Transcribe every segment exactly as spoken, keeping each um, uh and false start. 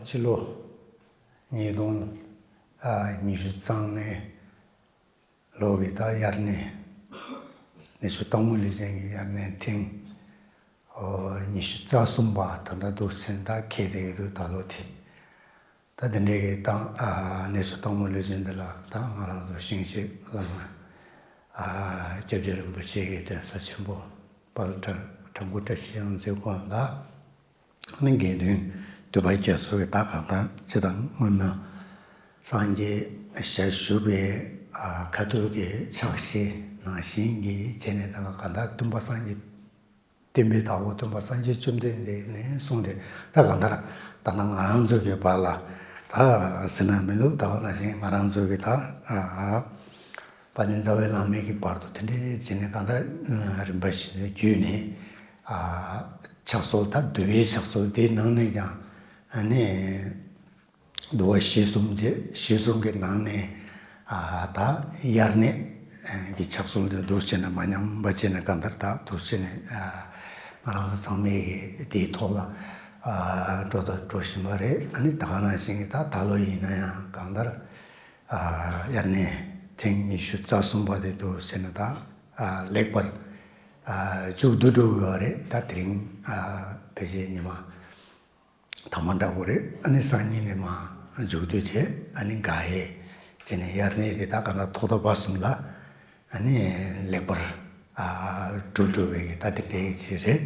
ཕྱི་ལོ་ཉིས་སྟོང་ཉི་ཤུ་རྩ་ལྔའི་ལོ་གི་ད་དབྱར་གནས། གནས་ཆུང་སྟག་མོ་ལུས་སྦྱིན་གྱི་དབྱར་གནས་ཐེངས་ཉི་ཤུ་རྩ་གསུམ་པ་ད་ལྟ་འདུག་ཟིན་ད་འཁེལ་བསྡད་ཀྱི་འདུག་ད་ལོ་དེ། ད་དེ་འདྲའི་གི་ད་གནས་ཆུང་སྟག་མོ་ལུས་སྦྱིན་འདི་ལ་ད་ང་རང་ཚོ་ཞིང་གཤེགས་བླ་མ་སྐྱབས་རྗེ་རིན་པོ་ཆེ་གི་གདན་ས་ཆེན་པོ་དཔལ་བྲ་བྲག་འགོ་བཀྲ་ཤིས་གཡང་རྩེ་དགོན་ལ། ནི་དགེ་འདུན་འདུས་པ་རྒྱ་མཚོ་གི་ད་གང་ལྟར་སྤྱིར་བཏང་སྔོན་མ་སངས་རྒྱས་ཞལ་བཞུགས་པའི་ཁ་ཐུག་གི་ཕྱག་བཞེས་ནང་བཞིན་གྱི་བྱས་ནས་ད་གང་ལྟར་སྟོན་པ་སངས་རྒྱས་བསྟན་པའི་བདག་པོ་སྟོན་པ་སངས་རྒྱས་བཅོམ་ལྡན་འདས་ནས་གསུངས་ཏེ། ད་གང་ལྟར་ད་ལྟ་ང་རང་ཚོ་གི་བར་ལ་ད་ཟེར་ན་མི་འདུག་ད་ག་ནང་བཞིན་ང་རང་ཚོ་གི་ད་དཔལ་ལྡན་རྩ་བའི་བླ་མའི་གི་བར་དུ་དེ་འདྲའི་བྱས་ནས་གང་ལྟར་རིམ་པ་བཞིན་དུ་བརྒྱུད་ནས། ཕྱག་སྲོལ་ད་འདུལ་བའི་ཕྱག་སྲོལ་དེའི་ནང་ནས་ཀྱང་ཨ་ནི་འདུལ་བ་གཞི་གསུམ་བཅས་གཞི་གསུམ་གྱི་ནང་ནས་ད་དབྱར་གནས་ཀྱི་ཕྱག་སྲོལ་འདི་འདུག་བྱས་ནས་མ་ཉམས་པ་བྱས་ནས་གང་ལྟར་ད་འདུག་བྱས་ནས་ང་རང་ཚོ་ཚང་མས་ཀྱི་དེའི་ཐོག་ལ་འགྲོ་དང་འགྲོ་བཞིན་པ་རེད། ཨ་ནི་ད་ག་ནང་བཞིན་གྱི་ད་ད་ལོ་ཡིན་ན་ཡང་གང་ལྟར། དབྱར་གནས་ཐེངས་ཉི་ཤུ་རྩ་གསུམ་པ་དེ་འདུག་ཟེར་ནས་ད་ལེགས་པར་མཇུག་བསྡུ་འགྲོ་གི་ཡོད་རེད། ད་དེ་རིང་ཕལ་ཆེར་ཉི་མ་དང་པོ་འདྲ་པོ་རེད། ཨ་ནི་སང་ཉིན་ནས་མར་མཇུག་བསྡུ་བྱས། ཨ་ནི་དགག་དབྱེ་བྱས་ནས་དབྱར་གནས་དེ་ད་ག་ན་ཐོག་མཐའ་བར་གསུམ་ལ་ཨ་ནི་ལེགས་པར་གྲུབ་འགྲོ་བའི་གི་ད་དེ་འདྲའི་ཅིག་རེད།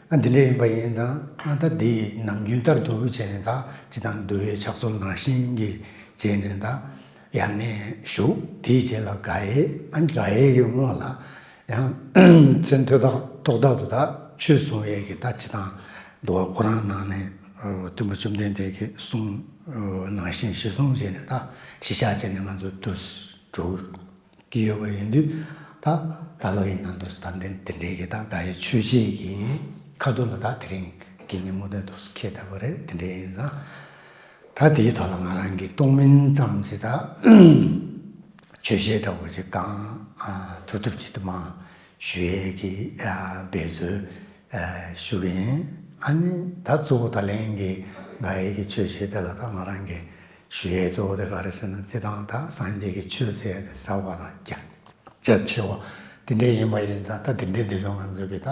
ཨ་འདི་འདྲ་ཡིན་པ་ཡིན་ཙང་ཨ་ད་འདི་ནམ་རྒྱུན་ལྟར་དུ་བྱས་ནས་ད་སྤྱིར་བཏང་འདུལ་བའི་ཕྱག་སྲོལ་ནང་བཞིན་གྱི་བྱས་ནས་ད་དབྱར་གནས་བཞུགས། དེའི་རྗེས་ལ་དགག་དབྱེ། ཨ་དགག་དབྱེ་གི་སྔོན་ལ་ཡང་མཚན་ཐོག་ཐག་ཐོག་ཐག་ཏུ་ད་ཆོས་གསུང་ཡས་ཀྱི་ད་སྤྱིར་བཏང་འདུལ་བ་ཁོ་རང་ནང་ནས་སྟོན་པ་བཅོམ་ལྡན་འདས་ཀྱི་གསུང་ནང་བཞིན་གཞི་བཟུང་བྱས་ནས་ད་གཞི་བཞག་བྱས་ནས་ང་ཚོ་འདུལ་འགྲོ་གི་ཡོད་པ་ཡིན་དུས། ད་ད་ལོ་ཡིན་ན་འདུག་ད་འདི་འདི་འདྲའི་གི་ད་དགག་དབྱེ་ཆོས་བཤད་ཀྱི་ཁ་ཐུག་ལ་ད་དེ་རིང་གི་ཉིན་མོ་དེ་འདུག་འཁེལ་ཐུབ་པ་རེད། དེ་འདྲ་ཡིན་ཙང་ད་དེའི་ཐོག་ལ་ང་རང་གི་རྟོག་མིན་ཙམ་ཞིག་ད་ཆོས་བཤད་འདྲ་བོ་ཞིག་གང་ཐུབ་ཐུབ་ཅིག་ཏུ་མ་ཞུ་ཡས་ཀྱི་འབད་རྩོལ་ཞུ་གི་ཡིན། ཨ་ནི་ད་གཙོ་བོ་ད་ལན་གྱི་དགག་དབྱེ་གི་ཆོས་བཤད་དེ་ལ་ད་ང་རང་གི་ཞུ་ཡས་གཙོ་བོ་དེ་ག་རེ་ཟེར་ན། སྤྱིར་བཏང་ད་སངས་རྒྱས་ཀྱི་ཆོས་ཟེར་ཡས་དེ་ཟབ་པ་དང་རྒྱ་རྒྱ་ཆེ་བ་དེ་འདྲས་ཡིན་པ་ཡིན་ཙང་། ད་དེ་འདྲས་དེ་ཚོ་ང་ཚོ་གི་ད་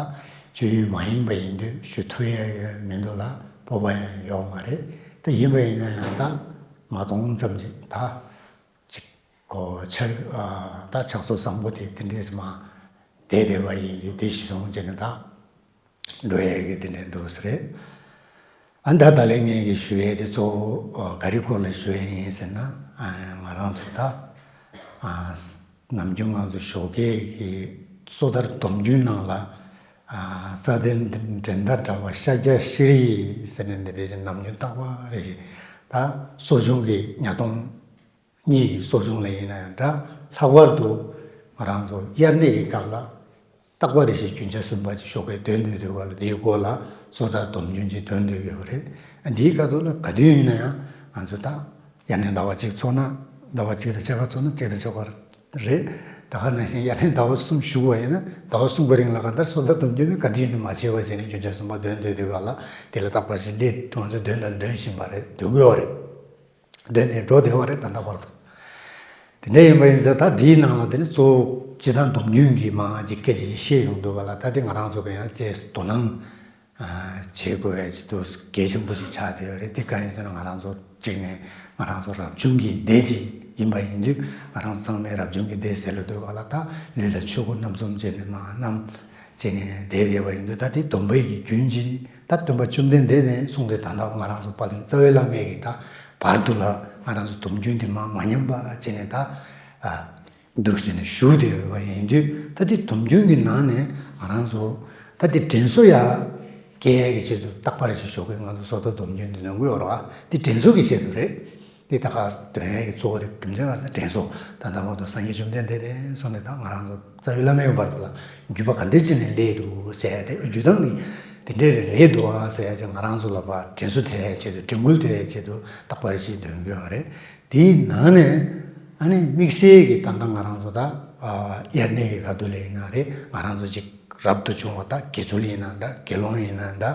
སྤྱོད་ཡུལ་མ་ཡིན་པ་ཡིན་དུས་ཞུ་ཐུབ་ཡས་ཡོད་མི་འདུག་ལ། སྤོབས་པ་ཡང་ཡོད་མ་རེད། ད་ཡིན་པ་ཡིན་ན་ཡང་ད་མ་གཏོང་ཙམ་ཅིག་ད་ཅིག་གོ་ཆ་ད་ཕྱག་སྲོལ་བཟང་པོ་དེ་དེ་འདྲས་མ་བསྡད་བསྡད་པ་ཡིན་དུས། དེ་གཞི་བཟུང་བྱས་ནས་ད་འགྲོ་ཡས་ཀྱི་དེ་འདྲའི་འདུག་ས་རེད། ཨ་ད་ད་ལན་ངས་ཀྱི་ཞུ་ཡས་དེ་གཙོ་བོ་ག་རེ་སྐོར་ལ་ཞུ་ཡས་ཡིན་ཟེར་ན། ང་རང་ཚོ་ད་ནམ་རྒྱུན་ང་ཚོ་ཞོགས་ཀས་ཀྱི་སོ་ཐར་སྡོམ་རྒྱུན་ནང་ལ་ས་སྟེང་འགྲན་ཟླ་བྲལ་བ་ཤཱཀྱ་ཤྲཱི་ཟེར་ནས་འདི་འདྲའི་ནམ་རྒྱུན་རྟག་པར་རེ་ཞིག་ད་གསོ་སྦྱོང་གི་ཉ་སྟོང་གཉིས་ཀྱི་གསོ་སྦྱོང་ལ་ཡིན་ན་ཡང་འདྲ། ལྷག་པར་དུ་ང་རང་ཚོ་དབྱར་གནས་ཀྱི་སྐབས་ལ་རྟག་པ་རེ་ཞིག་རྒྱུན་ཆགས་གསུམ་པ་ཅིག་ཞོགས་ཀས་འདོན་སྡོད་དུས་སྐབས་ལ་འདིའི་སྐོར་ལ་སོ་ཐར་སྡོམ་རྒྱུན་ཅིག་འདོན་སྡོད་ཡོད་པ་རེད། འདིའི་ཁ་ཐུག་ལ་ག་དུས་ཡིན་ན་ཡང་ང་ཚོ་ད་དབྱར་གནས་ཟླ་བ་གཅིག་ཚོགས་ན་ཟླ་བ་གཅིག་དང་ཕྱེད་ཀ་ཚོགས་ན་གཅིག་དང་ཕྱེད་ཀ་རེད། ད་ག་ནང་བཞིན་དབྱར་གནས་ཟླ་བ་གསུམ་ཞུགས་པ་ཡིན་ན་ཟླ་བ་གསུམ་གྱི་རིང་ལ་གང་ལྟར་སོ་ཐར་སྡོམ་རྒྱུན་ནི་ག་དུས་ཡིན་ན་མ་བརྗེད་པ་བྱས་ནས་རྒྱུན་ཆགས་གསུམ་པ་འདོན་སྡོད་དུས་སྐབས་ལ་དེ་ལ་རྟག་པར་ཞིག་སླེབས། ང་ཚོས་འདོན་དང་འདོན་བཞིན་པ་རེད། འདོན་དགོས་པ་རེད། འདོན་ནས་འགྲོ་བསྡད་པ་རེད། ད་ལྟ་བར་དུ། དེ་འདྲ་ཡིན་པ་ཡིན་ཙང་ད་འདིའི་ནང་ལ་དེ་ནི་གཙོ་བོ་སྤྱིར་བཏང་སྡོམ་རྒྱུན་གྱི་མང་ཅིག་སྐད་ཆ་ཅིག་བཤད་ཡོང་འདུག་པ་ལ། ད་དེ་ང་རང་ཚོ་གི་ཡང་རྩལ་དོ་སྣང་བྱེད་དགོས་ཡ་ཅིག་ཏུ་གལ་ཆེན་པོ་ཞིག་ཆགས་བསྡད་ཡོད་རེད། དེ་གང་ཡིན་ཟེར་ན་ང་རང་ཚོ་གཅིག་ནས་ང་རང་ཚོ་རབ་བྱུང་གི་སྡེ་ཅིག་ཡིན་པ་ཡིན་དུས། ང་རང་ཚོ་ཚང་མས་རབ་བྱུང་གི་སྡེ་ཟེར་ལ་འདུག་པ་ལ། ད་ལུས་ལ་ཆོས་སྐུ་རྣམ་གསུམ་བྱས་ནས་མ་རྣམས་བྱས་ནས་བསྡད་བསྡད་པ་ཡིན་དུས། ད་དེ་སྡོམ་པའི་གི་རྒྱུན་གྱིས་ད་སྟོན་པ་བཅོམ་ལྡན་འདས་ནས་གསུངས་ཏེ་ད་ལྟ་ང་རང་ཚོ་དཔལ་ལྡན་རྩ་བའི་བླ་མའི་གི་ད་བར་དུ་ལ་ང་རང་ཚོ་སྡོམ་རྒྱུན་དེ་མ་མ་ཉམས་པ་བྱས་ནས་ད་ཨ་འདུག་ཟེར་ནས་ཞུ་བསྡད་ཡོད་པ་ཡིན་དུས། ད་དེ་སྡོམ་རྒྱུན་གྱི་ནང་ནས་ང་རང་ཚོ་ད་དེ་དྲན་གསོ་ཡ་སྐྱེལ་ཡ་གི་ཆེད་དུ་རྟག་པར་ཞིག་ཞོགས་ཀས་ང་ཚོ་སོ་ཐར་སྡོམ་རྒྱུན་དེ་འདོན་གི་ཡོད་རེད་བ། དེ་དྲན་གསོ་གི་ཆེད་དུ་རེད། དེ་ད་ག་འདོན་ཡས་ཀྱི་གཙོ་བོ་དེ་རྒྱུ་མཚན་ག་རེ་ཟེར་དྲན་གསོ། ད་ལྟ་བར་དུ་སངས་རྒྱས་བཅོམ་ལྡན་འདས་དེ་སོང་ནས་ད་ང་རང་ཚོ་རྩ་བའི་བླ་མའི་བར་དུ་ལ་བརྒྱུད་པ་ག་འདྲ་ཅིག་ནས་སླེབས་འདུག་ཟེར་ཡ་དེ། བརྒྱུད་སྟངས་ནི་དེ་འདྲས་རེད་འདུག་ཨ་ཟེར་ཡ་ཅིག་ང་རང་ཚོ་ལ་ཕར་དྲན་གསོ་ཐེབས་ཡའི་ཆེད་དུ། དྲན་སྐུལ་ཐེབས་ཡའི་ཆེད་དུ་རྟག་པར་ཞིག་འདོན་གྱི་ཡོད་རེད། དེའི་ནང་ནས་ཨ་ནི་དམིགས་བསལ་གྱི་ད་ལྟ་ང་རང་ཚོ་ད་དབྱར་གནས་ཀྱི་ཁ་ཐུག་ལ་ཡིན་ན་རེད། ང་རང་ཚོ་ཅིག་རབ་ཏུ་བྱུང་བ་ད་དགེ་ཚུལ་ཡིན་ན་འདྲ། དགེ་སློང་ཡིན་ན་འདྲ།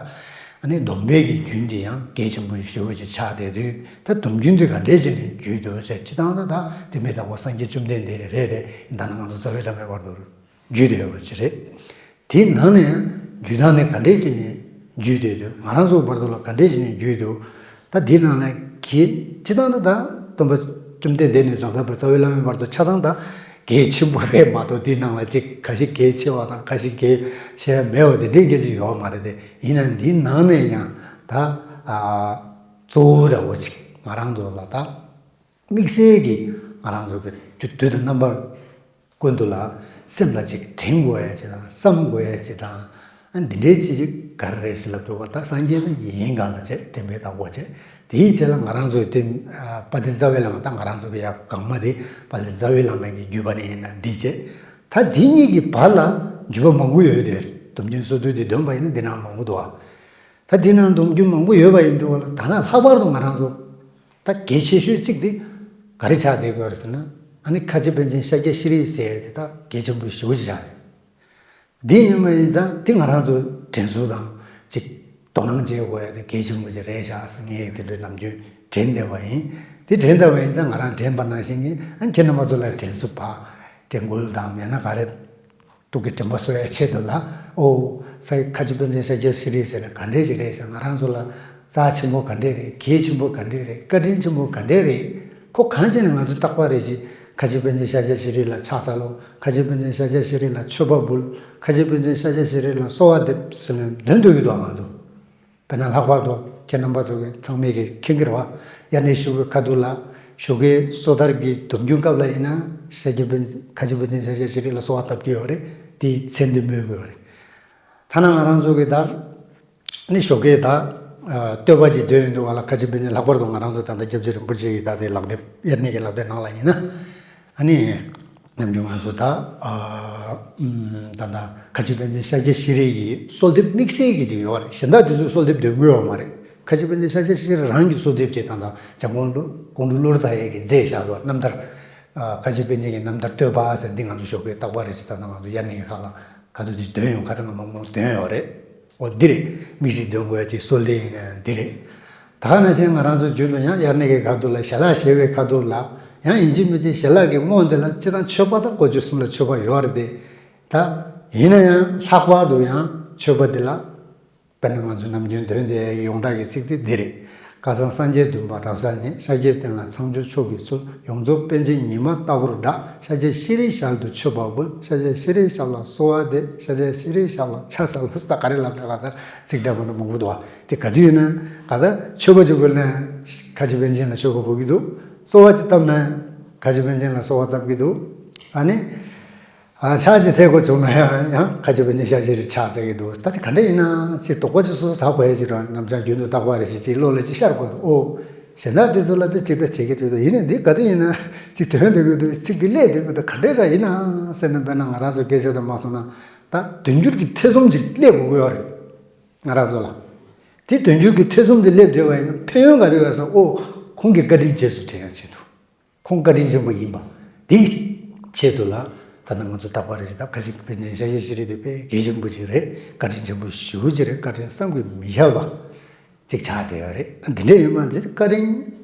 ཨ་ནི་སྡོམ་པའི་གི་རྒྱུན་དེ་ཡང་གལ་ཆེན་པོ་ཞེ་པོ་ཅིག་ཆགས་བསྡད་དུས། ད་སྡོམ་རྒྱུན་དེ་ག་འདྲས་བྱས་ནས་བརྒྱུད་འདུག་ཟེར། སྤྱིར་བཏང་ད་ད་དེ་མི་དང་པོ་སངས་རྒྱས་བཅོམ་ལྡན་འདས་རེད་རེད་དེ། ད་ནང་ང་ཚོ་རྩ་བའི་བླ་མའི་བར་དུ་བརྒྱུད་བསྡད་ཡོད་པ་ཅིག་རེད། དེའི་ནང་ནས་ཡང་བརྒྱུད་སྟངས་ནི་ག་འདྲས་བྱས་ནས་བརྒྱུད་བསྡད་འདུག་ང་རང་ཚོའི་བར་དུ་ལ་ག་འདྲས་བྱས་ནས་བརྒྱུད་འདུག་ད་དེའི་ནང་ལ་གལ་སྤྱིར་བཏང་ད་ད་སྟོན་པ་བཅོམ་ལྡན་འདས་ནས་བཟུང་ད་བར་རྩ་བའི་བླ་མའི་བར་དུ་ཆ་ཚང་ད་གལ་ཆེན་པོ་རེད་མ་གཏོགས། དེའི་ནང་ལ་ཅིག་ཁ་ཤས་གལ་ཆེ་བ་དང་ཁ་ཤས་གལ་ཆེ་ཡ་མེད་པ་དེ་འདྲའི་སྐད་ཆ་ཡོད་མ་རེད་དེ། ཡིན་ན་འདིའི་ནང་ནས་ཡང་ད་ཨ་གཙོ་བོ་འདྲ་བོ་ཅིག་ང་རང་ཚོ་ལ་ད་དམིགས་བསལ་གྱི་ང་རང་ཚོ་གི་དུས་དང་རྣམ་པ་ཀུན་ཏུ་ལ་སེམས་ལ་ཅིག་དྲན་དགོས་ཡ་ཅིག་དང་བསམ་དགོས་ཡ་ཅིག་དང་། ཨ་འདི་འདྲའི་ཅིག་ཅིག་ག་རེ་རེད་ཟེར་ལབ་དུས་ད་སངས་རྒྱས་ཡིན་གང་ལ་བྱས་བསྟན་པའི་བདག་པོ་བྱས། དེའི་རྗེས་ལ་ང་རང་ཚོའི་དེ་དཔལ་ལྡན་རྩ་བའི་བླ་མ། ད་ང་རང་ཚོ་གི་ཡ་གོང་མ་དེ་དཔལ་ལྡན་རྩ་བའི་བླ་མ་གི་བརྒྱུད་པ་ནས་ཡིན་ན་འདི་བྱས། ད་འདི་གཉིས་ཀྱི་བར་ལ་བརྒྱུད་པ་མང་པོ་ཡོད་དེ། སྡོམ་རྒྱུན་སྲོལ་གཏོད་དེ་འདོན་པ་ཡིན་ན་འདི་ནང་མང་པོ་འདུག་ཨ། ད་འདི་ནང་སྡོམ་རྒྱུན་མང་པོ་ཡོད་པ་ཡིན་དུས་ལ། ད་ནང་ལྷག་པར་དུ་ང་རང་ཚོ་ད་གལ་ཆེ་ཤོས་གཅིག་དེ་ག་རེ་ཆགས་བསྡད་ཀྱི་ཡོད་རེད་ཟེར་ན། ཨ་ནི་ཁ་ཆེ་པཎ་ཆེན་ཤཱཀྱ་ཤྲཱི་ཟེར་ཡ་དེ་ད་གལ་ཆེན་པོ་ཞེ་པོ་ཅིག་ཆགས་རེད། འདི་ཡིན་པ་ཡིན་ཙང་དེ་ང་རང་ཚོ་དྲན་གསོ་དང་ཅིག་དོ་སྣང་བྱེད་དགོས་ཡ་དེ་གལ་ཆེན་པོ་ཅིག་རེད་ཤག་ཟེར། ངས་དེ་འདྲའི་ནམ་རྒྱུན་དྲན་བསྡད་པ་ཡིན། དེ་དྲན་བསྡད་པ་ཡིན་ཙང་ང་རང་དྲན་པ་ནང་བཞིན་གྱི། ཨ་ཁྱེད་རྣམ་པ་ཚོ་ལ་དྲན་གསོ་ཕར་དྲན་སྐུལ་དང་ཡང་ན་ག་རེ། ཐུགས་ཀྱི་དྲན་པ་གསོ་ཡའི་ཆེད་དུ་ལ། ཨོ། ས་ཁ་ཆེ་པཎ་ཆེན་ཤཱཀྱ་ཤྲཱི་ཟེར་ན་ག་འདྲས་ཞིག་རེད་ཟེར། ང་རང་ཚོ་ལ་རྩ་ཆེན་པོ་ག་འདྲས་རེད། གལ་ཆེན་པོ་ག་འདྲས་རེད། བཀའ་དྲིན་ཆེན་པོ་ག་འདྲས་རེད། ཁོ་གང་བྱས་ནས་ང་ཚོ་རྟག་པར་རེ་ཞིག་ཁ་ཆེ་པཎ་ཆེན་ཤཱཀྱ་ཤྲཱི་ལ་ཕྱག་འཚལ་ལོ། ཁ་ཆེ་པཎ་ཆེན་ཤཱཀྱ་ཤྲཱི་ལ་མཆོད་པ་འབུལ། ཁ་ཆེ་པཎ་ཆེན་ཤཱཀྱ་ཤྲཱི་ལ་གསོལ་བ་འདེབས་ཟེར་ནས་འདོན་འདོད་ཀྱི་འདུག་ང་ཚོ། དཔེར་ན་ལྷག་པར་དུ་ཁྱེད་རྣམ་པ་ཚོ་གི་ཚང་མས་ཀྱི་མཁྱེན་གྱི་རེད་བ། དབྱར་གནས་བཞུགས་སྒར་ཁ་ཐུག་ལ་ཞོགས་ཀའི་སོ་ཐར་གྱི་སྡོམ་རྒྱུན་སྐབས་ལ་ཡིན་ན་ཤཱཀྱ་པཎ་ཁ་ཆེ་པཎ་ཆེན་ཤཱཀྱ་ཤྲཱི་ལ་གསོལ་བ་བཏབ་ཀྱི་ཡོད་རེད། དེའི་མཚན་དེ་སྨོས་ཀྱི་ཡོད་རེད། ཐ་ན་ང་རང་ཚོ་གི་ད་ནི་ཞོགས་ཀའི་ད་བསྟོད་པ་ཅིག་འདོན་ཡོང་དུས་སྒང་ལ་ཁ་ཆེ་པཎ་ཆེན། ལྷག་པར་དུ་ང་རང་ཚོ་ད་ལྟ་སྐྱབས་རྗེ་རིན་པོ་ཆེ་གི་ད་ལྟའི་ལག་དེབ། དབྱར་གནས་ཀྱི་ལག་དེབ་ནང་ལ་ཡིན་ན། ཨ་ནི། ནམ་རྒྱུན་ང་ཚོ་ད། ཨ་ད་ད་ཁ་ཆེ་པཎ་ཆེན་ཤཱཀྱ་ཤྲཱི་ཡི་གསོལ་འདེབས་དམིགས་བསལ་གྱི་ཅིག་ཡོད་རེད། གཞན་དག་དེ་ཚོའི་གསོལ་འདེབས་འདོན་གྱི་ཡོད་མ་རེད། ཁ་ཆེ་པཎ་ཆེན་ཤཱཀྱ་ཤྲཱི་རང་གི་གསོལ་འདེབས་ཅིག་ད་ད་འཇམ་མགོན་ཀོང་སྤྲུལ་བློ་གྲོས་ལྷ་ཡི་གིས་མཛད་བཞག་པ། རྣམ་ཐར། ཨ་ཁ་ཆེ་པཎ་ཆེན་གྱི་རྣམ་ཐར་བསྟོད་པ་ཟེར། འདི་ང་ཚོ་ཞོགས་ཀའི་རྟག་པར་རེ་ཞིག་ད་ད་ང་ཚོ་དབྱར་གནས་ཀྱི་ཁ་ལ་ཁ་ཐུག་ཅིག་འདོན་ཡོང་། ཁ་སང་ང་མང་མང་འདོན་ཡོད་རེད། འོ་འདི་རེད། དམིགས་བསལ་འདོན་དགོས་ཡ་ཅིག་གསོལ་འདེབས་ཡིན་ན་འདི་རེད། ད་ག་ནང་བཞིན་ང་རང་ཚོ་རྒྱུན་དུ་ཡང་དབྱར་གནས་ཀྱི་ཁ་ཐུག་ལ་ཞལ་ལག་བཞེས་པའི་ཁ་ཐུག་ལ་ཡང་ཡིན་གཅིག་མིན་གཅིག་ཞལ་ལག་གི་སྔོན་དེ་ལ་སྤྱིར་བཏང་མཆོད་པ་དང་དཀོན་མཆོག་གསུམ་ལ་མཆོད་པ་ཡོད་རེད་དེ། ད་ཡིན་ན་ཡང་ལྷག་པར་དུ་ཡང་མཆོད་པ་འདི་ལ། དཔེར་ན་ང་ཚོ་ནམ་རྒྱུན་འདོན་བསྡད་ཡོངས་གྲགས་ཀྱི་ཚིག་དེ་འདི་རེད། བསྐལ་བཟང་སངས་རྒྱས་བདུན་པ་རབ་གསལ་ནས། ཤཱཀྱའི་བསྟན་ལ་ཚངས་སྤྱོད་མཆོག་གི་ཚུལ། ཡོངས་རྫོགས་པཎ་ཆེན་ཉི་མ་ལྟ་བུར་བསྒྲགས། ཤཱཀྱ་ཤྲཱིའི་ཞལ་དུ་མཆོད་པ་འབུལ། ཤཱཀྱ་ཤྲཱིའི་ཞབས་ལ་གསོལ་བ་འདེབས། ཤཱཀྱ་ཤྲཱིའི་ཞབས་ལ་ཕྱག་འཚལ་ལོ། ད་ག་རེ་ལབ་ན་ག་ད་ཚིག་འདྲ་པོ་འདྲ་མང་པོ་འདུག་བ། དེ་ག་དུས་ཡིན་ན་ག་ད་མཆོད་པ་ཅིག་འབུལ་ན་ཁ་ཆེ་པཎ་ཆེན་ལ་མཆོད་པ་འབུལ་གྱི་འདུག། གསོལ་བ་ཅིག་བཏབ་ན་ཁ་ཆེ་པཎ་ཆེན་ལ་གསོལ་བ་བཏབ་ཀྱི་འདུག། ཨ་ནི། ཨ་ཕྱག་ཅིག་འཚལ་དགོས་བྱུང་ན་ཡང་ཡང་ཁ་ཆེ་པཎ་ཆེན་ཤཱཀྱ་ཤྲཱི་ཕྱག་འཚལ་གྱི་འདུག། ད་དེ་ག་འདྲ་ཡིན་ན་ཅིག་དོགས་པ་ཅིག་སོ་སོ་ཟ་དགོས་ཡ་ཅིག་རང་ནམ་ཞག་རྒྱུན་དུ་རྟག་པར་རེ་ཞིག་ཅིག་བློ་ལ་ཅིག་ཤར་དགོས་འདུག། ཨོ། གཞན་དག་དེ་ཚོ་ལ་དེ་ཅིག་ད་བྱེད་ཀྱི་ཅིག་ད་ཡིན་ནའི་འདི་ག་དུས་ཡིན་ན་ཅིག་དོན་འདོད་ཀྱི་འདུག། ཚིག་འདི་སླེབས་འདོད་ཀྱི་འདུག། ག་འདྲ་ར་ཡིན་ན་ཟེར་ན། དཔེར་ན་ང་རང་ཚོ་སྐད་ཆ་དུ་མ་སོང་ན་ད་དོན་འགྱུར་གྱི་ཐེ་ཚོམ་ཅིག་སླེབས་དགོས་ཀྱི་ཡོད་རེད། ང་རང་ཚོ་ལ་དེ་དོན་འགྱུར་གྱི་ཐེ་ཚོམ་དེ་སླེབས་བསྡད་པ་ཡིན་ན་ཕན་ཡོན་ག་རེ་ཡོད་རེད་ཟེར། ཨོ། ཁོང་གི་བཀའ་དྲིན་རྗེས་སུ་དྲན་ཡ་ཆེད་དུ། ཁོང་བཀའ་དྲིན་ཆེན་པོ་ཡིན་པ་དེའི་ཆེད་དུ་ལ། ད་ལྟ་ང་ཚོ་རྟག་པར་རེ་ཞིག་ད་ཁ་ཆེ་པཎ་ཆེན་ཤཱཀྱ་ཤྲཱི་དེ་དཔེ་གལ་ཆེན་པོ་ཅིག་རེད། བཀའ་དྲིན་ཆེན་པོ་ཞེ་པོ་ཅིག་རེད། བཀའ་དྲིན་བསམ་གྱིས་མི་ཁྱབ་པ་ཅིག་ཆགས་བསྡད་ཡོད་རེད། འདི་འདྲ་ཡིན་པ་འདི་བཀའ་དྲིན་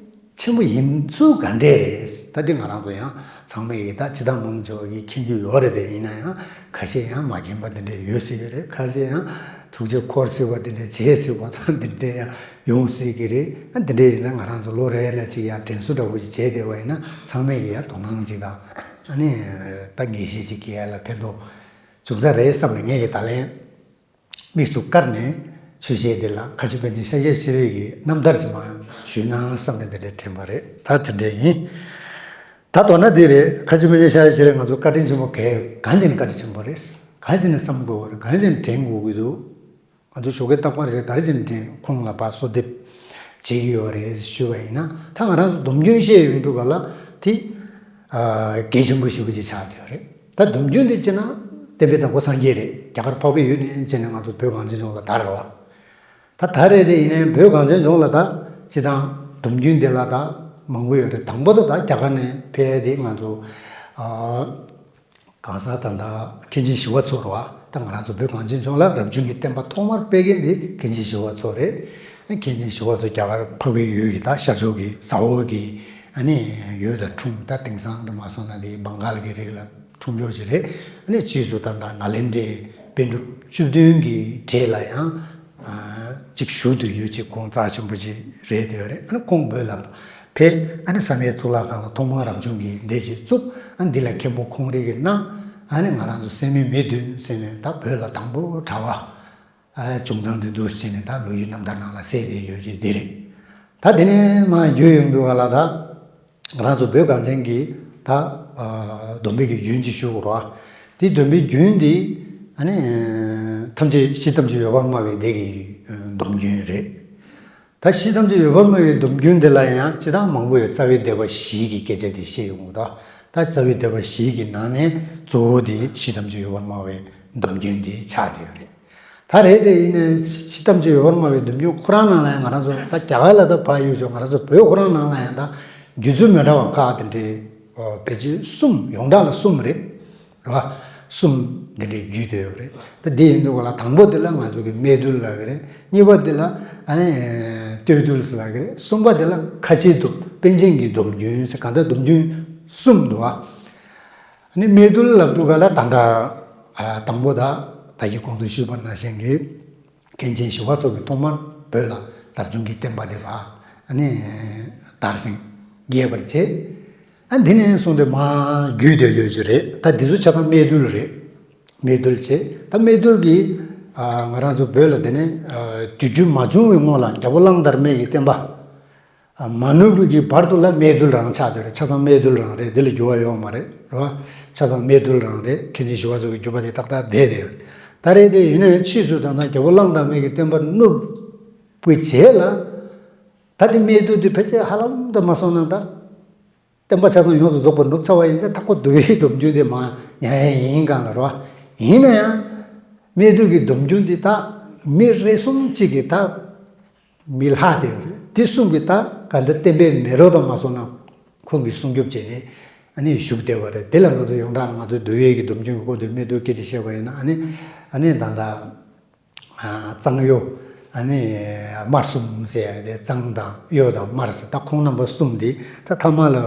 ཆེན་པོ་ཡིན་ཚུལ་ག་འདྲས་རེད། ད་འདི་ང་རང་ཚོ་ཡང་ཚང་མས་ཀྱི་ད་སྤྱིར་བཏང་མང་ཆེ་བ་གིས་མཁྱེན་རྒྱུ་ཡོད་རེད་དེ། ཡིན་ན་ཡང་ཁ་ཤས་ཡང་མ་མཁྱེན་པ་འདི་འདྲ་ཡོད་སྲིད་ཀྱི་རེད། ཁ་ཤས་ཡང་ཐུགས་རྗེ་འཁོར་སྲིད་པ་འདི་འདྲ་བྱེད་སྲིད་པ་དང་འདི་འདྲ་ཡང་ཡོང་སྲིད་ཀྱི་རེད། ཨ་འདི་འདྲ་ཡིན་ན་ང་རང་ཚོ་ལོ་རེ་ལ་ཅིག་ཡང་དྲན་གསོ་འདྲ་པོ་ཅིག་བྱས་བསྡད་པ་ཡིན་ན་ཚང་མས་ཀྱི་ཡང་དོ་སྣང་ཅིག་དང་། ཨ་ནི་ད་ངེས་ཤེས་ཅིག་སྐྱེ་ཡ་ལ་ཕན་ཐོགས་འབྱུང་ས་རེད་བསམ་ནས། ངས་ཀྱི་ད་ལན་དམིགས་སུ་བཀར་ནས་ཆོས་བཤད་འདི་ལ་ཁ་ཆེ་པཎ་ཆེན་ཤཱཀྱ་ཤྲཱི་ཡི་རྣམ་ཐར་ཅིག་མར་ཞུས་ན་བསམ་ནས་འདི་འདྲ་དྲན་པ་རེད། ད་དེ་འདྲ་ཡིན། ད་མདོར་ན་འདི་རེད། ཁ་ཆེ་པཎ་ཆེན་ཤཱཀྱ་ཤྲཱི་ང་ཚོ་བཀའ་དྲིན་ཆེན་པོ་གས། གང་བྱས་ནས་བཀའ་དྲིན་ཆེན་པོ་རེད། གང་བྱས་ནས་བསམ་དགོས་པ་རེད། གང་བྱས་ནས་དྲན་དགོས་ཀྱི་འདུག། ང་ཚོ་ཞོགས་ཀས་རྟག་པར་རེ་ག་རེ་བྱས་ནས་དྲན། ཁོང་ལ་ཕར་གསོལ་འདེབས་བྱེད་ཀྱི་ཡོད་རེད་ཞུས་པ་ཡིན་ན། ད་ང་རང་ཚོ་སྡོམ་རྒྱུན་བཤད་ཡོང་དུས་ག་ལ་དེ་ཨ་གལ་ཆེན་པོ་ཞེ་པོ་ཅིག་ཆགས་བསྡད་ཡོད་རེད། ད་སྡོམ་རྒྱུན་དེ་བྱས་ན་བསྟན་པའི་བདག་པོ་སངས་རྒྱས་རེད། རྒྱ་གར་འཕགས་པའི་ཡུལ་ནས་བྱས་ནས་ང་ཚོ་བོད་གངས་ཅན་ལྗོངས་ལ་དར་བ། ད་དར་རེད་དེ། ཡིན་ནའི་བོད་གངས་ཅན་ལྗོངས་ལ་ད་སྤྱིར་བཏང་སྡོམ་རྒྱུན་དེ་ལ་ད་མང་པོ་ཡོད་རེད། དང་པོ་ད་ད་རྒྱ་གར་ནས་ཕེབས་དེ་ང་ཚོ་ཨ། གང་ཟག་ད་ལྟ་མཁན་ཆེན་ཞི་བ་འཚོ་རེད་བ། ད་ང་རང་ཚོ་བོད་གངས་ཅན་ལྗོངས་ལ་རབ་བྱུང་གི་བསྟན་པ་ཐོག་མར་སྤེལ་མཁན་དེ་མཁན་ཆེན་ཞི་བ་འཚོ་རེད། མཁན་ཆེན་ཞི་བ་འཚོ་རྒྱ་གར་འཕགས་པའི་ཡུལ་གྱི་ད་ཤར་ཕྱོགས་ཀྱི་ཟ་ཧོར་གྱི་ཨ་ནི་ཡུལ་དང་འཁྲུངས། ད་དེང་སང་དུ་མ་སོང་ན་དེ་བང་ག་ལ་གི་རིགས་ལ་འཁྲུངས་ཕྱོགས་ཅིག་རེད། ཨ་ནི་ཕྱིས་སུ་ད་ལྟ་ནཱ་ལེནྡྲའི་པཎ་གྲུབ་བཅུ་བདུན་གྱི་གྲས་ལ་ཡང་ཅིག་བཞུགས་ཏེ་ཡོད་ཅིག་ཁོང་རྩ་ཆེན་པོ་ཅིག་རེད་དེ་ཡོད་རེད། ཨ་ནི་ཁོང་བོད་ལ་ཕེབས། ཨ་ནི་བསམ་ཡས་གཙུག་ལག་ཁང་ལ་ཐོག་མར་རབ་བྱུང་གི་སྡེ་ཅིག་བཙུགས། ཨ་ནི་འདི་ལ་མཁན་པོ་ཁོང་རང་གིས་གནང་། ཨ་ནི་ང་རང་ཚོ་སད་མི་མི་བདུན་ཟེར་ནས་ད་བོད་ལ་དང་པོ་གྲྭ་པ་ཨ་བྱུང་སྟངས་དེ་འདུག་ཟེར་ནས་ད་ལོ་རྒྱུས་རྣམ་ཐར་ནང་ལ་གསལ་བསྡད་ཡོད་ཅིག་འདི་རེད། ད་དེ་ནས་མར་བརྒྱུད་ཡོང་དུས་ག་ལ་ད་ང་རང་ཚོ་བོད་གངས་ཅན་གྱི་ད་ཨ་སྡོམ་པའི་གི་རྒྱུན་ཅིག་ཞུ་དགོས་རེད་བ། དེ་སྡོམ་པའི་རྒྱུན་དེ་ཨ་ནི་ཐམས་ཅད་གཤིས་ཐམས་ཅད་ཡོད་པར་སྨྲ་བའི་སྡེ་གི་སྡོམ་རྒྱུན་རེད། ད་གཤིས་ཐམས་ཅད་ཡོད་པར་སྨྲ་བའི་སྡོམ་རྒྱུན་དེ་ལ་ཡང་སྤྱིར་བཏང་མང་པོ་ཡོད། རྩ་བའི་སྡེ་པ་བཞི་གི་སྐད་ཆ་དེ་བཤད་ཡོང་གི་འདུག་ད་རྩ་བའི་སྡེ་པ་བཞི་གི་ནང་ནས་གཙོ་བོ་དེ་གཤིས་ཐམས་ཅད་ཡོད་པར་སྨྲ་བའི་སྡོམ་རྒྱུན་དེ་ཆགས་བསྡད་ཡོད་རེད། ད་རེད་དེ་ཡིན་ནའི་གཤིས་ཐམས་ཅད་ཡོད་པར་སྨྲ་བའི་སྡོམ་རྒྱུན་ཁོ་རང་ནང་ལ་ཡང་ང་རང་ཚོ་ད་རྒྱ་གར་ལ་ད་ཕར་ཡོད་ཆོག་ང་རང་ཚོ་བོད་ཁོ་རང་ནང་ལ་ཡང་ད་བརྒྱུད་ཚུལ་མི་འདྲ་བ་ཁག་དེ་འདྲའི་ཨོ་ཕལ་ཆེར་གསུམ། ཡོངས་གྲགས་ལ་གསུམ་རེད། རེད་བ། གསུམ་འདི་འདྲའི་རྒྱུད་དེ་ཡོད་རེད། ད་འདི་ཡིན་དུས་ག་ལ་དང་པོ་འདི་ལ་ང་ཚོ་གི་སྨད་འདུལ་ལབ་ཀྱི་རེད། གཉིས་པ་འདི་ལ་ཨ་ནི་སྟོད་འདུལ་ཟེར་ལབ་ཀྱི་རེད། གསུམ་པ་འདི་ལ་ཁ་ཆེའི་སྡོམ། པཎ་ཆེན་གྱི་སྡོམ་རྒྱུན་ཟེར། གང་ལྟར་སྡོམ་རྒྱུན་གསུམ་འདུག་བ། ཨ་ནི་སྨད་འདུལ་ལབ་དུས་ག་ལ་ད་ལྟ་ཨ་དང་པོ་ད་ད་གིན་གོང་དུ་ཞུས་པ་ནང་བཞིན་གྱི་མཁན་ཆེན་ཞི་བ་འཚོ་གིས་ཐོག་མར་བོད་ལ་རབ་བྱུང་གི་བསྟན་པ་དེ་ཕར་ཨ་ནི་དར་ཞིང་རྒྱས་པར་བྱས། ཨ་འདི་ནས་བཟུང་སྟེ་མར་བརྒྱུད་དེ་ཡོད་ཀྱི་རེད། ད་འདི་ཚོ་ཆ་ཚང་སྨད་འདུལ་རེད། སྨད་འདུལ་བྱས། ད་སྨད་འདུལ་གྱིས་ཨ་ང་རང་ཚོ་བོད་ལ་དེ་ནས་ཨ་དུས་རྒྱུན་མ་བྱུང་བའི་སྔོན་ལ་རྒྱལ་པོ་གླང་དར་མའི་གི་བསྟན་པ་ཨ་མ་ནུབ་ཀྱི་བར་དུ་ལ་སྨད་འདུལ་རང་ཆགས་བསྡད་རེད། ཆ་ཚང་སྨད་འདུལ་རང་རེད། འདི་ལ་འགྱུར་བ་ཡོད་མ་རེད། རེད་བ། ཆ་ཚང་སྨད་འདུལ་རང་རེད། མཁན་ཆེན་ཞི་བ་འཚོ་གི་བརྒྱུད་པ་དེ་ཏག་ཏག་བསྡད་དེ། ད་རེད་དེ་ཡིན་ནའི་ཕྱིས་སུ་ད་ལྟ་རྒྱལ་པོ་གླང་དར་མའི་གི་བསྟན་པ་བསྣུབས་པའི་རྗེས་ལ་ད་དེ་སྨད་འདུལ་དེ་ཕལ་ཆེར་ཧ་ལམ་དུ་མ་སོང་ན་ད་བསྟན་པ་ཆ་ཚང་ཡོངས་སུ་རྫོགས་པ་ནུབ་ཚར་བ་ཡིན་ད། ད་ཁོ་འདུལ་བའི་སྡོམ་རྒྱུན་དེ་མར་ཉར་ཡས་ཡིན་གང་ལ་རེད་བ། ཡིན་ན་ཡང་སྨད་འདུལ་གྱི་སྡོམ་རྒྱུན་དེ་ད་མི་རེ་ཟུང་གཅིག་གིས་ད་མི་ལྷག་བསྡད་ཡོད་རེད། དེ་གསུམ་གྱིས་ད་ག་འདྲ་བསྟན་པའི་མེ་རོ་དང་མ་སོང་ན་ཁོང་གིས་སྲུང་སྐྱོབ་བྱས་ནས་ཨ་ནི་བཞུགས་བསྡད་པ་རེད། དེ་ལ་ང་ཚོ་ཡོངས་གྲགས་ང་ཚོ་འདུལ་བའི་གི་སྡོམ་རྒྱུན་གྱི་སྐོར་དུ་སྨད་འདུལ་སྐད་ཆ་བཤད་པ་ཡིན་ན་ཨ་ནི་ཨ་ནི་ད་ལྟ་གཙང་གཡོ་ཨ་ནི་དམར་གསུམ་ཟེར་ཡ་དེ། གཙང་དང་གཡོ་དང་དམར་ཟེར། ད་ཁོང་རྣམ་པ་གསུམ་དེ་ད་ཐ་མ་ལ་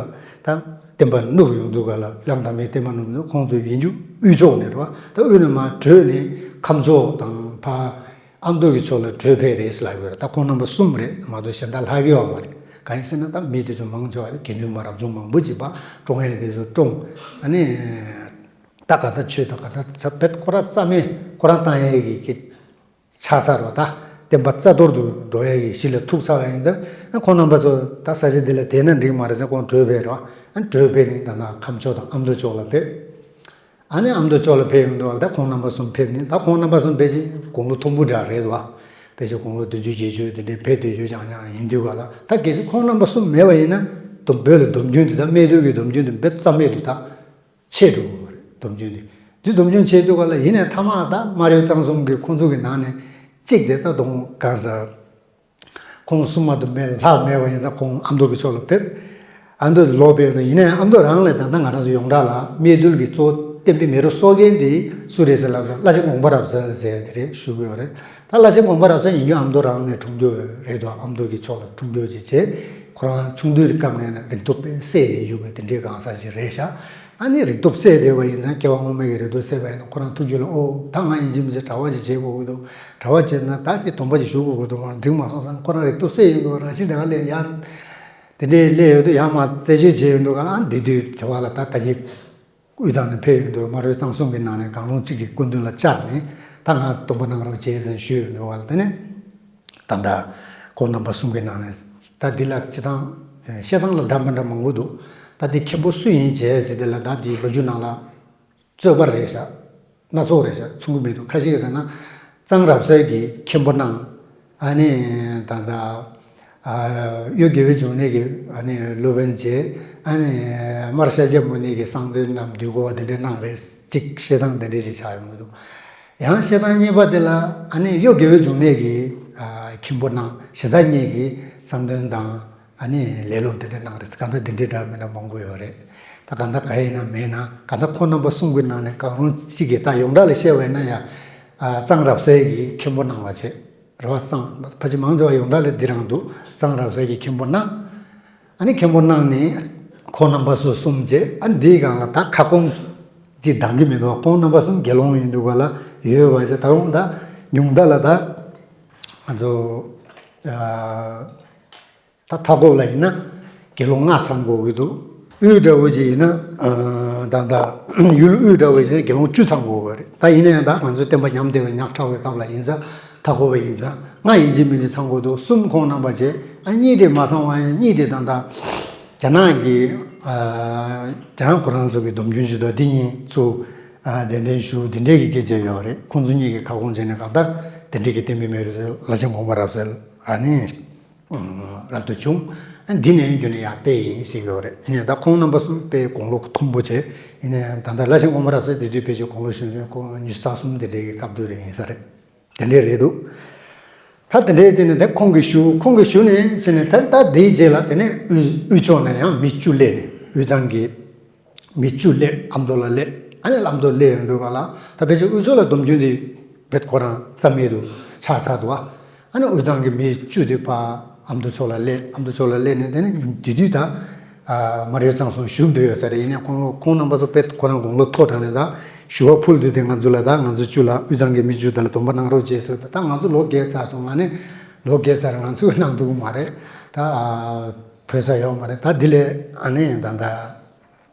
ད་བསྟན་པ་བསྣུབས་ཡོང་དུས་ག་ལ་གླང་དར་མའི་བསྟན་པ་བསྣུབས་ནས་ཁོང་ཚོ་ཡིན་རྒྱུ་དབུས་ཕྱོགས་ནས་རེད་བ། ད་དབུས་ནས་མར་བྲོས་ནས་ཁམས་ཕྱོགས་དང་ཕར་ཨ་མདོ་གི་ཕྱོགས་ལ་བྲོས་ཕེབས་རེད་ཟེར་ལབ་ཡོད་རེད། ད་ཁོང་རྣམ་པ་གསུམ་རེད་མ་གཏོགས་གཞན་དག་ལྷག་གི་ཡོད་མ་རེད། གང་ཡིན་ཟེར་ན་ད་མི་དེ་ཚོ་མང་ཆེ་བ་རེད། དགེ་འདུན་པ་རབ་བྱུང་མང་པོ་ཅིག་ཕར་བཀྲོངས་ཡས་དེ་ཚོ་བཀྲོངས། ཨ་ནི་ད་ག་ད་ཆོས་ད་ག་ད་ཚ་བེད་ཁོ་ར་རྩ་མེད་ཁོ་རང་བཏང་ཡས་ཀྱི་ཆགས་ཚར་བ། ད་བསྟན་པ་རྩ་གཏོར་དུ་འགྲོ་ཡས་ཀྱི་གཞི་ལ་ཐུག་ཚར་བ་ཡིན་ད། ཁོང་རྣམ་པ་ཚོ་ད་ས་ཆ་འདི་ལ་བསྡད་ན་འགྲིག་མ་རེད་ཟེར་ཁོང་བྲོས་ཕེབས་རོགས། ཨ་བྲོས་ཕེབས་ནས་ད་ནང་ཁམས་ཕྱོགས་དང་ཨ་མདོ་ཕྱོགས་ལ་ཕེབས། ཨ་ནི་ཨ་མདོ་ཕྱོགས་ལ་ཕེབས་ཡོང་དུས་ད་ཁོང་རྣམ་པ་གསུམ་ཕེབས་ནས། ད་ཁོང་རྣམ་པ་གསུམ་ཕལ་ཆེར་དགུང་ལོ་མཐོན་པོ་འདྲ་རེད་འདུག་བ། ཕལ་ཆེར་དགུང་ལོ་བདུན་ཅུ་བརྒྱད་ཅུ་དེ་འདྲའི་ཕེབས་བསྡད་ཡོད་ཀྱང་ཡང་ཡིན་དུས་ག་ལ། ད་གལ་སྲིད་ཁོང་རྣམ་པ་གསུམ་མེད་པ་ཡིན་ན་སྡོམ་བོད་ལ་སྡོམ་རྒྱུན་དེ་ད་སྨད་འདུལ་གྱི་སྡོམ་རྒྱུན་དེ་བེད་རྩ་མེད་དུ་ད་ཆད་འགྲོ་གི་རེད། སྡོམ་རྒྱུན་དེ་དེ་སྡོམ་རྒྱུན་ཆད་དུས་ག་ལ་ཡིན་ནའི་ཐ་མ་ད་སྨར་ཡུལ་གཙང་གསུམ་གྱི་ཁོང་ཚོ་གི་ནང་ནས་གཅིག་དེ་ད་དུང་གང་ཟེར། ཁོང་གསུམ་མ་གཏོགས་མེད། ལྷག་མེད་པ་ཡིན་ཙང་ཁོང་ཨ་མདོ་གི་ཕྱོགས་ལ་ཕེབས། ཨ་མདོ་ལོག་ཕེབས་ན་ཡིན་ནའི་ཨ་མདོ་རང་ལ་ད་ལྟ་ང་རང་ཚོ་ཡོངས་གྲགས་ལ་སྨད་འདུལ་གྱི་གཙོ་བོ་བསྟན་པའི་མེ་རོ་གསོ་མཁན་དེ་སུ་རེད་ཟེར་ལབ་ན་བླ་ཆེན་དགོངས་པ་རབ་གསལ་ཟེར་དེ་རེད་ཞུ་གི་ཡོད་རེད། ད་བླ་ཆེན་དགོངས་པ་རབ་གསལ་ཡིན་རྒྱུ་ཨ་མདོ་རང་ནས་འཁྲུངས་རྒྱུ་རེད་དོ། ཨ་མདོ་གི་ཕྱོགས་ལ་འཁྲུངས་རྒྱུ་ཅིག་བྱས། ཁོ་རང་ཆུང་དུས་སྐབས་ནས་རིག་སྟོབས་དཔེ་གསལ་ཏེ་ཡོད་པའི་དེ་འདྲའི་གང་ཟག་ཅིག་རེད་ཤག་ཨ་ནི་རིག་སྟོབས་གསལ་བསྡད་པ་ཡིན་ཙང་སྐྱེ་བ་སྔོན་མའི་གི་རིག་སྟོབས་གསལ་བ་ཡིན་ན་ཁོ་རང་ཐུགས་རྒྱུད་ལ་ཨོ་ད་ང་ཡིན་གཅིག་མིན་གཅིག་གྲྭ་པ་ཅིག་བྱེད་དགོས་ཀྱི་འདུག་གྲྭ་པ་བྱས་ན་ད་ཅིག་སྡོམ་པ་ཅིག་ཞུ་དགོས་ཀྱི་འདུག་མ་འགྲིག་མ་སོང་བསམ། ཁོ་རང་རིག་སྟོབས་གསལ་ཡོད་འདུག་རང་བཞིན་དེ་ག་ལས་ཡར་དེ་འདྲའི་སླེབས་ཡོད་དུས་ཡར་མར་རྩད་གཅོད་བྱས་ཡོད་འདུག་ག་ཨ་འདི་དུས་དེ་བ་ལ་ད་ད་ཡིག་དབུས་གཙང་ནས་ཕེབས་ཡོང་དུས་སྨར་ཡུལ་གཙང་གསུམ་གྱི་ནང་ནས་གང་རུང་གཅིག་གི་སྐུ་མདུན་ལ་བཅར་ནས་ད་ང་སྡོམ་པ་གནང་རོགས་བྱེད་ཟེར་ཞུས་ཡོང་དུས་བ་ལ། དེ་ནས་ད་ལྟ་ཁོང་རྣམ་པ་གསུམ་གྱི་ནང་ནས་ད་འདི་ལ་སྤྱིར་བཏང་བཤད་སྟངས་ལ་འདྲ་མི་འདྲ་མང་པོ་འདུག་ད་འདི་མཁན་པོ་སུ་ཡིན་བྱས་ཟེར་དེ་ལ་ད་འདི་ལོ་རྒྱུས་ནང་ལ་རྩོད་པ་རེད་ཤག་སྣ་ཚོགས་རེད་ཤག་མཚུངས་ཀྱི་མི་འདུག་ཁ་ཤས་ཀྱིས་ཟེར་ན་གཙང་རབ་གསལ་གྱིས་མཁན་པོ་གནང་། ཨ་ནི་ད་ལྟ་ཨ་གཡོ་དགེ་བའི་འབྱུང་གནས་ཀྱི་ཨ་ནི་སློབ་དཔོན་བྱས། ཨ་ནི་སྨར་ཤཱཀྱ་མུ་ནེ་གིས་གསང་སྟོན་ནམ་འདུལ་དགོས་པ་དེ་འདྲ་གནང་རེད། གཅིག་བཤད་སྟངས་དེ་འདྲ་ཞིག་ཆགས་ཡོང་གི་འདུག་ཡང་བཤད་སྟངས་གཉིས་པ་དེ་ལ་ཨ་ནི་གཡོ་དགེ་བའི་འབྱུང་གནས་ཀྱིས་ཨ་མཁན་པོ་གནང་། གཞན་དག་གཉིས་ཀྱིས་གསང་སྟོན་དང་ཨ་ནི་ལས་སློབ་དེ་འདྲ་གནང་རེད། གང་ལྟར་དེ་འདྲའི་འདྲ་མི་འདྲ་མང་པོ་ཡོད་རེད། ད་ ད་གང་ལྟར་ག་ཡིན་ན་མེད་ན་གང་ལྟར་ཁོང་རྣམ་པ་གསུམ་གྱི་ནང་ནས་གང་རུང་གཅིག་གིས་ད་ཡོངས་གྲགས་ལ་བཤད་པ་ཡིན་ན་ཡང་གཙང་རབ་གསལ་གྱིས་མཁན་པོ་གནང་བ་བྱས། རེད་བ། གཙང་ཕལ་ཆེར་མང་ཆེ་བ་ཡོངས་གྲགས་ལ་འདི་རང་འདུག་གཙང་རབ་གསལ་གྱིས་མཁན་པོ་གནང་། ཨ་ནི་མཁན་པོ་གནང་ནས་ཁོང་རྣམ་པ་སོ་གསུམ་བྱས། ཨ་ནི་འདིའི་སྒང་ལ་ད་ཁ་སྐོང་ཅིག་འདང་གི་མི་འདུག་ཁོང་རྣམ་པ་གསུམ་དགེ་སློང་ཡིན་འདུག་ག་ལ་ཡོད་པ་བྱས། ད་རུང་ད་ཉུང་མཐའ་ལ་ད་ང་ཚོ་ཨ། ད་མཐའ་འཁོབ་ལ་ཡིན་ན་དགེ་སློང་ལྔ་ཚང་དགོས་ཀྱི་འདུག་དབུས་འདྲ་བོ་ཅིག་ཡིན་ན་ཨ། ད་ད་ཡུལ་དབུས་འདྲ་བོ་ཅིག་ཡིན་ན་དགེ་སློང་བཅུ་ཚང་དགོས་ཀྱི་རེད། ད་ཡིན་ན་ཡང་ད་ང་ཚོའི་བསྟན་པ་ཉམས་བསྡད་པའི་ཉག་ཕྲ་བའི་སྐབས་ལ་ཡིན་ཙང་། མཐའ་འཁོབ་པ་ཡིན་ཙང་ལྔ་ཡིན་གཅིག་མིན་གཅིག་ཚང་དགོས་འདུག་གསུམ་ཁོང་རྣམ་པ་བྱས། ཨ། གཉིས་དེ་མ་ཚང་བ་ཡིན། གཉིས་དེ་ད་ད་རྒྱ་ནག་གི་ཨ། རྒྱ་ནག་ཁོ་རང་ཚོ་གི་སྡོམ་རྒྱུན་ཞིག་འདུག་འདི་གཉིས་ཚུར་ཨ། གདན་འདྲེན་ཞུ། འདི་འདྲའི་གི་སྐད་ཆ་ཡོད་རེད། ཁོང་ཚོ་གཉིས་ཀྱིས་ཁ་སྐོང་བྱས་ནས་གང་ལྟར་དེ་འདྲའི་གི་བསྟན་པའི་མེ་རོ་དེ་བླ་ཆེན་དགོངས་པ་རབ་གསལ་ཨ་ནི། རབ་ཏུ་བྱུང་། འདི་ནས་བརྒྱུད་ནས་ཡར་སྤེལ་ཡིན་ཟེར་གྱི་ཡོད་རེད། ཡིན་ནའི་ད་ཁོང་རྣམ་པ་གསུམ་དཔེ་དགུང་ལོ་མཐོན་པོ་བྱས། ཡིན་ནའི་ད་ལྟ་བླ་ཆེན་དགོངས་པ་རབ་གསལ་དེ་དུས་ཕལ་ཆེར་དགུང་ལོ་གཞོན་གཞོན་ཁོང་ཉི་ཤུ་རྩ་གསུམ་དེ་འདྲའི་གི་སྐབས་དུས་རེད། ཡིན་ས་རེད། དེ་འདྲའི་རེད་འདུག་ད་དེ་འདྲའི་བྱས་ནས་དེ་ཁོང་གིས་ཞུ། ཁོང་གིས་ཞུ་ནས་བྱས་ནས་ད་ད་དེའི་རྗེས་ལ་དེ་ནས་དབུས་དབུས་ཕྱོགས་ནས་ཡང་མི་བཅུ་སླེབས་ནས། དབུས་གཙང་གི་མི་བཅུ་སླེབས། ཨ་མདོ་ལ་སླེབས། ཨ་ནི་ཨ་མདོ་སླེབས་ཡོང་དུས་ག་ལ་ད་ཕལ་ཆེར་དབུས་ཕྱོགས་ལ་སྡོམ་རྒྱུན་དེ་རྦད་ཁོ་རང་རྩ་མེད་དུ་ཆགས་ཚར་འདུག་ཨ་ནི་དབུས་གཙང་གི་མི་བཅུ་དེ་ཕར་ཨ་མདོ་ཕྱོགས་ལ་སླེབས། ཨ་མདོ་ཕྱོགས་ལ་སླེབས་ནས་དེ་ནི་དེ་དུས་ད་ཨ། མར་ཡུལ་གཙང་གསུམ་བཞུགས་བསྡད་ཡོད་ས་རེད། ཡིན་ནའི་ཁོང་ཁོང་རྣམ་པ་ཚོ་རྦད་ཁོ་རང་དགུང་ལོ་མཐོ་དྲགས་ནས་ད་ཞུ་བ་ཕུལ་དུས་དེ་ང་ཚོ་ལ་ད་ང་ཚོ་བཅུ་ལ་དབུས་གཙང་གི་མི་བཅུ་དེ་ལ་སྡོམ་པ་གནང་རོགས་བྱེད་ཟེར། ད་ད་ང་ཚོ་ལོ་རྒས་ཚར་སོང་། ང་ནི་ལོ་རྒས་ཚར། ང་ཚོས་གནང་ཐུབ་ཀྱི་མ་རེད། ད་ཨ། ཕོད་ས་ཡོད་མ་རེད། ད་འདི་ལས་ཨ་ནི་ད་ད།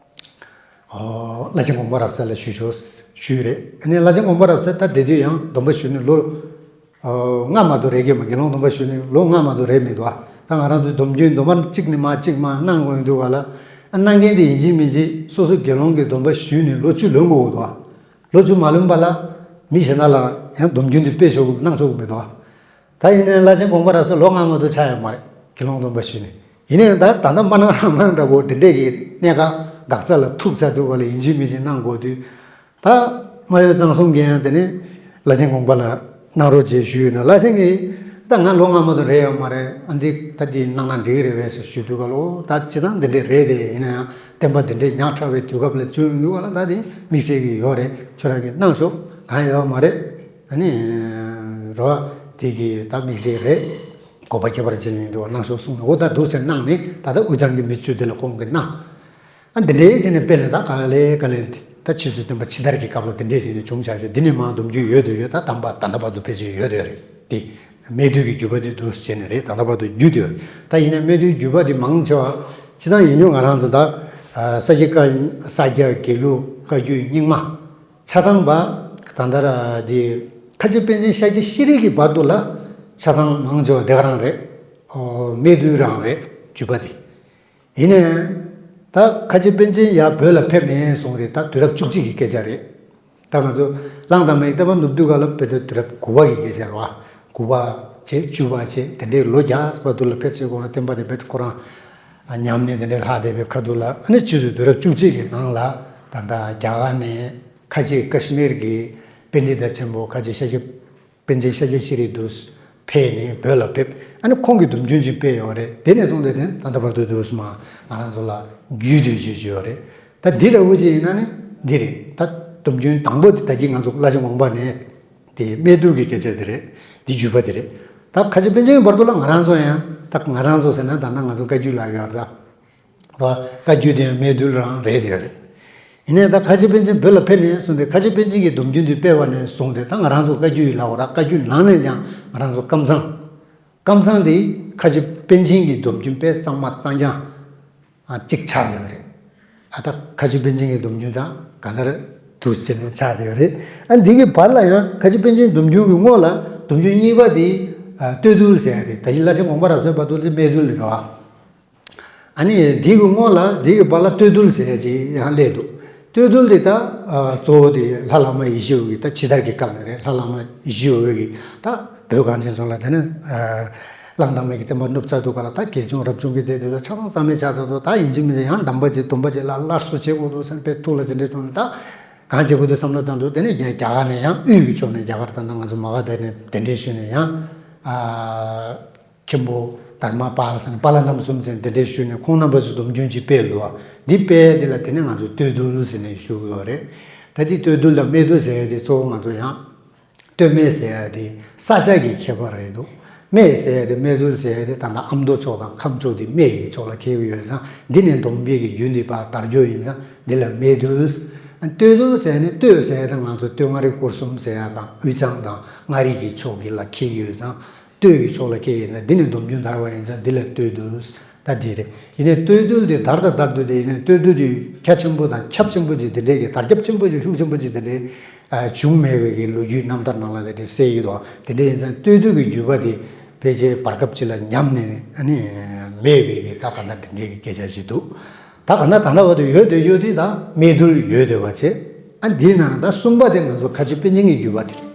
ཨོ། བླ་ཆེན་དགོངས་པ་རབ་གསལ་ལ་ཞུས་ཆོག་ཞུས་རེད། ཨ་ནི་བླ་ཆེན་དགོངས་པ་རབ་གསལ་ད་དེ་དུས་ཡང་སྡོམ་པ་ཞུས་ནས་ལོ་ཨོ། ལྔ་མ་གཏོགས་རེད་ཀྱི་མ། དགེ་སློང་སྡོམ་པ་ཞུས་ནས་ལོ་ལྔ་མ་གཏོགས་རེད་མི་འདུག་ཨ། ད་ང་རང་ཚོའི་སྡོམ་རྒྱུན་སྡོམ་པ་གཅིག་ནས་མར་གཅིག་མར་གནང་དགོས་འདུག་ག་ལ། ཨ། གནང་མཁན་དེ་ཡིན་གཅིག་མིན་གཅིག་སོ་སོ་དགེ་སློང་གི་སྡོམ་པ་ཞུས་ནས་ལོ་བཅུ་ལོན་དགོས་འདུག་ཨ། ལོ་བཅུ་མ་ལོན་པ་ལ་མི་གཞན་དག་ལ་ཡང་སྡོམ་རྒྱུན་དེ་སྤེལ་ཆོག་གནང་ཆོག་གི་མི་འདུག་ཨ། ད་ཡིན་ནའི་བླ་ཆེན་དགོངས་པ་རབ་གསལ་ལོ་ལྔ་མ་གཏོགས་ཆགས་ཡོད་མ་རེད། དགེ་སློང་སྡོམ་པ་ཞུས་ནས། ཡིན་ནའི་ད་ད་ལྟ་མ་གནང་རང་གནང་འདྲ་པོ་དེ་འདྲས་ཀྱི་གནད་འགག་འགག་རྩ་ལ་ཐུག་ཚར་འདུག་ག་ལ། ཡིན་གཅིག་མིན་གཅིག་གནང་དགོས་དུས། ད་མར་ཡུལ་གཙང་གསུམ་གྱིས་ཡང་དེ་ནས་བླ་ཆེན་དགོངས་པ་ལ་གནང་རོགས་བྱེད་ཞུས་ཡོད་ན། བླ་ཆེན་གྱིས་ད་ང་ལོ་ལྔ་མ་གཏོགས་རེད་ཡོད་མ་རེད། ཨ། འདི་ད་འདི་གནང་ན་འགྲིག་གི་རེད་པས་ཟེར་ཞུས་དུས་ག་ལ། ད་སྤྱིར་བཏང་འདི་འདྲས་རེད་དེ། ཡིན་ན་ཡང་བསྟན་པ་འདི་འདྲས་ཉག་ཕྲ་བའི་དུས་སྐབས་ལ་བྱུང་ཡོང་དུས་ག་ལ། ད་དེ་དམིགས་བསལ་གྱི་ཡོད་རེད། ཁྱོད་རང་གིས་གནང་ཤོག་གང་ཡོད་མ་རེད། ཨ་ནི་རོ། དེ་གི་ད་དམིགས་བསལ་རེད། དགོངས་པ་ཁྱད་པར་ཅན་ཡིན་འདུག་གནང་ཤོག་གསུངས་ནས། འོ་ད་འདུག་ཟེར་གནང་ནས། ད་ལྟ་དབུས་གཙང་གི་མི་བཅུ་དེ་ལ་ཁོང་གིས་གནང་། ཨ། འདི་འདྲའི་བྱས་ནས་སྤེལ་ནས་ད་ག་ལེ་ག་ལེ་ད་ཕྱིས་སུ་སྟོན་པ་ཕྱི་དར་གྱི་སྐབས་ལ་འདི་འདྲའི་བྱས་ནས་བྱུང་བཞག་ཤག་འདི་ནས་མར་སྡོམ་རྒྱུན་ཡོད་དུ་ཡོད། ད་དམ་པ་ད་ལྟ་བར་དུ་ཕལ་ཆེར་ཡོད་དུ་ཡོད་རེད། དེ་སྨད་འདུལ་གྱི་བརྒྱུད་པ་དེ་འདུག་བྱས་ནས་རེད། ད་ལྟ་བར་དུ་བརྒྱུད་དུ་ཡོད་རེད། ད་ཡིན་ན་སྨད་འདུལ་བརྒྱུད་པ་དེ་མང་ཆེ་བ་སྤྱིར་བཏང་ཡིན་རྒྱུ་ང་རང་ཚོ་ད་ཨ། ས་སྐྱ་བཀའ་ས་སྐྱ་དགེ་ལུགས་བཀའ་བརྒྱུད་རྙིང་མ། ཆ་ཚང་བ། ད་ལྟ་ར་དེ་ཁ་ཆེ་པཎ་ཆེན་ཤཱཀྱ་ཤྲཱི་གི་བར་དུ་ལ་ཆ་ཚང་མང་ཆེ་བ་དེ་ག་རང་རེད། ཨོ། སྨད་འདུལ་རང་རེད་བརྒྱུད་པ་དེ། ཡིན་ནའི་ད་ཁ་ཆེ་པཎ་ཆེན་ཡར་བོད་ལ་ཕེབས་ནས་བཟུང་རེད། ད་དུས་རབས་བཅུ་གཅིག་གི་སྐད་ཆ་རེད། ད་ང་ཚོ་གླང་དར་མའི་བསྟན་པ་ནུབ་དུས་ག་ལ་བོད་དུ་དུས་རབས་དགུ་པ་གི་སྐད་ཆ་རེད་བ། དགུ་པ་བྱས་བཅུ་པ་བྱས་དེ་འདྲའི་ལོ་བརྒྱ་བར་དུ་ལ་ཕལ་ཆེར་ཁོ་རང་བསྟན་པ་དེ་བོད་ཁོ་རང་ཉམས་ནས་དེ་འདྲའི་ལྷག་བསྡད་པའི་ཁ་ཐུག་ལ། ཨ་ནི་ཕྱིས་སུ་དུས་རབས་བཅུ་གཅིག་གི་ནང་ལ་ད་ལྟ་རྒྱ་གར་ནས་ཁ་ཆེ་ཀ་ཤི་མིར་གྱི་པཎྜི་ཏ་ཆེན་པོ་ཁ་ཆེ་ཤཱཀྱ་པཎ་ཆེན་ཤཱཀྱ་ཤྲཱི་དུ་ཕེབས་ནས་བོད་ལ་ཕེབས། ཨ་ནི་ཁོང་གིས་སྡོམ་རྒྱུན་ཅིག་སྤེལ་ཡོད་རེད། དེ་ནས་བཟུང་སྟེ་དེ་ད་ལྟ་བར་དུ་དུས་སུ་མ་ང་རང་ཚོ་ལ་རྒྱུད་སྡེ་ཅིག་ཡོད་རེད། ད་འདི་འདྲ་བོ་ཅིག་ཡིན་ན་ནི་འདི་རེད། ད་སྡོམ་རྒྱུན་དང་པོ་དེ་ད་གིན་ང་ཚོ་བླ་ཆེན་དགོངས་པ་ནས་དེ་སྨད་འདུལ་གྱི་སྐད་ཆ་དེ་རེད། འདི་བརྒྱུད་པ་དེ་རེད། ད་ཁ་ཆེ་པཎ་ཆེན་གྱི་བར་དུ་ལ་ང་རང་ཚོ་ཡང་། ད་ང་རང་ཚོ་ཟེར་ན་ད་ལྟ་ང་ཚོ་བཀའ་བརྒྱུད་ལ་ཡོད་རེད། ད་རོ། བཀའ་བརྒྱུད་དེ་ཡང་སྨད་འདུལ་རང་རེད་དེ་རེད། ཡིན་ནའི་ད་ཁ་ཆེ་པཎ་ཆེན་བོད་ལ་ཕེབས་ནས་བཟུང་སྟེ་ཁ་ཆེ་པཎ་ཆེན་གྱིས་སྡོམ་རྒྱུན་དེ་སྤེལ་བ་ནས་བཟུང་སྟེ་ད་ང་རང་ཚོ་བཀའ་བརྒྱུད་ཡིན་ལབ་དགོས་ར། བཀའ་བརྒྱུད་ནང་ནས་ཀྱང་ང་རང་ཚོ་ཀམ་ཚང་། ཀམ་ཚང་དེ་ཁ་ཆེ་པཎ་ཆེན་གྱིས་སྡོམ་རྒྱུན་སྤེལ་གཙང་མ་གཙང་རྐྱང་ཨ་གཅིག་ཆགས་ཡོད་རེད། ཨ། ད་ཁ་ཆེ་པཎ་ཆེན་གྱི་སྡོམ་རྒྱུན་དང་ག་ལེར་དུ་བྱས་ནས་ཆགས་ཡོད་རེད། ཨ། འདི་གི་བར་ལ་ཡང་ཁ་ཆེ་པཎ་ཆེན་སྡོམ་རྒྱུན་གྱི་སྔོན་ལ་སྡོམ་རྒྱུན་གཉིས་པ་དེ་ཨ་སྟོད་འདུལ་ཟེར་ཡ་རེད། ད་གིན་བླ་ཆེན་དགོངས་པ་རབ་གསལ་བར་དུ་དེ་སྨད་འདུལ་རེད་བ། ཨ་ནི་འདི་གི་སྔོན་ལ་འདི་གི་བར་ལ་སྟོད་འདུལ་ཟེར་ཡ་ཅིག་ཡང་སླེབས་འདུག་སྟོད་འདུལ་དེ་ད་ཨ་གཙོ་བོ་དེ་ལྷ་བླ་མ་ཡེ་ཤེས་འོད་ཀྱི། ད་ཕྱི་དར་གྱི་སྐབས་ནས་རེད། ལྷ་བླ་མ་ཡེ་ཤེས་འོད་ཀྱིས་ད་བོད་གངས་ཅན་ལྗོངས་ལ་དེ་ནས་ཨ་གླང་དར་མའི་གི་བསྟན་པ་ནུབ་ཚར་དུས་ག་ལ། ད་དགེ་སྦྱོང་རབ་བྱུང་གི་སྡེ་དེ་ད་ཆ་ཚང་རྩ་མེད་ཆགས་ཚར་དུས། ད་ཡིན་གཅིག་མིན་གཅིག་ཡང་སྡོམ་པ་བྱེད། སྡོམ་པ་བྱེད་ལ་སླར་གསོ་བྱེད་དགོས་འདུག་ཟེར་དཔེ་ཐུགས་ལ་དེ་འདྲའི་བྱུང་ནས། ད་གང་བྱེད་དགོས་འདུག་བསམ་བློ་བཏང་དུས། དེ་ནས་རྒྱ་རྒྱ་གར་ནས་ཡང་དབུས་ཀྱི་ཕྱོགས་ནས། རྒྱ་གར་ད་ལྟ་ང་ཚོ་མ་ག་དྷ་ནས་གདན་འདྲེན་ཞུས་ནས་ཡང་ཨ་མཁན་པོ་ དྷརྨ་པཱ་ལ་ཟེར་ནས་པཱ་ལ་རྣམ་གསུམ་ཟེར་ནས་དེ་འདྲས་ཞུས་ནས་ཁོང་རྣམ་པ་ཚོས་སྡོམ་རྒྱུན་ཅིག་སྤེལ་འདུག་བ། འདི་སྤེལ་དེ་ལ་དེ་ནས་ང་ཚོས་བསྟོད་འདུལ་ཟེར་ནས་ཞུ་གི་ཡོད་རེད། ད་འདི་བསྟོད་འདུལ་དང་སྨད་འདུལ་ཟེར་ཡ་དེ་གཙོ་བོ་ང་ཚོ་ཡང་། སྟོད་སྨད་ཟེར་ཡ་དེ་ས་ཆ་གི་ཁྱད་པར་རེད་འདུག་སྨད་ཟེར་ཡ་དེ་སྨད་འདུལ་ཟེར་ཡ་དེ་ད་ལྟ་ཨ་མདོ་ཕྱོགས་དང་ཁམས་ཕྱོགས་དེ་སྨད་ཀྱི་ཕྱོགས་ལ་འཁེལ་གྱི་ཡོད་ཙང་འདི་ནས་སྡོམ་པའི་གི་རྒྱུན་འདི་ཕར་དར་རྒྱུ་ཡིན་ཙང་འདི་ལ་སྨད་འདུལ། སྟོད་འདུལ་ཟེར་ནས་སྟོད་ཟེར་ཡ་དེ་ང་ཚོ་སྟོད་མངའ་རིས་སྐོར་གསུམ་ཟེར་ཡ་དང་དབུས་གཙང་དང་མངའ་རིས་ཀྱི་ཕྱོགས་ཀྱི་ལ་འཁེལ་གྱི་ཡོད་ཙང་སྟོད་ཀྱི་ཕྱོགས་ལ་འཁེལ་ཡིན་ཙང་འདི་ནས་སྡོམ་རྒྱུན་དར་བ་ཡིན་ཙང་འདི་ལ་སྟོད་འདུལ། ད་འདི་རེད། ཡིན་ནའི་སྟོད་འདུལ་དེ་དར་དང་དར་དུས་དེ་ཡིན་ནའི་སྟོད་འདུལ་དེ་རྒྱ་ཆེན་པོ་དང་ཁྱབ་ཆེན་པོ་ཅིག་དེ་འདྲའི་གི་དར་ཁྱབ་ཆེན་པོ་ཅིག་ཤུགས་ཆེན་པོ་ཅིག་དེ་འདྲའི་ཨ་བྱུང་མེད་པའི་གི་ལོ་རྒྱུས་རྣམ་ཐར་ནང་ལ་དེ་འདྲའི་གསལ་ཡོད་དོ། དེ་འདྲ་ཡིན་ཙང་སྟོད་འདུལ་གྱི་བརྒྱུད་པ་དེ་ཕལ་ཆེར་བར་སྐབས་ཅིག་ལ་ཉམས་ནས་ཨ་ནི་མེད་པའི་གི་ད་ག་ན་དེ་འདྲའི་གི་སྐད་ཆ་ཞིག་འདུག་ད་ག་ན་ད་ལྟ་བར་དུ་ཡོད་དེ་ཡོད་དེ་ད་སྨད་འདུལ་ཡོད་དེ་བ་བྱས། ཨ་འདིའི་ནང་ན་ད་གསུམ་པ་དེ་ང་ཚོ་ཁ་ཆེ་པཎ་ཆེན་གྱི་བརྒྱུད་པ་དེ་རེད།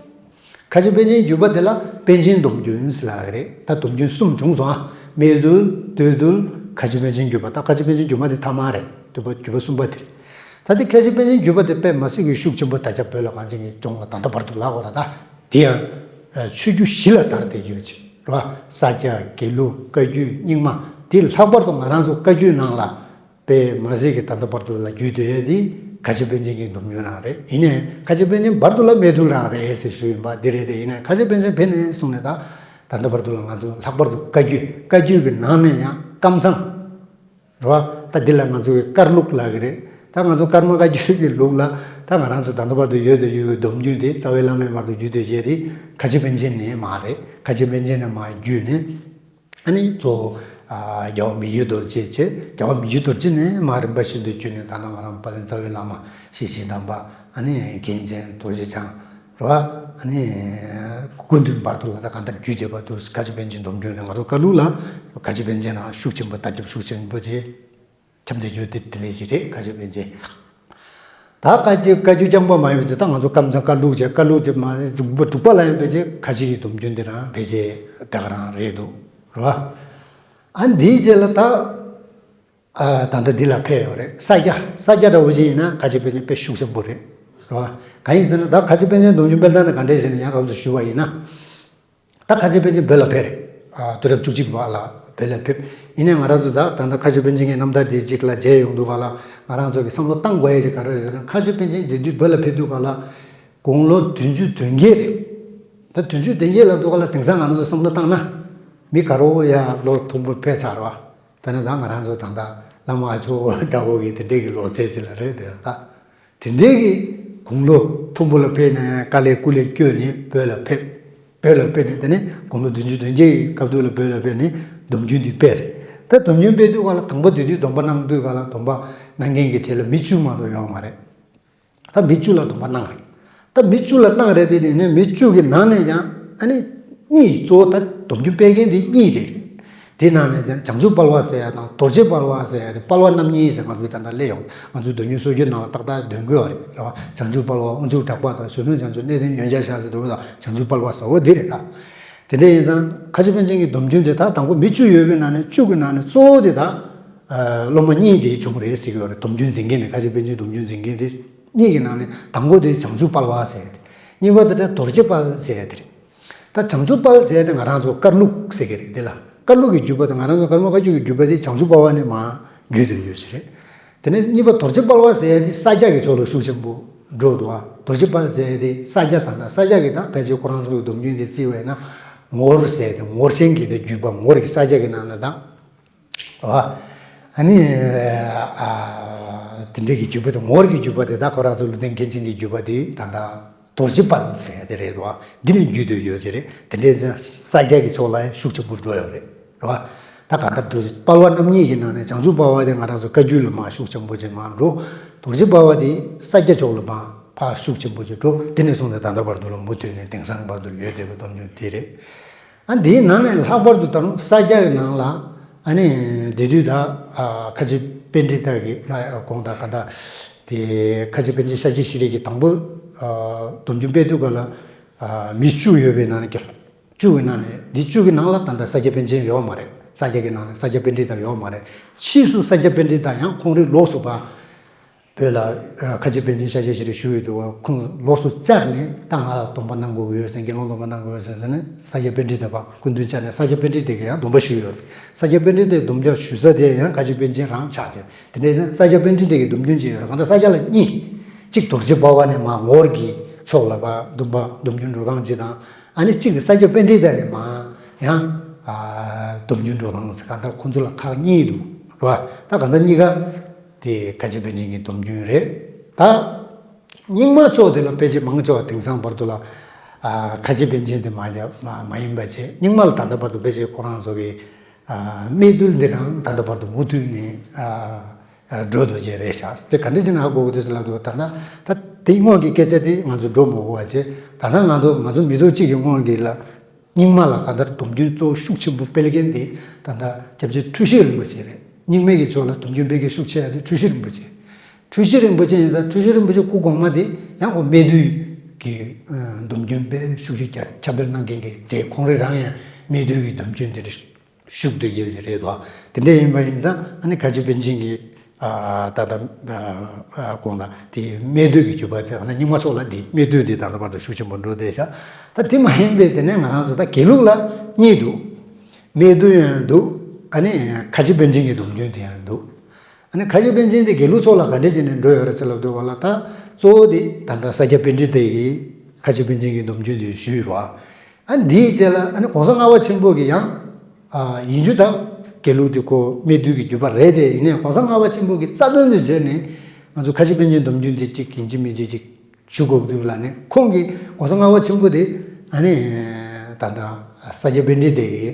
ཁ་ཆེ་པཎ་ཆེན་བརྒྱུད་པ་དེ་ལ་པཎ་ཆེན་སྡོམ་རྒྱུན་ཟེར་ལབ་ཀྱི་རེད། ད་སྡོམ་རྒྱུན་གསུམ་བྱུང་སོང་ཨ། སྨད་འདུལ། སྟོད་འདུལ། ཁ་ཆེ་པཎ་ཆེན་བརྒྱུད་པ། ད་ཁ་ཆེ་པཎ་ཆེན་བརྒྱུད་པ་དེ་ཐ་མ་རེད། བརྒྱུད་པ་བརྒྱུད་པ་གསུམ་པ་དེ་རེད། ད་དེ་ཁ་ཆེ་པཎ་ཆེན་བརྒྱུད་པ་དེ་དཔེ་མ་སྲིད་ཀྱི་ཤུགས་ཆེན་པོ་དར་ཁྱབ་བོད་ལ་གངས་ཅན་གྱི་ལྗོངས་ལ་ད་ལྟ་བར་དུ་ལབ་དགོས་ར། ད་དེ་ཡང་ཆོས་བརྒྱུད་བཞི་ལ་དར་བསྡད་ཡོད་ཅིག་རེད་བ། ས་སྐྱ། དགེ་ལུགས། བཀའ་བརྒྱུད། རྙིང་མ། དེ་ལྷག་པར་དུ་ང་རང་ཚོ་བཀའ་བརྒྱུད་ནང་ལ། དཔེ་མ་སྲིད་ཀྱི་ད་ལྟ་བར་དུ་ལ་བརྒྱུད་དེ་ཡོད་དེ་ཁ་ཆེ་པཎ་ཆེན་གྱི་སྡོམ་རྒྱུན་རང་རེད། ཡིན་ནའི་ཁ་ཆེ་པཎ་ཆེན་བར་དུ་ལ་སྨད་འདུལ་རང་རེད་ཟེར་ཞུ་ཡིན་པ་འདི་རེད་དེ། ཡིན་ནའི་ཁ་ཆེ་པཎ་ཆེན་ཕེབས་ནས་བཟུང་ནས་ད་ད་ལྟ་བར་དུ་ལ་ང་ཚོ་ལྷག་པར་དུ་བཀའ་བརྒྱུད། བཀའ་བརྒྱུད་ཀྱི་ནང་ནས་ཡང་ཀམ་ཚང་རེད་བ། ད་འདི་ལ་ང་ཚོ་གི་བཀར་ལུགས་ལབ་ཀྱི་རེད། ད་ང་ཚོ་ཀརྨ་བཀའ་བརྒྱུད་ཀྱི་ལུགས་ལ་ད་ང་རང་ཚོ་ད་ལྟ་བར་དུ་ཡོད་དེ་ཡོད་པའི་སྡོམ་རྒྱུན་དེ་རྩ་བའི་བླ་མའི་བར་དུ་བརྒྱུད་དེ་བྱས་དེ་ཁ་ཆེ་པཎ་ཆེན་ནས་མ་རེད། ཁ་ཆེ་པཎ་ཆེན་ནས་མ་བརྒྱུད་ནས། ཨ་ནི་གཙོ་བོ། ཨ། རྒྱལ་བ་མི་ཡུལ་རྡོ་རྗེ་བྱས། རྒྱལ་བ་མི་ཡུལ་རྡོ་རྗེ་ནས་མར་རིམ་པ་བཞིན་དུ་བརྒྱུད་ནས་ད་ལྟ་ང་རང་དཔལ་ལྡན་རྩ་བའི་བླ་མ་ཞེས་བྱའི་གདམས་པ། ཨ་ནི་རྒྱལ་མཚན་རྡོ་རྗེ་འཆང་རེད་བ། ཨ་ནི་སྐུ་མདུན་བར་དུ་ལ་ད་གང་ལྟར་བརྒྱུད་བསྡད་པ་འདུག་ཁ་ཆེ་པཎ་ཆེན་སྡོམ་རྒྱུན་ནས་ང་ཚོ་བཀའ་ལུགས་ལ་ཁ་ཆེ་པཎ་ཆེན་ལ་ཤུགས་ཆེན་པོ་ལྟ་རྒྱབ་ཤུགས་ཆེན་པོ་བྱས། ཁྱབ་བསྡད་རྒྱུ་དེ་དེ་ལས་ཅི་རེད། ཁ་ཆེ་པཎ་ཆེན། ད་བཀའ་བརྒྱུད་བཀའ་བརྒྱུད་རྐྱང་པ་མ་ཡིན་པ་ཅིག་ད་ང་ཚོ་ཀམ་ཚང་བཀར་ལུགས་བྱས། བཀར་ལུགས་བྱས་མ་འབྲུག་པ་འབྲུག་པ་ལ་ཡང་ཕལ་ཆེར་ཁ་ཆེ་གི་སྡོམ་རྒྱུན་དེ་རང་ཕལ་ཆེར་ད་ག་རང་རེད་འདུག་རེད་བ། ཨ་འདིའི་རྗེས་ལ་ད་ཨ་ད་ལྟ་འདི་ལ་ཕེབས་ཡོད་རེད། ས་སྐྱ། ས་སྐྱ་འདྲ་བོ་ཅིག་ཡིན་ན་ཁ་ཆེ་པཎ་ཆེན་དཔེ་ཤུགས་ཆེན་པོ་རེད། རེད་བ། གང་ཡིན་ཟེར་ན་ད་ཁ་ཆེ་པཎ་ཆེན་སྡོམ་རྒྱུན་སྤེལ་སྟངས་ནི་ག་འདྲས་ཟེར་ན་ཡང་རོབ་ཙམ་ཞུ་བ་ཡིན་ན། ད་ཁ་ཆེ་པཎ་ཆེན་བོད་ལ་ཕེབས་རེད། ཨ། དུས་རབས་བཅུ་གཅིག་པ་ལ་བོད་ལ་ཕེབས། ཡིན་ནའི་ང་རང་ཚོ་ད་ད་ལྟ་ཁ་ཆེ་པཎ་ཆེན་གྱི་རྣམ་ཐར་དེ་གཅིག་ལ་མཇལ་ཡོང་དུས་ག་ལ་ང་རང་ཚོ་གི་བསམ་བློ་བཏང་དགོས་ཡ་ཅིག་ག་རེ་རེད་ཟེར་ན། ཁ་ཆེ་པཎ་ཆེན་དེ་དུས་བོད་ལ་ཕེབས་དུས་ག་ལ་དགུང་ལོ་བདུན་ཅུ་དོན་བརྒྱད་རེད། ད་བདུན་ཅུ་དོན་བརྒྱད་ལབ་དུས་ག་ལ་དེང་སང་ང་རང་ཚོ་བསམ་བློ་བཏང་ན་མི་ག་རོ་ཡ་ལོ་མཐོན་པོར་ཕེབས་ཚར་བ། དཔེར་ན་ད་ང་རང་ཚོ་ད་ལྟ་བླ་མ་ཨ་ཅོ་འདྲ་བོ་གི་དེ་འདྲས་ཀྱི་ལོ་ཚད་ཅིག་ལ་རེད་དེ་ད། དེ་འདྲའི་གི་དགུང་ལོ་མཐོན་པོ་ལ་ཕེབས་ནས་དཀའ་ལས་ཀུ་ལས་བསྐྱོན་ནས་བོད་ལ་ཕེབས། བོད་ལ་ཕེབས་ནས་དེ་ནས་དགུང་ལོ་བདུན་ཅུ་དོན་བརྒྱད་ཀྱི་སྐབས་དུས་ལ་བོད་ལ་ཕེབས་ནས་སྡོམ་རྒྱུན་འདི་སྤེལ་རེད། ད་སྡོམ་རྒྱུན་སྤེལ་དུས་ག་ལ་དང་པོ་དེ་དུས་སྡོམ་པ་གནང་དུས་ག་ལ་སྡོམ་པ་གནང་མཁན་གྱི་གྲས་ལ་མི་བཅུ་མ་གཏོགས་ཡོད་མ་རེད། ད་མི་བཅུ་ལ་སྡོམ་པ་གནང་རེད། ད་མི་བཅུ་ལ་གནང་རེད་དེ་ནས་མི་བཅུ་གི་ནང་ནས་ཡང་ཨ་ནི་གཉིས། གཙོ་བོ་ད་སྡོམ་རྒྱུན་སྤེལ་མཁན་དེ་གཉིས་རེད། དེ་ནང་ནས་ཀྱང་བྱང་ཆུབ་དཔལ་བ་ཟེར་ཡ་དང་རྡོ་རྗེ་དཔལ་བ་ཟེར་ཡ་དེ། དཔལ་བ་རྣམ་གཉིས་ཟེར་ང་ཚོས་ད་ལྟ་སླེབས་ཡོང་། ང་ཚོའི་མདོ་རྒྱུད་སྲོལ་རྒྱུན་ནང་ལ་ཏག་ཏག་འདོན་དགོས་པ་རེད། རེད་བ། བྱང་ཆུབ་དཔལ་བ་དབང་ཕྱུག་གྲགས་པ་དང་། གཞོན་ནུ་བྱང་ཆུབ་གནས་བརྟན་མྱོས་བྱང་ཤར་ཟེར་འདུག་པ་དང་། བྱང་ཆུབ་དཔལ་བ་ཟེར་བ་འདི་རེད་ད། དེ་འདྲ་ཡིན་ཙང་ཁ་ཆེ་པཎ་ཆེན་གྱི་སྡོམ་རྒྱུན་དེ་ད་དང་པོ་མི་བཅུ་ཡོད་པའི་ནང་ནས་བཅུ་གི་ནང་ནས་གཙོ་བོ་དེ་ད་སློབ་མ་གཉིས་དེ་བྱུང་རེད་ཟེར་གྱི་ཡོད་རེད། སྡོམ་རྒྱུན་འཛིན་མཁན་དེ། ཁ་ཆེ་པཎ་ཆེན་སྡོམ་རྒྱུན་འཛིན་མཁན་དེ་གཉིས་ཀྱི་ནང་ནས་དང་པོ་དེ་བྱང་ཆུབ་དཔལ་བ་ཟེར་ཡ་དེ། གཉིས་པ་དེ་ད་རྡོ་རྗེ་དཔལ་ཟེར་ཡ་དེ་རེད། ད་བྱང་ཆུབ་དཔལ་ཟེར་ཡ་དེ་ང་རང་ཚོ་བཀར་ལུགས་ཟེར་གྱི་རེད། དེ་ལ་བཀར་ལུགས་ཀྱི་བརྒྱུད་པ་དེ་ང་རང་ཚོ་ཀརྨ་བཀའ་བརྒྱུད་ཀྱི་བརྒྱུད་པ་དེ་བྱང་ཆུབ་དཔལ་བ་ནས་མར་བརྒྱུད་དེ་ཡོད་ཟེར་རེད། དེ་ནས་གཉིས་པ་རྡོ་རྗེ་དཔལ་བ་ཟེར་ཡ་དེ་ས་སྐྱ་གི་ཕྱོགས་ལ་ཤུགས་ཆེན་པོ་འགྲོ་འདུག་ཨ། རྡོ་རྗེ་དཔལ་ཟེར་ཡ་དེ་ས་སྐྱ་དང་། ད་ས་སྐྱ་གི་ད་ཕལ་ཆེར་ཁོ་རང་ཚོ་གི་སྡོམ་རྒྱུན་དེ་བརྩིས་པ་ཡིན་ན་ངོར་ཟེར་ཡ་དེ། ངོར་ཆེན་གྱི་དེ་བརྒྱུད་པ། ངོར་གྱི་ས་སྐྱ་གི་ནང་ནས་ད། ཨ་ནི། ཨ། དེ་འདྲའི་གི་བརྒྱུད་པ་དེ། ངོར་གྱི་བརྒྱུད་པ་དེ་ད་ཁོ་རང་ཚོ་ལུང་བསྟན་མཁན་ཆེན་གྱི་བརྒྱུད་པ་དེ་ད་ལྟ་རྡོ་རྗེ་དཔལ་ཟེར་ཡ་དེ་རེད་དོ། འདི་ནས་བརྒྱུད་དུ་ཡོད་ཅེས་རེད། དེ་འདྲའི་ཙང་ས་སྐྱ་གི་ཕྱོགས་ལ་ཡང་ཤུགས་ཆེན་པོ་འགྲོ་ཡོད་རེད། རེད་བ། ད་གང་ལྟར་རྡོ་རྗེ་དཔལ་བ་རྣམ་གཉིས་ཀྱི་ནང་ནས་བྱང་ཆུབ་དཔལ་བ་དེ་ང་རང་ཚོ་བཀའ་བརྒྱུད་ལ་མར་ཤུགས་ཆེན་པོ་ཅིག་མར་འགྲོ། རྡོ་རྗེ་དཔལ་བ་དེ་ས་སྐྱ་ཕྱོགས་ལ་མར་ཕར་ཤུགས་ཆེན་པོ་ཅིག་འགྲོ། དེ་ནས་བཟུང་སྟེ་ད་ལྟ་བར་དུ་ལ་མུ་མཐུད་ནས་དེང་སང་བར་དུ་ཡོད་བསྡད་པའི་སྡོམ་རྒྱུན་དེ་རེད། ཨ། འདིའི་ནང་ནས་ལྷག་པར་དུ་ད་རུང་ས་སྐྱ་གི་ནང་ལ་ཨ་ནི་དེ་དུས་ད་ཨ་ཁ་ཆེ་པཎྜི་ཏ་གི་ན་གོང་དང་ག་ད་དེ་ཁ་ཆེ་པཎ་ཆེན་ཤཱཀྱ་ཤྲཱི་གི་དང་པོ་ཨ་སྡོམ་རྒྱུན་སྤེལ་དུས་ག་ལ་ཨ་མི་བཅུ་ཡོད་པའི་ནང་ནས་ཀྱི་བཅུ་གི་ནང་ནས་འདི་བཅུ་གི་ནང་ལ་ད་ལྟ་ས་སྐྱ་པཎ་ཆེན་ཡོད་མ་རེད། ས་སྐྱ་གི་ནང་ནས་ས་སྐྱ་པཎྜི་ཏ་ཡོད་མ་རེད། ཕྱིས་སུ་ས་སྐྱ་པཎྜི་ཏ་ཡང་ཁོང་རང་ལོགས་སུ་ཕར། བོད་ལ་ཨ་ཁ་ཆེ་པཎ་ཆེན་ཤཱཀྱ་ཤྲཱི་བཞུགས་ཡོད་དུས་ཁོང་ལོགས་སུ་བཅར་ནས་ད་ང་ལ་སྡོམ་པ་གནང་དགོས་ཀྱི་ཡོད་ཟེར། དགེ་སློང་སྡོམ་པ་གནང་དགོས་ཡོད་ཟེར་ཟེར་ནས་ས་སྐྱ་པཎྜི་ཏ་དང་སྐུ་མདུན་བཅར་ནས་ས་སྐྱ་པཎྜི་ཏ་གིས་ཡང་སྡོམ་པ་ཞུས་ཡོད་རེད། ས་སྐྱ་པཎྜི་ཏའི་སྡོམ་རྒྱག་ཞུ་ས་དེ་ཡང་ཁ་ཆེ་པཎ་ཆེན་རང་ཆགས་ཀྱི་ཡོད། དེ་འདྲ་ཡིན་ཙང་ས་སྐྱ་པཎྜི་ཏ་གི་སྡོམ་རྒྱུན་ཅིག་ཡོད་རེད། གང་ལྟར་ས་སྐྱ་ལ་གཉིས། གཅིག་རྡོ་རྗེ་འབར་བ་ནས་མར་ངོར་གྱི་ཕྱོགས་ལ་ཕར་སྡོམ་པ་སྡོམ་རྒྱུན་འགྲོ་སྟངས་ཅིག་དང་། ཨ་ནི་གཅིག་དེ་ས་སྐྱ་པཎྜི་ཏ་ནས་མར་ཡང་ཨ་སྡོམ་རྒྱུན་འགྲོ་སྟངས་ཟེར། གང་ལྟར་ཁོང་ཚོ་ལ་ཁག་གཉིས་འདུག་རེད་བ། ད་གང་ལྟར་གཉིས་ཀ་དེ་ཁ་ཆེ་པཎ་ཆེན་གྱི་སྡོམ་རྒྱུན་རེད། ད་རྙིང་མ་ཕྱོགས་དེ་ལ་ཕལ་ཆེར་མང་ཆེ་བ་དེང་སང་བར་དུ་ལ་ཨ་ཁ་ཆེ་པཎ་ཆེན་དེ་མ་མ་མ་ཡིན་པ་བྱས། རྙིང་མ་ལ་ད་ལྟ་བར་དུ་ཕལ་ཆེར་ཁོ་རང་ཚོ་གི་ཨ་སྨད་འདུལ་འདི་རང་ད་ལྟ་བར་དུ་མུ་མཐུད་ནས་ཨ་ཨ་འགྲོ་འདུག་ཅེས་རེད་ཤག་དེ་ག་འདྲ་ཅིག་ན་ཧ་གོ་གི་འདུག་ཟེར་ལབ་དུས། ད་ལྟ་ད་དེ་སྔོན་གྱི་སྐད་ཆ་དེ་ང་ཚོ་འགྲོ་མ་དགོས་པ་བྱས། ད་ལྟ་ང་ཚོ་ང་ཚོ་མི་ཐོག་གཅིག་གི་སྔོན་གྱི་ལ་རྙིང་མ་ལ་གང་ལྟར་སྡོམ་རྒྱུན་གཙོ་བོ་ཤུགས་ཆེན་པོ་སྤེལ་མཁན་དེ་ད་ལྟ་སྐྱབས་རྗེ་འཁྲུལ་ཞིག་རིན་པོ་ཆེ་རེད། རྙིང་མའི་གི་ཕྱོགས་ལ་སྡོམ་རྒྱུན་སྤེལ་མཁན་ཤུགས་ཆེ་ཡ་དེ་འཁྲུལ་ཞིག་རིན་པོ་ཆེ། འཁྲུལ་ཞིག་རིན་པོ་ཆེ་ཡིན་ཙང་། འཁྲུལ་ཞིག་རིན་པོ་ཆེ་སྐུ་གོང་མ་དེ་ཡང་ཁོ་སྨད་འདུལ་གྱི་ཨ་སྡོམ་རྒྱུན་དཔེ་ཤུགས་ཆེ་ཁྱབ་སྤེལ་གནང་མཁན་གྱི་གྲས། ཁོང་རང་རང་ཡང་སྨད་འདུལ་གྱི་སྡོམ་རྒྱུན་དེ་འདྲ་ཤུགས་སྡུད་ཡོད་ཀྱི་རེད་དོ། དེ་འདྲ་ཡིན་པ་ཡིན་ཙང་ཨ་ནི་ཁ་ཆེ་པཎ་ཆེན་གྱི་ཨ་ད་ལྟ་ཨ་ཨ་གོང་ལ་དེ་སྨད་འདུལ་གྱི་བརྒྱུད་པ་དེ། ཨ་ནི་རྙིང་མ་ཕྱོགས་ལ་དེ་སྨད་འདུལ་དེ་ད་ལྟ་བར་དུ་ཤུགས་ཆེན་པོ་འགྲོ་བསྡད་ཤག་ད་དེ་མ་ཡིན་པའི་དེ་ནས་ང་རང་ཚོ་ད་དགེ་ལུགས་ལ་གཉིས་འདུག་སྨད་འདུལ་ཡང་འདུག་ཨ་ནི་ཁ་ཆེ་པཎ་ཆེན་གྱི་སྡོམ་རྒྱུན་དེ་ཡང་འདུག་ཨ་ནི་ཁ་ཆེ་པཎ་ཆེན་དེ་དགེ་ལུགས་ཕྱོགས་ལ་ག་འདྲ་བྱས་ནས་འགྲོ་ཡོད་རེད་ཟེར་ལབ་དུས་སྒང་ལ། ད་གཙོ་བོ་དེ་ད་ལྟ་ས་སྐྱ་པཎྜི་ཏ་གིས་ཁ་ཆེ་པཎ་ཆེན་གྱི་སྡོམ་རྒྱུན་དེ་ཞུས་ཡོད་རེད་བ། ཨ་ནི་དེའི་རྗེས་ལ་ཨ་ནི་གོང་ས་ལྔ་པ་ཆེན་པོ་གིས་ཡང་ཨ་ཡིན་རྒྱུ་དང་། དགེ་ལུགས་དེ་ཁོ་སྨད་འདུལ་གྱི་བརྒྱུད་པ་རེད་དེ། ཡིན་ནའི་གོང་ས་ལྔ་པ་ཆེན་པོ་གི་རྩ་དོན་དུ་བྱས་ནས་ང་ཚོ་ཁ་ཆེ་པཎ་ཆེན་སྡོམ་རྒྱུན་དེ་གཅིག་ཡིན་གཅིག་མིན་གཅིག་ཅིག་ཞུ་དགོས་འདུག་ལབ་ནས། ཁོང་གིས་གོང་ས་ལྔ་པ་ཆེན་པོ་དེ་ཨ་ནི་ད་ལྟ་ས་སྐྱ་པཎྜི་ཏ་གི་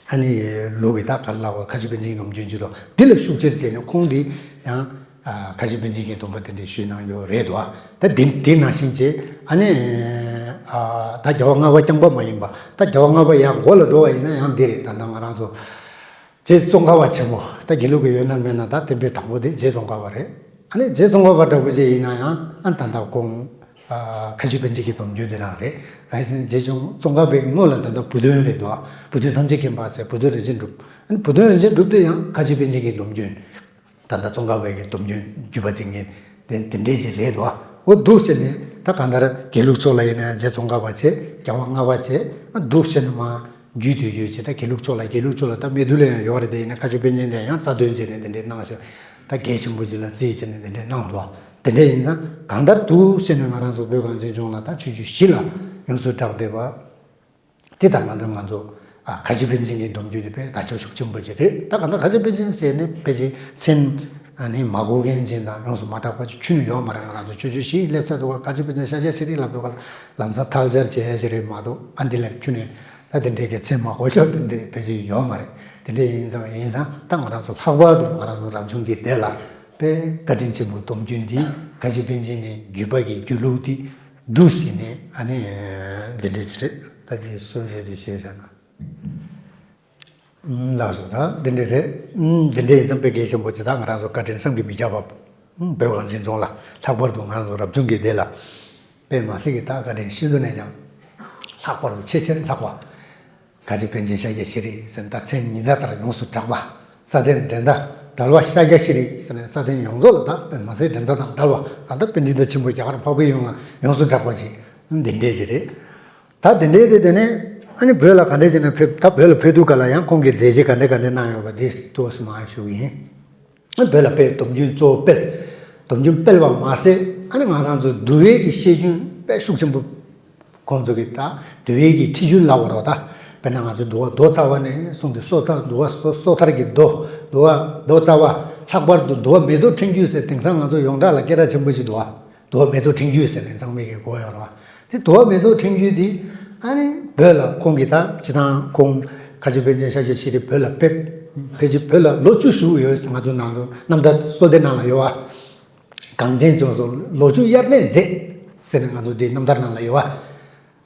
ཨ་ནི་ལུགས་ཀྱི་ད་ག་རེ་ལབ་དགོས། ཁ་ཆེ་པཎ་ཆེན་གྱི་སྡོམ་རྒྱུན་ཅིག་དང་། འདི་ལ་ཤུགས་ཆེར་བྱས་ནས་ཁོང་འདི་ཡང་ཨ་ཁ་ཆེ་པཎ་ཆེན་གྱི་སྡོམ་པ་དེ་འདྲ་ཞུས་གནང་ཡོད་རེད་དོ། ད་འདི་འདི་ནང་བཞིན་བྱས། ཨ་ནི་ཨ་ད་རྒྱལ་བ་ལྔ་པ་རྐྱང་པ་མ་ཡིན་པ། ད་རྒྱལ་བ་ལྔ་པ་ཡར་མགོ་ལ་འགྲོ་བ་ཡིན་ན་ཡང་འདི་རེད། ད་ལྟ་ང་རང་ཚོ་རྗེ་ཙོང་ཁ་པ་ཆེན་པོ། ད་དགེ་ལུགས་ཀྱི་ཡོད་ན་མེད་ན་ད་བསྟན་པའི་བདག་པོ་དེ་རྗེ་ཙོང་ཁ་པ་རེད། ཨ་ནི་རྗེ་ཙོང་ཁ་པ་འདྲ་པོ་ཅིག་ཡིན་ན་ཡང་ཨ་ད་ལྟ་ཁོང་ཨ་ཁ་ཆེ་པཎ་ཆེན་གྱི་སྡོམ་རྒྱུན་དེ་རང་རེད། གང་ཡིན་ཟེར་ན་རྗེ་ཙོང་ཙོང་ཁ་པའི་སྔོན་ལ་ད་ལྟ་བུ་སྟོན་རེད་དོ། བུ་སྟོན་ཐམས་ཅད་མཁྱེན་པ་ཟེར། བུ་སྟོན་རིན་ཆེན་གྲུབ། ཨ་ནི་བུ་སྟོན་རིན་ཆེན་གྲུབ་དེ་ཡང་ཁ་ཆེ་པཎ་ཆེན་གྱི་སྡོམ་རྒྱུན། ད་ལྟ་ཙོང་ཁ་པའི་གི་སྡོམ་རྒྱུན་བརྒྱུད་པ་འཛིན་མཁན་དེ་དེ་འདྲས་ཅིག་རེད་དོ། འོ་འདུག་ཟེར་ནས་ད་གང་ལྟར་དགེ་ལུགས་ཕྱོགས་ལ་ཡིན་ན་རྗེ་ཙོང་ཁ་པ་བྱས། རྒྱལ་བ་ལྔ་པ་བྱས། ཨ་འདུག་ཟེར་ནས་མར་བརྒྱུད་དུ་ཡོད་ཅེས། ད་དགེ་ལུགས་ཕྱོགས་ལ་དགེ་ལུགས་ཕྱོགས་ལ་ད་སྨད་འདུལ་ལ་ཡང་ཡོད་རེད་དེ། ཡིན་ན་ཁ་ཆེ་པཎ་ཆེན་དེ་ཡང་རྩ་དོན་བྱས་ནས་དེ་འདྲས་གནང་ཞིང་། ད་གལ་ཆེན་པོ་ཅིག་ལ་བརྩིས་བྱས་ནས་དེ་འདྲས་གནང་འདུག་དེ་འདྲས་ཡིན་ཙང་གང་ལྟར་འདུག་ཟེར་ནས་ང་རང་ཚོ་བོད་གངས་ཅན་ལྗོངས་ལ་ད་ཆོས་བརྒྱུད་བཞི་ལ་ཡོངས་སུ་གྲགས་བསྡད་པ་དེ། ད་ང་ཚོ་ང་ཚོ་ཨ་ཁ་ཆེ་པཎ་ཆེན་གྱི་སྡོམ་རྒྱུན་དེ་དཔེ་དར་ཁྱབ་ཤུགས་ཆེན་པོ་ཅིག་རེད། ད་གང་ལྟར་ཁ་ཆེ་པཎ་ཆེན་ཟེར་ནས་ཕལ་ཆེར་མཚན་ཨ་ནི་མ་གོ་མཁན་ཅིག་དང་ཡོངས་སུ་མ་གྲགས་པ་ཅིག་ཁྱོན་ནས་ཡོད་མ་རེད། ང་རང་ཚོ་ཆོས་བརྒྱུད་བཞི་སླེབས་ཚར་དུས་ཁ་ཆེ་པཎ་ཆེན་ཤཱཀྱ་ཤྲཱི་ལབ་དུས་ལམ་སང་ཐལ་སྦྱར་བྱེད་ཡ་ཞིག་རེད་མ་གཏོགས། ཨ་འདི་ལས་ཁྱོན་ནས་ད་དེ་འདྲའི་གི་མཚན་མ་གོ་ཆོག་དེ་འདྲའི་ཕལ་ཆེར་ཡོད་མ་རེད། དེ་འདྲ་ཡིན་ཙང་ཡིན་ཙང་ད་ང་རང་ཚོ་ལྷག་པར་དུ་ང་རང་ཚོ་རབ་བྱུང་གི་སྡེ་ལ་དཔེ་བཀའ་དྲིན་ཆེན་པོ་སྡོམ་རྒྱུན་འདི། ཁ་ཆེ་པཎ་ཆེན་ནས་བརྒྱུད་པ་གི་རྒྱུད་ལུགས་འདི་འདུག་ཟེར་ནས་ཨ་ནི་འདི་འདྲ་ཅིག་རེད། ད་འདི་གསུང་བཤད་འདི་བྱས་ཟེར་ན། ལགས་སོ། ད་འདི་འདྲ་རེད། འདི་འདྲ་ཡིན་ཙང་དཔེ་གལ་ཆེན་པོ་ཅིག་ད་ང་རང་ཚོ་བཀའ་དྲིན་བསམ་གྱིས་མི་ཁྱབ་པ། བོད་གངས་ཅན་ལྗོངས་ལ། ལྷག་པར་དུ་ང་རང་ཚོ་རབ་བྱུང་གི་སྡེ་ལ་དཔེ་མ་སྲིད་ཀྱི་ད་བཀའ་དྲིན་ཤིན་ཏུ་ནས་ཀྱང་ལྷག་པར་དུ་ཆེས་ཆེར་ལྷག་པ། ཁ་ཆེ་པཎ་ཆེན་ཤཱཀྱ་ཤྲཱི་ཟེར་ནས་ད་མཚན་ཉིན་ཟླ་ལྟར་ཡོངས་སུ་གྲགས་པ། སྲ་བརྟན་འགྲན་ཟླ་བྲལ་བ་ཤཱཀྱ་ཤྲཱི་ཟེར་ནས་སྲ་བརྟན་ཡོངས་རྫོགས་ལ་ད་དཔེ་མ་སྲིད་འགྲན་ཟླ་དང་བྲལ་བ། ད་ལྟ་པཎྜི་ཏ་ཆེན་པོ་རྒྱ་གར་འཕགས་པའི་ཡུལ་ལ་ཡོངས་སུ་གྲགས་པ་ཅིག་འདི་འདྲས་ཅིག་རེད། ད་འདི་འདྲས་དེ་དེ་ནས་ཨ་ནི་བོད་ལ་ག་འདྲས་ཅིག་ནས་ཕེབས། ད་བོད་ལ་ཕེབས་དུས་ག་ལ་ཡང་ཁོང་གིས་མཛད་རྗེས་ག་འདྲས་ག་འདྲས་གནང་ཡོད་པ་འདི་ཏོག་ཙམ་མར་ཞུ་གི་ཡིན། བོད་ལ་དཔེ་སྡོམ་རྒྱུན་གཙོ་བོ་སྤེལ། སྡོམ་རྒྱུན་སྤེལ་བ་མ་ཟད་ཨ་ནི་ང་རང་ཚོ་འདུལ་བའི་གི་བཤད་རྒྱུན་དཔེ་ཤུགས་ཆེན་པོ། ཁོང་ཚོ་གི་ད་འདུལ་བའི་གི་ཁྲིད་རྒྱུན་ལབ་དགོས་རེད་བ། ད་དཔེར་ན་ང་ཚོ་འདུལ་བ་མདོ་རྩ་བ་ནས་བཟུང་སྟེ་སོ་ཐར། འདུལ་བ་སོ་སོ་ཐར་གྱི་མདོ། འདུལ་བ་མདོ་རྩ་བ། ལྷག་པར་དུ་འདུལ་བ་མེ་ཏོག་ཕྲེང་རྒྱུད་ཟེར། དེང་སང་ང་ཚོ་ཡོངས་གྲགས་ལ་སྐད་གྲགས་ཆེན་པོ་ཞིག་འདུག་བ། འདུལ་བ་མེ་ཏོག་ཕྲེང་རྒྱུད་ཟེར་ནས་གཙང་མའི་གི་གོ་ཡོད་རེད་བ། དེ་འདུལ་བ་མེ་ཏོག་ཕྲེང་རྒྱུད་དེ་ཨ་ནི་བོད་ལ་ཁོང་གིས་ད་སྤྱིར་བཏང་ཁོང་ཁ་ཆེ་པཎ་ཆེན་ཤཱཀྱ་ཤྲཱི་བོད་ལ་ཕེབས། ཕལ་ཆེར་བོད་ལ་ལོ་བཅུ་བཞུགས་ཡོད་ཟེར་ང་ཚོ་ནང་དུ་རྣམ་ཐར་སོ་བདེ་ནང་ལ་ཡོད་བ། གངས་ཅན་ལྗོངས་སུ་ལོ་བཅུ་དབྱར་གནས་མཛད་ཟེར་ནས་ང་ཚོ་འདི་རྣམ་ཐར་ནང་ལ་ཡོད་བ།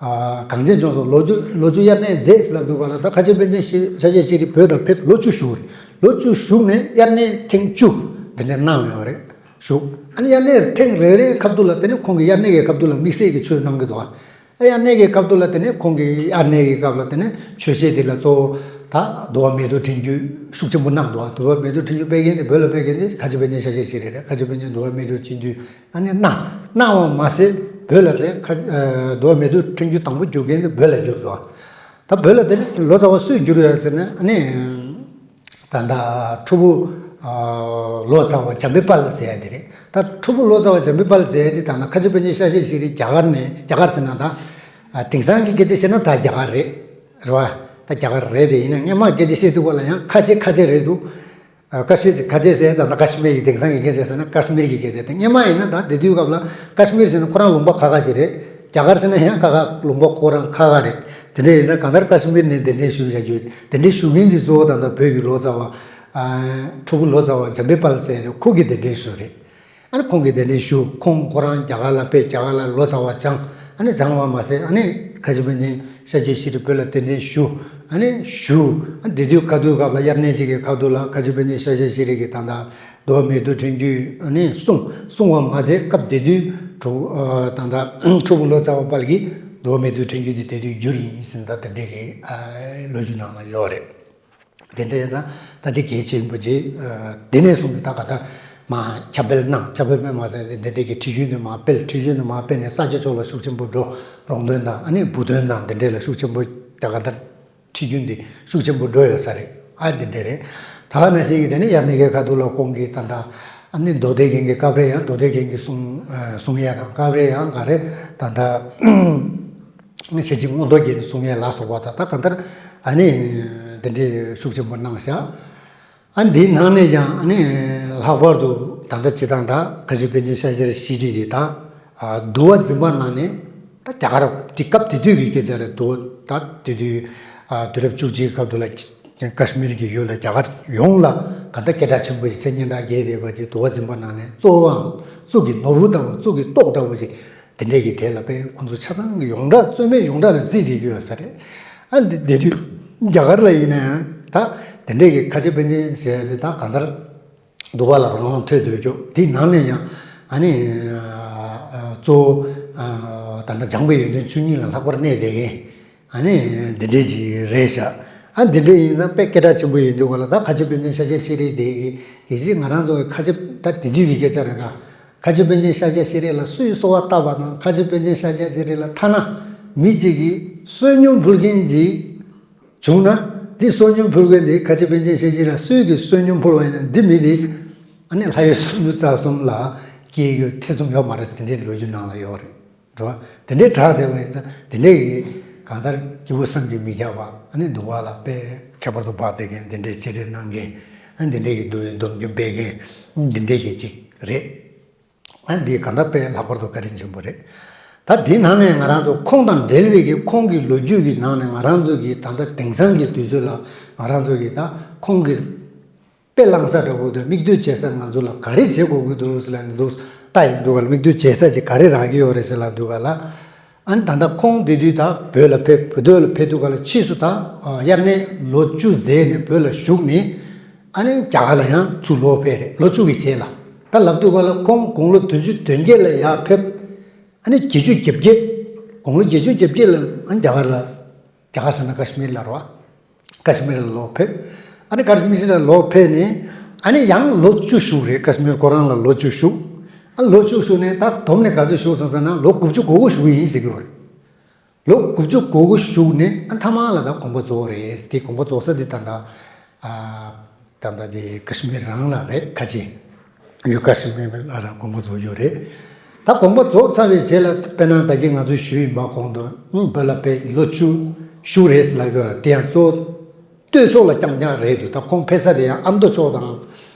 ཨ་གངས་ཅན་ལྗོངས་སུ་ལོ་བཅུ་ལོ་བཅུ་དབྱར་གནས་མཛད་ཟེར་ལབ་དུས་ག་ལ་ད་ཁ་ཆེ་པཎ་ཆེན་ཤཱཀྱ་ཤྲཱི་བོད་དུ་ཕེབས། ལོ་བཅུ་བཞུགས་རེད། ལོ་བཅུ་བཞུགས་ནས་དབྱར་གནས་ཐེངས་བཅུ་འདི་འདྲ་གནང་ཡོད་རེད། བཞུགས། ཨ་ནི་དབྱར་གནས་ཐེངས་རེ་རེའི་སྐབས་དུ་ལ་དེ་ནས་ཁོང་གིས་དབྱར་གནས་ཀྱི་སྐབས་དུ་ལ་དམིགས་བསལ་གྱི་ཆོས་གནང་གི་འདུག་བ། དབྱར་གནས་ཀྱི་སྐབས་དུ་ལ་དེ་ནས་ཁོང་གིས་དབྱར་གནས་ཀྱི་སྐབས་ལ་དེ་ནས་ཆོས་བཤད་དེ་ལ་གཙོ་བོ་ ད་འདུལ་བ་མེ་ཏོག་ཕྲེང་རྒྱུད་ཤུགས་ཆེན་པོ་གནང་འདུག་འདུལ་བ་མེ་ཏོག་ཕྲེང་རྒྱུད་སྤེལ་མཁན་དེ་བོད་ལ་སྤེལ་མཁན་དེ་ཁ་ཆེ་པཎ་ཆེན་ཤཱཀྱ་ཤྲཱི་རེད། ཁ་ཆེ་པཎ་ཆེན་འདུལ་བ་མེ་ཏོག་ཕྲེང་རྒྱུད་ཨ་ནི་གནང་གནང་བ་མ་ཟད་བོད་ལ་དེ་ཁ་འདུལ་བ་མེ་ཏོག་ཕྲེང་རྒྱུད་དང་པོ་བསྒྱུར་མཁན་དེ་བོད་ལ་བསྒྱུར་འདུག་ད་བོད་ལ་དེ་ལོ་ཙཱ་བ་སུས་བསྒྱུར་ཡོད་ཟེར་ན་ཨ་ནི། ད་ལྟ་ཁྲོ་བོ་ལོ་ཙཱ་བ་འཇམ་དཔལ་དཔལ་ཟེར་ཡ་དེ་རེད། ད་ཁྲོ་བོ་ལོ་ཙཱ་བ་འཇམ་དཔལ་དཔལ་ཟེར་ཡ་དེ་ད་ལྟ་ཁ་ཆེ་པཎ་ཆེན་ཤཱཀྱ་ཤྲཱི་རྒྱ་གར་ནས་རྒྱ་གར་ཟེར་ན་ད་དེང་སང་གི་སྐད་ཆ་བཤད་ན་ད་རྒྱ་གར་རེད། རེད་བ། ད་རྒྱ་གར་རེད་དེ་ཡིན་ན་སྔོན་མ་སྐད་ཆ་བཤད་དུས་སྐབས་ལ་ཡང་ཁ་ཆེ་ཁ་ཆེ་རེད་འདུག་ཀ་ཤི་ཀ་ཤི་ཟེར་ད་ལྟ་ཀ་ཤི་མིར་གྱི་དེང་སང་གི་སྐད་ཆ་ཟེར་ན་ཀ་ཤི་མིར་གྱི་སྐད་ཆ་དེ་སྔོན་མ་ཡིན་ན་ད་དེ་དུས་སྐབས་ལ་ཀ་ཤི་མིར་ཟེར་ན་ཁོ་རང་ལུང་པ་ཁ་ཁ་ཅིག་རེད། རྒྱ་གར་ཟེར་ན་ཡང་ཁ་ཁ་ལུང་པ་ཁོ་རང་ཁ་ཁ་རེད། དེ་འདྲ་ཡིན་ཙང་གང་ལྟར་ཀ་ཤི་མིར་ནས་གདན་འདྲེན་ཞུས་བཞག་རྒྱུ་གདན་འདྲེན་ཞུ་མཁན་འདི་གཙོ་བོ་ད་ལྟ་བོད་ཀྱི་ལོ་ཙཱ་བ་ཁྲོ་བོ་ལོ་ཙཱ་བ་འཇམ་དཔལ་དཔལ་ཟེར་ཡ་ཁོ་གི་གདན་འདྲེན་ཞུ་རེད། ཨ་ནི་ཁོང་གིས་གདན་འདྲེན་ཞུ། ཁོང་ཁོ་རང་རྒྱ་གར་ལ་ཕེབས། རྒྱ་གར་ལ་ལོ་ཙཱ་བ་སྦྱངས། ཨ་ནི་སྦྱངས་པ་མ་ཟད་ཨ་ནི་ཁ་ཆེ་པཎ་ཆེན་ཤཱཀྱ་ཤྲཱི་བོད་ལ་གདན་འདྲེན་ཞུ། ཨ་ནི་ཞུ། ཨ་དེ་དུས་ཁ་ཐུག་སྐབས་ལ་དབྱར་གནས་གཅིག་གི་ཁ་ཐུག་ལ་ཁ་ཆེ་པཎ་ཆེན་ཤཱཀྱ་ཤྲཱི་གིས་ད་ལྟ་འདུལ་བ་མེ་ཏོག་ཕྲེང་རྒྱུད་ཨ་ནི་གསུངས། གསུངས་པ་མ་ཟད་སྐབས་དེ་དུས་ཁྲོ་ཨ་ད་ལྟ་ཁྲོ་བོ་ལོ་ཙཱ་བ་དཔལ་གྱིས་འདུལ་བ་མེ་ཏོག་ཕྲེང་རྒྱུད་འདི་དེ་དུས་བསྒྱུར་ཡིན་ཟེར་ད་དེ་འདྲའི་གི་ཨ་ལོ་རྒྱུས་ནང་ལ་ཡོད་རེད། དེ་འདྲ་ཡིན་ཙང་ད་འདི་གལ་ཆེན་པོ་ཅིག་དེ་ནས་བཟུང་སྟེ་ད་ག་ད་མ་ཁྱབ་སྤེལ་གནང་། ཁྱབ་སྤེལ་སྤེལ་མ་ཟད་དེ་འདི་འདྲ་གི་ཁྲིད་རྒྱུན་དེ་མ་སྤེལ། ཁྲིད་རྒྱུན་དེ་མ་སྤེལ་ནས་ས་སྐྱ་ཕྱོགས་ལ་ཤུགས་ཆེན་པོ་འགྲོ། རོང་སྟོན་དང་ཨ་ནི་བུ་སྟོན་དང་དེ་འདྲ་ལ་ཤུགས་ཆེན་པོ་ད་ག་ད་ཁྲིད་རྒྱུན་དེ་ཤུགས་ཆེན་པོ་འགྲོ་ཡོད་ས་རེད། ཨ་འདི་འདྲ་རེད། ད་ག་ནང་བཞིན་གྱི་དེ་ནས་དབྱར་གནས་ཀྱི་ཁ་ཐུག་ལ་ཁོང་གིས་ད་ལྟ་ཨ་ནི་མདོ་སྡེ་རྒྱན་གྱི་སྐབས་རེ་ཡང་མདོ་སྡེ་རྒྱན་གྱི་གསུང་གསུང་ཡས་དང་སྐབས་རེ་ཡང་ག་རེ་ད་ལྟ། ཞེ་གཅིག་མངོན་རྟོགས་རྒྱན་གསུང་ཡས་ལ་སོགས་པ་དང་ད་གང་ལྟར་ཨ་ནི་འདི་འདྲའི་ཤུགས་ཆེན་པོ་གནང་བཞག་ཨ་འདིའི་ནང་ནས་ཀྱང་ཨ་ནི་ལྷག་པར་དུ་ད་ལྟ་སྤྱིར་བཏང་ད་ཁ་ཆེ་པཎ་ཆེན་ཤཱཀྱ་ཤྲཱི་དེ་ད་འདུལ་བ་འཛིན་པ་ནང་ནས་ད་རྒྱ་གར་དེ་སྐབས་དེ་དུས་ཀྱི་སྐད་ཆ་རེད་འདུག་ད་དེ་དུས་དུས་རབས་བཅུ་གཅིག་སྐབས་དུ་ལ་ཀ་ཤི་མིར་གྱི་ཡུལ་ལ་རྒྱ་གར་ཡོངས་ལ་གང་ལྟར་སྐད་གྲགས་ཆེན་པོ་ཞིག་མཚན་སྙན་གྲགས་རྒྱས་བསྡད་པ་ཅིག་འདུལ་བ་འཛིན་པ་ནང་ནས་གཙོ་བོའང་གཙུག་གི་ནོར་བུ་ལྟ་བུ་གཙུག་གི་ཏོག་འདྲ་བོ་ཞིག་དེ་འདྲས་ཀྱི་གྲས་ལ་དཔེ་ཁོང་ཚོ་ཆ་ཚང་གི་ཡོངས་གྲགས་རྩོད་མེད་ཡོངས་གྲགས་ལ་བརྩིས་བསྡད་ཀྱི་ཡོད་ས་རེད། ཨ་འདི་དེ་དུས་རྒྱ་གར་ལ་ཡིན་ན་ཡང་ད་དེ་འདྲས་ཀྱི་ཁ་ཆེ་པཎ་ཆེན་ཟེར་ཡ་དེ་ད་གང་ལྟར་འདུལ་བ་ལ་རང་དབང་ཐོབ་སྡོད་རྒྱུ་དེའི་ནང་ནས་ཡང་ཨ་ནི་གཙོ་བོ་ད་ལྟ་སྦྱངས་པའི་ཡོན་ཏན་བཅུ་གཉིས་ལ་ལྷག་པར་གནས་བསྡད་མཁན་ཨ་ནི་འདི་འདྲས་ཅིག་རེད་ཤག་ཨ་འདི་འདྲས་ཡིན་ན་དཔེ་སྐད་གྲགས་ཆེན་པོ་ཡིན་དུས་ག་ལ་ད་ཁ་ཆེ་པཎ་ཆེན་ཤཱཀྱ་ཤྲཱི་དེ་གི་གལ་སྲིད་ང་རང་ཚོ་གི་ཁ་ཆེ་ད་དེ་དུས་ཀྱི་སྐད་ཆ་རེད་ད། ཁ་ཆེ་པཎ་ཆེན་ཤཱཀྱ་ཤྲཱི་ལ་སུས་གསོལ་བ་བཏབ་པ་དང་ཁ་ཆེ་པཎ་ཆེན་ཤཱཀྱ་ཤྲཱི་ལ་ཐ་ན་མི་གཅིག་གིས་བསོད་སྙོམས་ཕུལ་མཁན་ཅིག་བྱུང་ན་འདི་བསོད་སྙོམས་ཕུལ་མཁན་དེ་ཁ་ཆེ་པཎ་ཆེན་ཤཱཀྱ་ལ་སུས་ཀྱིས་བསོད་སྙོམས་ཕུལ་བ་ཡིན་ན་འདི་མི་དེ་ཨ་ནི་ལྷ་ཡུལ་སུམ་ཅུ་རྩ་གསུམ་ལ་སྐྱེ་རྒྱུ་ཐེ་ཚོམ་ཡོད་མ་རེད། དེ་འདྲའི་ལོ་རྒྱུས་ནང་ལ་ཡོད་རེད། འགྲོ་བ་དེ་འདྲའི་གྲགས་བསྡད་པ་ཡིན་ཙང་དེ་འདྲའི་གི་གང་ལྟར་སྐྱེས་བུ་བསམ་གྱིས་མི་ཁྱབ་པ་ཨ་ནི་འདུལ་བ་ལ་དཔེ་ཁྱད་པར་དུ་འཕགས་བསྡད་མཁན་དེ་འདྲའི་བྱེད་རེས་གནང་མཁན་ཨ་ནི་དེ་འདྲའི་གི་འདུལ་བའི་སྡོམ་རྒྱུན་སྤེལ་མཁན་འདི་འདྲའི་གི་ཅིག་རེད། ཨ་འདི་གང་ལྟར་དཔེ་ལྷག་པར་དུ་བཀའ་དྲིན་ཆེན་པོ་རེད། ད་འདིའི་ནང་ནས་ང་རང་ཚོ་ཁོང་དང་འབྲེལ་བའི་གི་ཁོང་གི་ལོ་རྒྱུས་ཀྱི་ནང་ནས་ང་རང་ཚོ་གི་ད་ལྟ་དེང་སང་གི་དུས་ཚོད་ལ་ང་རང་ཚོ་གི་ད་ཁོང་གི་དཔེ་བླངས་ས་འདྲ་པོ་དང་མིག་ལྟོས་བྱེད་ས་ང་ཚོ་ལ་ག་རེ་བྱེད་དགོས་ཀྱི་འདུག་ཟེར་ལ་འདུག་ལྟ་ཡོང་དུས་ག་ལ་མིག་ལྟོས་བྱེད་ས་ཅིག་ག་རེ་རག་གི་ཡོད་རེད་ཟེར་ལ་འདུག་ག་ལ། ཨ་ནི་ད་ལྟ་ཁོང་དེ་དུས་ད་བོད་ལ་ཕེབས། བོད་ལ་ཕེབས་དུས་ག་ལ་ཕྱིས་སུ་ད་དབྱར་གནས་ལོ་བཅུ་མཛད་ནས་བོད་ལ་བཞུགས་ནས་ཨ་ནི་རྒྱ་གར་ལ་ཡང་ཚུར་ལོག་ཕེབས་རེད། ལོ་བཅུ་གི་རྗེས་ལ་ད་ལབ་དུས་ག་ལ་ཁོང་དགུང་ལོ་བདུན་ཅུ་དོན་བརྒྱད་ལ་ཡར་ཕེབས། ཨ་ནི་བརྒྱད་ཅུ་གྱ་བརྒྱད། དགུང་ལོ་བརྒྱད་ཅུ་གྱ་བརྒྱད་ལ་ཨ་ནི་རྒྱ་གར་ལ་རྒྱ་གར་ཟེར་ན་ཀ་ཤི་མིར་ལ་རེད་བ། ཀ་ཤི་མིར་ལ་ལོག་ཕེབས། ཨ་ནི་ཀ་ཤི་མིར་ལ་ལོག་ཕེབས་ནས་ཨ་ནི་ཡང་ལོ་བཅུ་བཞུགས་རེད། ཀ་ཤི་མིར་ཁོ་རང་ལ་ལོ་བཅུ་བཞུགས། ཨ་ལོ་བཅུ་བཞུགས་ནས་ད་བསྡོམས་ནས་ག་ཚོད་བཞུགས་སོང་ཟེར་ན་ལོ་དགུ་བཅུ་གོ་དགུ་བཞུགས་ཡིན་ཟེར་གྱི་ཡོད་རེད། ལོ་དགུ་བཅུ་གོ་དགུ་བཞུགས་ནས་ཨ་མཐའ་མ་ལ་ད་དགོངས་པ་རྫོགས་རེད། དེ་དགོངས་པ་རྫོགས་ས་དེ་ད་ལྟ་ཨ་ད་ལྟ་དེ་ཀ་ཤི་མིར་རང་ལ་རེད། ཁ་ཆེ་ཡུལ་ཀ་ཤི་མིར་ལ་རང་དགོངས་པ་རྫོགས་ཡོད་རེད། ད་དགོངས་པ་རྫོགས་ཚར་བའི་རྗེས་ལ་དཔེར་ན་ད་གིན་ང་ཚོས་ཞུས་ཡིན་པ་གོང་དུ་ཨུམ་བོད་ལ་ཕེབས་ལོ་བཅུ་བཞུགས་རེད་ཟེར་ལབ་ཡོད་རེད། དེ་ཡང་གཙོ་བོ་སྟོད་ཕྱོགས་ལ་རྐྱང་རྐྱང་རེད་འདུག་ད་ཁོང་ཕེབས་ས་དེ་ཡང་ཨ་མདོ་ཕྱོགས་དང་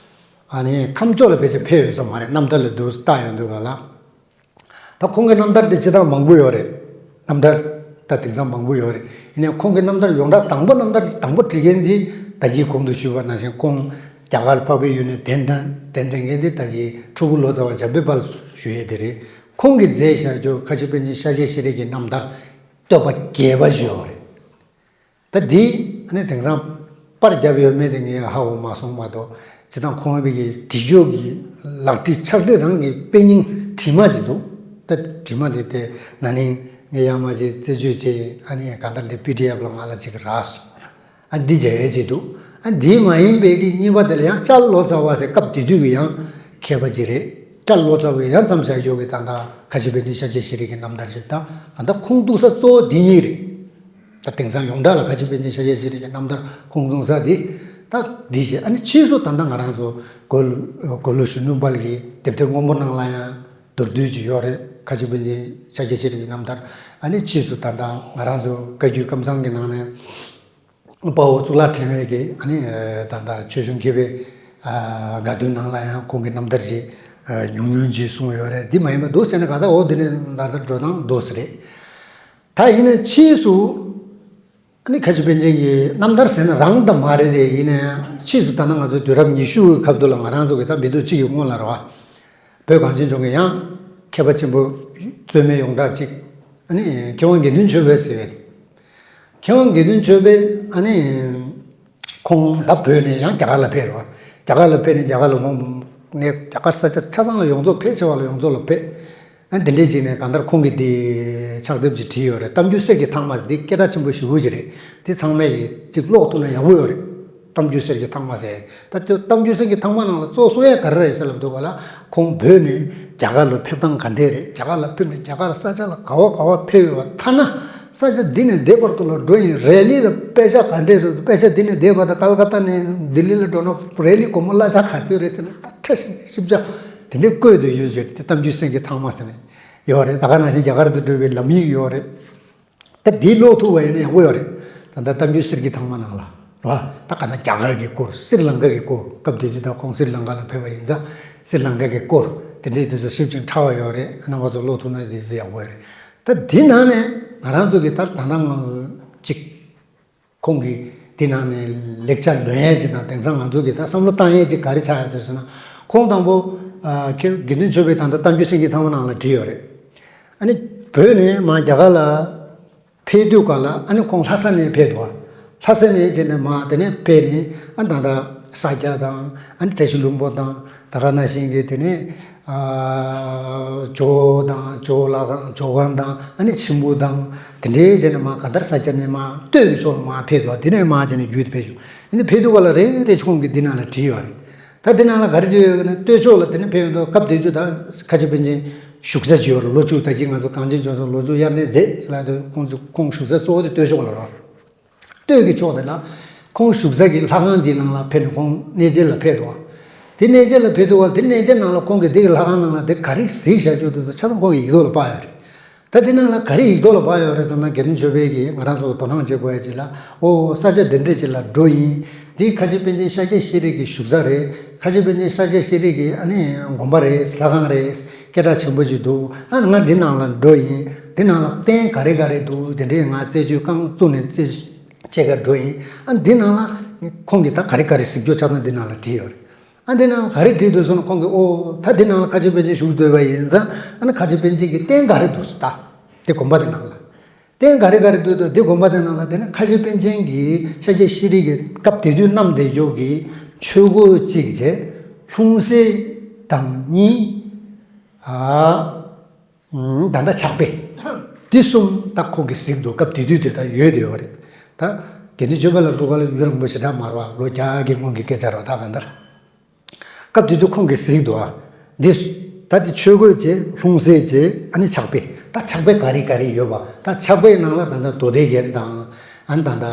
ཨ་ནི་ཁམས་ཕྱོགས་ལ་ཕལ་ཆེར་ཕེབས་ཡོད་ས་མ་རེད། རྣམ་ཐར་ལ་འདུག་ལྟ་ཡོང་དུས་ག་ལ། ད་ཁོང་གི་རྣམ་ཐར་དེ་སྤྱིར་བཏང་མང་པོ་ཡོད་རེད། རྣམ་ཐར་ད་དེང་སང་མང་པོ་ཡོད་རེད། ཡིན་ནའི་ཁོང་གི་རྣམ་ཐར་ཡོངས་གྲགས་དང་པོ་རྣམ་ཐར་དང་པོ་བྲིས་མཁན་དེ་ད་གིན་གོང་དུ་ཞུས་པ་ནང་བཞིན་ཁོང་རྒྱ་གར་འཕགས་པའི་ཡུལ་ནས་གདན་དྲངས་གདན་དྲངས་མཁན་དེ་ད་གིན་ཁྲོ་བོ་ལོ་ཙཱ་བ་འཇམ་དཔལ་དཔལ་ཞུ་ཡས་དེ་རེད། ཁོང་གིས་མཛད་བཞག་རྒྱུ་ཁ་ཆེ་པཎ་ཆེན་ཤཱཀྱ་ཤྲཱི་ཡི་གི་རྣམ་ཐར་བསྟོད་པ་རྒྱས་པ་ཞིག་ཡོད་རེད། ད་འདི་ཨ་ནི་དེང་སང་པར་བརྒྱབ་ཡོད་མེད་དེ་ངས་ཧ་གོ་མ་སོང་མ་གཏོགས་སྤྱིར་བཏང་ཁོང་གི་བྲིས་རྒྱུ་གི་ལག་བྲིས་ཕྱག་བྲིས་རང་གི་དཔེ་རྙིང་བྲིས་མ་ཅིག་འདུག་ད་བྲིས་མ་དེ་དེ་ན་ནིང་ངས་ཡར་མར་ཅིག་རྩད་གཅོད་བྱས། ཨ་ནི་གང་ལྟར་འདི་པི་ཌི་ཨེཕ་ལ་ང་ལ་ཅིག་རག་སོང་། ཨ་འདི་མཇལ་ཡས་ཅིག་འདུག་ཨ་འདི་མ་ཡིན་པའི་གི་གཉིས་པ་དེ་ལ་ཡང་སྐྱ་ལོ་ཙཱ་བ་ཟེར་སྐབས་དེ་དུས་ཀྱི་ཡང་མཁས་པ་ཅིག་རེད། སྐྱ་ལོ་ཙཱ་བས་ཡང་བརྩམས་བཞག་ཡོད་ཀྱི་ད་ལྟ་ཁ་ཆེ་པཎ་ཆེན་ཤཱཀྱ་ཤྲཱི་གི་རྣམ་ཐར་ཅིག་ད་ད་ལྟ་ཁུངས་གཏུགས་ས་གཙོ་བོ་འདི་གཉིས་རེད། ད་དེང་སང་ཡོངས་གྲགས་ལ་ཁ་ཆེ་པཎ་ཆེན་ཤཱཀྱ་ཤྲཱི་གི་རྣམ་ཐར་ཁུངས་གཏུགས་ས་འདི་ད་འདི་བྱས། ཨ་ནི་ཕྱིས་སུ་ད་ལྟ་ང་རང་ཚོ་གོ་གོ་ལོ་གཞོན་ནུ་དཔལ་གྱི་དེབ་ཐེར་སྔོན་པོ་ནང་ལ་ཡང་མདོར་བསྡུས་ཅིག་ཡོད་རེད། ཁ་ཆེ་པཎ་ཆེན་ཤཱཀྱ་ཤྲཱི་གི་རྣམ་ཐར། ཨ་ནི་ཕྱིས་སུ་ད་ལྟ་ང་རང་ཚོ་བཀའ་བརྒྱུད་ཀམ་ཚང་གི་ནང་ནས་དཔའ་བོ་གཙུག་ལག་ཕྲེང་བའི་གི་ཨ་ནི་ད་ལྟ་ཆོས་འབྱུང་མཁས་པའི་དགའ་སྟོན་ནང་ལ་ཡང་ཁོང་གི་རྣམ་ཐར་ཅིག་ཉུང་ཉུང་ཅིག་གསུངས་ཡོད་རེད། འདི་མ་ཡིན་པ་འདུག་ཟེར་ན་ག་ད་འོ་འདི་ནས་ད་ལྟ་འགྲོ་སྟངས་འདུག་ཟེར་རེད། ད་ཡིན་ན་ཕྱིས་སུ་ཨ་ནི་ཁ་ཆེ་པཎ་ཆེན་གྱི་རྣམ་ཐར་ཟེར་ན་རང་ད་མ་རེད་དེ། ཡིན་ན་ཡང་ཕྱིས་སུ་ད་ནང་ང་ཚོའི་དུས་རབས་ཉི་ཤུ་བའི་སྐབས་དུ་ལ་ང་རང་ཚོ་གི་ད་མི་ཐུབ་གཅིག་གི་སྔོན་ལ་རེད་བ། བོད་གངས་ཅན་ལྗོངས་ཀྱི་ཡང་མཁས་པ་ཆེན་པོ་རྩོད་མེད་ཡོངས་གྲགས་གཅིག་ཨ་ནི་མཁས་དབང་དགེ་འདུན་ཆོས་འཕེལ་ཟེར་བའི། མཁས་དབང་དགེ་འདུན་ཆོས་འཕེལ་ཨ་ནི་ཁོང་ད་བོད་ནས་ཡང་རྒྱ་གར་ལ་ཕེབས་རེད་བ། རྒྱ་གར་ལ་ཕེབས་ནས་རྒྱ་གར་ལ་ཁོང་ནས་རྒྱ་གར་ས་ཆ་ཆ་ཚང་ལ་ཡོངས་རྫོགས་ཕལ་ཆེ་བ་ལ་ཡོངས་རྫོགས་ལ་ཕེབས། ཨ་འདི་འདྲས་ཅིག་ནས་གང་ལྟར་ཁོང་གིས་དེ་ཕྱག་དེབ་ཅིག་བྲིས་ཡོད་རེད། གཏམ་རྒྱུད་གསེར་གྱི་ཐང་མ་ཟེར། འདི་སྐད་གྲགས་ཆེན་པོ་ཞེ་པོ་ཅིག་རེད། དེ་ཚང་མས་ཀྱིས་ཅིག་ཀློག་ཐུབ་ན་ཡག་པོ་ཡོད་རེད། གཏམ་རྒྱུད་གསེར་གྱི་ཐང་མ་ཟེར། ད་དེ་གཏམ་རྒྱུད་གསེར་གྱི་ཐང་མ་ནང་ལ་གཙོ་བོ་གསུང་ཡས་ག་རེ་རེད་ཟེར་ལབ་འདུག་པ་ལ། ཁོང་བོད་ནས་རྒྱ་གར་ལ་ཕེབས་སྟངས་ག་འདྲས་རེད། རྒྱ་གར་ལ་ཕེབས་ནས་རྒྱ་གར་ས་ཆ་ལ་ག་བ་ག་བ་ཕེབས་ཡོད་པ། ཐ་ན་ས་ཆ་འདི་ནས་འདི་བར་དུ་ལ་འགྲོ་ཡིན་རེ་ལི་ལ་པེ་ཤ་ག་འདྲས་རེད། པེ་ཤ་འདི་ནས་འདི་བར་དུ་ཀལ་ཀ་ཏ་ནས་ལྡི་ལི་ལ་འགྲོ་ན་རེ་ལི་སྒོར་མོ་གླ་ཆ་ག་ཚོད་རེད་ཟེར་ན། ད་ཁྲ་ཞིབ་ཆ་དེ་འདྲས་བཀོད་དེ་ཡོད་ཟེར། དེ་གཏམ་རྒྱུད་གསེར་གྱི་ཐང་མ་ཟེར་ནས་ཡོད་རེད། ད་ག་ནང་བཞིན་རྒྱ་གར་དུ་འགྲོ་བའི་ལམ་ཡིག་ཡོད་རེད། ད་འདི་ཀློག་ཐུབ་པ་ཡིན་ན་ཡག་པོ་ཡོད་རེད། ད་ལྟ་གཏམ་རྒྱུད་གསེར་གྱི་ཐང་མ་ནང་ལ་རེད་བ། ད་ག་ན་རྒྱ་གར་གྱི་སྐོར། སྲི་ལང་ཀ་གི་སྐོར། སྐབས་དེ་དུས་ད་ཁོང་སྲི་ལང་ཀ་ལ་ཕེབས་པ་ཡིན་ཙང་སྲི་ལང་ཀ་གི་སྐོར་དེ་འདྲའི་དུས་ཚོད་ཞིབ་ཅིང་ཕྲ་བ་ཡོད་རེད། རྣམ་པ་ཚོ་ཀློག་ཐུབ་ན་དེ་ཚོ་ཡག་པོ་ཡོད་རེད། ད་འདི་ནང་ནས་ང་རང་ཚོ་གི་ད་ད་ལྟ་ང་ཅིག་ཁོང་གི་དེ་ནང་ནས་ལེགས་ཆ་ལོན་ཡས་ཅིག་དང་། དེང་སང་ང་ཚོ་གི་ད་བསམ་བློ་བཏང་ཡས་ཅིག་ག་རེ་ཆགས་ཡོད་ཟེར་ན། ཁོང་དང་པོ་ཨ་ཁྱེད་དགེ་འདུན་ཆོས་འཕེལ་ད་ལྟ་གཏམ་རྒྱུད་གསེར་གྱི་ཐང་མ་ནང་ལ་བྲིས་ཡོད་རེད། ཨ་ནི་བོད་ནས་མར་རྒྱ་གར་ལ་ཕེབས་དུས་སྐབས་ལ། ཨ་ནི་ཁོང་ལྷ་ས་ནས་ཕེབས་འདུག་ལྷ་ས་ནས་བྱས་ནས་མར་དེ་ནས་ཕེབས་ནས། ཨ་ད་ལྟ་ས་སྐྱ་དང་། ཨ་ནི་བཀྲ་ཤིས་ལྷུན་པོ་དང་། ད་ག་ནང་བཞིན་གྱི་དེ་ནས་ཨ་ཇོ་བོ་དང་ཇོ་བོ་ལྷ་ཁང་། ཇོ་ཁང་དང་། ཨ་ནི་མཆིམས་ཕུ་དང་། དེ་འདྲའི་བྱས་ནས་མར་གང་ལྟར་ས་སྐྱ་ནས་མར་སྟོད་ཀྱི་ཕྱོགས་ལ་མར་ཕེབས་འདུག་དེ་ནས་མར་བྱས་ནས་བརྒྱུད་དེ་ཕེབས་བྱུང་། ཨ་ནི་ཕེབས་དུས་སྐབས་ལ་རེ་རེ་ཁོང་གིས་འདི་ནང་ལ་བྲིས་ཡོད་རེད། ད་དེ་ནང་ལ་ག་རེ་བྲིས་ཡོད་ན། སྟོད་ཕྱོགས་ལ་དེ་ནས་ཕེབས་ཡོང་དུས་སྐབས་དེ་དུས་ད་ཁ་ཆེ་པཎ་ཆེན་བཞུགས་ས་ཅིག་ཡོད་རེད། ལོ་བཅུ། ད་གིན་ང་ཚོ་གངས་ཅན་ལྗོངས་སུ་ལོ་བཅུ་དབྱར་གནས་མཛད་ཟེར་ལབ་དུས། ཁོང་ཚོ་ཁོང་བཞུགས་ས་གཙོ་བོ་དེ་སྟོད་ཕྱོགས་ལ་རེད། སྟོད་ཀྱི་ཕྱོགས་དེ་ལ་ཁོང་བཞུགས་ས་གི་ལྷ་ཁང་གི་ནང་ལ་ཕེབས་ནས་ཁོང་གནས་མཇལ་ལ་ཕེབས་འདུག་དེ་གནས་མཇལ་ལ་ཕེབས་དུས་སྐབས་ལ། དེ་གནས་མཇལ་ནང་ལ་ཁོང་གིས་དེ་གི་ལྷ་ཁང་ནང་ལ་དེ་ག་རེ་གཟིགས་བཞག་ཡོད་འདུག་ཟེར་ཆ་ཚང་ཁོང་གི་ཡིག་ཐོག་ལ་དཔག་ཡོད་རེད། ད་དེ་ནང་ལ་ག་རེ་ཡིག་ཐོག་ལ་དཔག་ཡོད་རེད་ཟེར་ན། དགེ་འདུན་ཆོས་འཕེལ་གྱིས་ང་རང་ཚོ་དོ་སྣང་བྱེད་དགོས་ཡ་ཅིག་ལ། ཨོ་ས་ཆ་འདི་འདྲ་ཅིག་ལ་འགྲོ་ཡིན། འདི་ཁ་ཆེ་པཎ་ཆེན་ཤཱཀྱ་ཤྲཱི་གི་བཞུགས་ས་རེད། ཁ་ཆེ་པཎ་ཆེན་ཤཱཀྱ་ཤྲཱི་གི་ཨ་ནི་དགོན་པ་རེད། ལྷ་ཁང་རེད། སྐད་གྲགས་ཆེན་པོ་ཅིག་འདུག་ཨ་ནི་ང་འདི་ནང་ལ་འགྲོ་ཡིན། འདི་ནང་ལ་རྟེན་ག་རེ་ག་རེ་འདུག་དེ་འདྲའི་ང་རྩད་གཅོད་རྐང་བཙུགས་ནས་རྩད་བཅད་ག་འགྲོ་ཡིན། ཨ་འདི་ནང་ལ་ཁོང་གིས་ད་ག་རེ་ག་རེ་གཟིགས་རྒྱུ་ཆ་ཚང་འདི་ནང་ལ་བྲིས་ཡོད་རེད། ཨ་འདི་ནང་ལ་ག་རེ་བྲིས་འདུག་ཟེར་ན། ཁོང་གིས་ཨོ་ད་འདི་ནང་ལ་ཁ་ཆེ་པཎ་ཆེན་བཞུགས་སྡོད་པ་ཡིན་ཙང་། ཨ་ནི་ཁ་ཆེ་པཎ་ཆེན་གྱི་རྟེན་ག་རེ་འདུག་ཟེར། ད་དེ་དགོན་པ་དེ་ནང་ལ་རྟེན་ག་རེ་ག་རེ་འདུག་འདུག་དེ་དགོན་པ་དེ་ནང་ལ། དེ་ནས་ཁ་ཆེ་པཎ་ཆེན་གྱིས་ཤཱཀྱ་ཤྲཱི་གི་སྐབས་དེ་དུས་བསྣམས་བསྡད་ཡོད་ཀྱི་ཆོས་གོས་གཅིག་བྱས། ལྷུང་བཟེད་དང་གཉིས། ཨ། ད་ལྟ་ཕྱག་དཔེ། འདི་གསུམ་ད་ཁོང་གིས་གཟིགས་འདུག་སྐབས་དེ་དུས་དེ་ད་ཡོད་དེ་ཡོད་རེད། ད་དགེ་འདུན་ཆོས་འཕེལ་ལ་འདུག་ག་ལ་ཡུན་རིང་པོ་ཞེ་དྲག་མ་རེད་བ། ལོ་བརྒྱ་གི་སྔོན་གྱི་སྐད་ཆ་རེད་བ། ད་གང་ལྟར་སྐབས་དེ་དུས་ཁོང་གིས་གཟིགས་འདུག་ཨ། འདི་ད་དེ་ཆོས་གོས་བྱས། ལྷུང་བཟེད་བྱས། ཨ་ནི་ཕྱག་དཔེ། ད་ཕྱག་དཔེ་ག་རེ་ག་རེ་ཡོད་པ། ད་ཕྱག་དཔེའི་ནང་ལ་ད་ལྟ་མདོ་སྡེ་རྒྱན་དང་། ཨ་ནི་ད་ལྟ་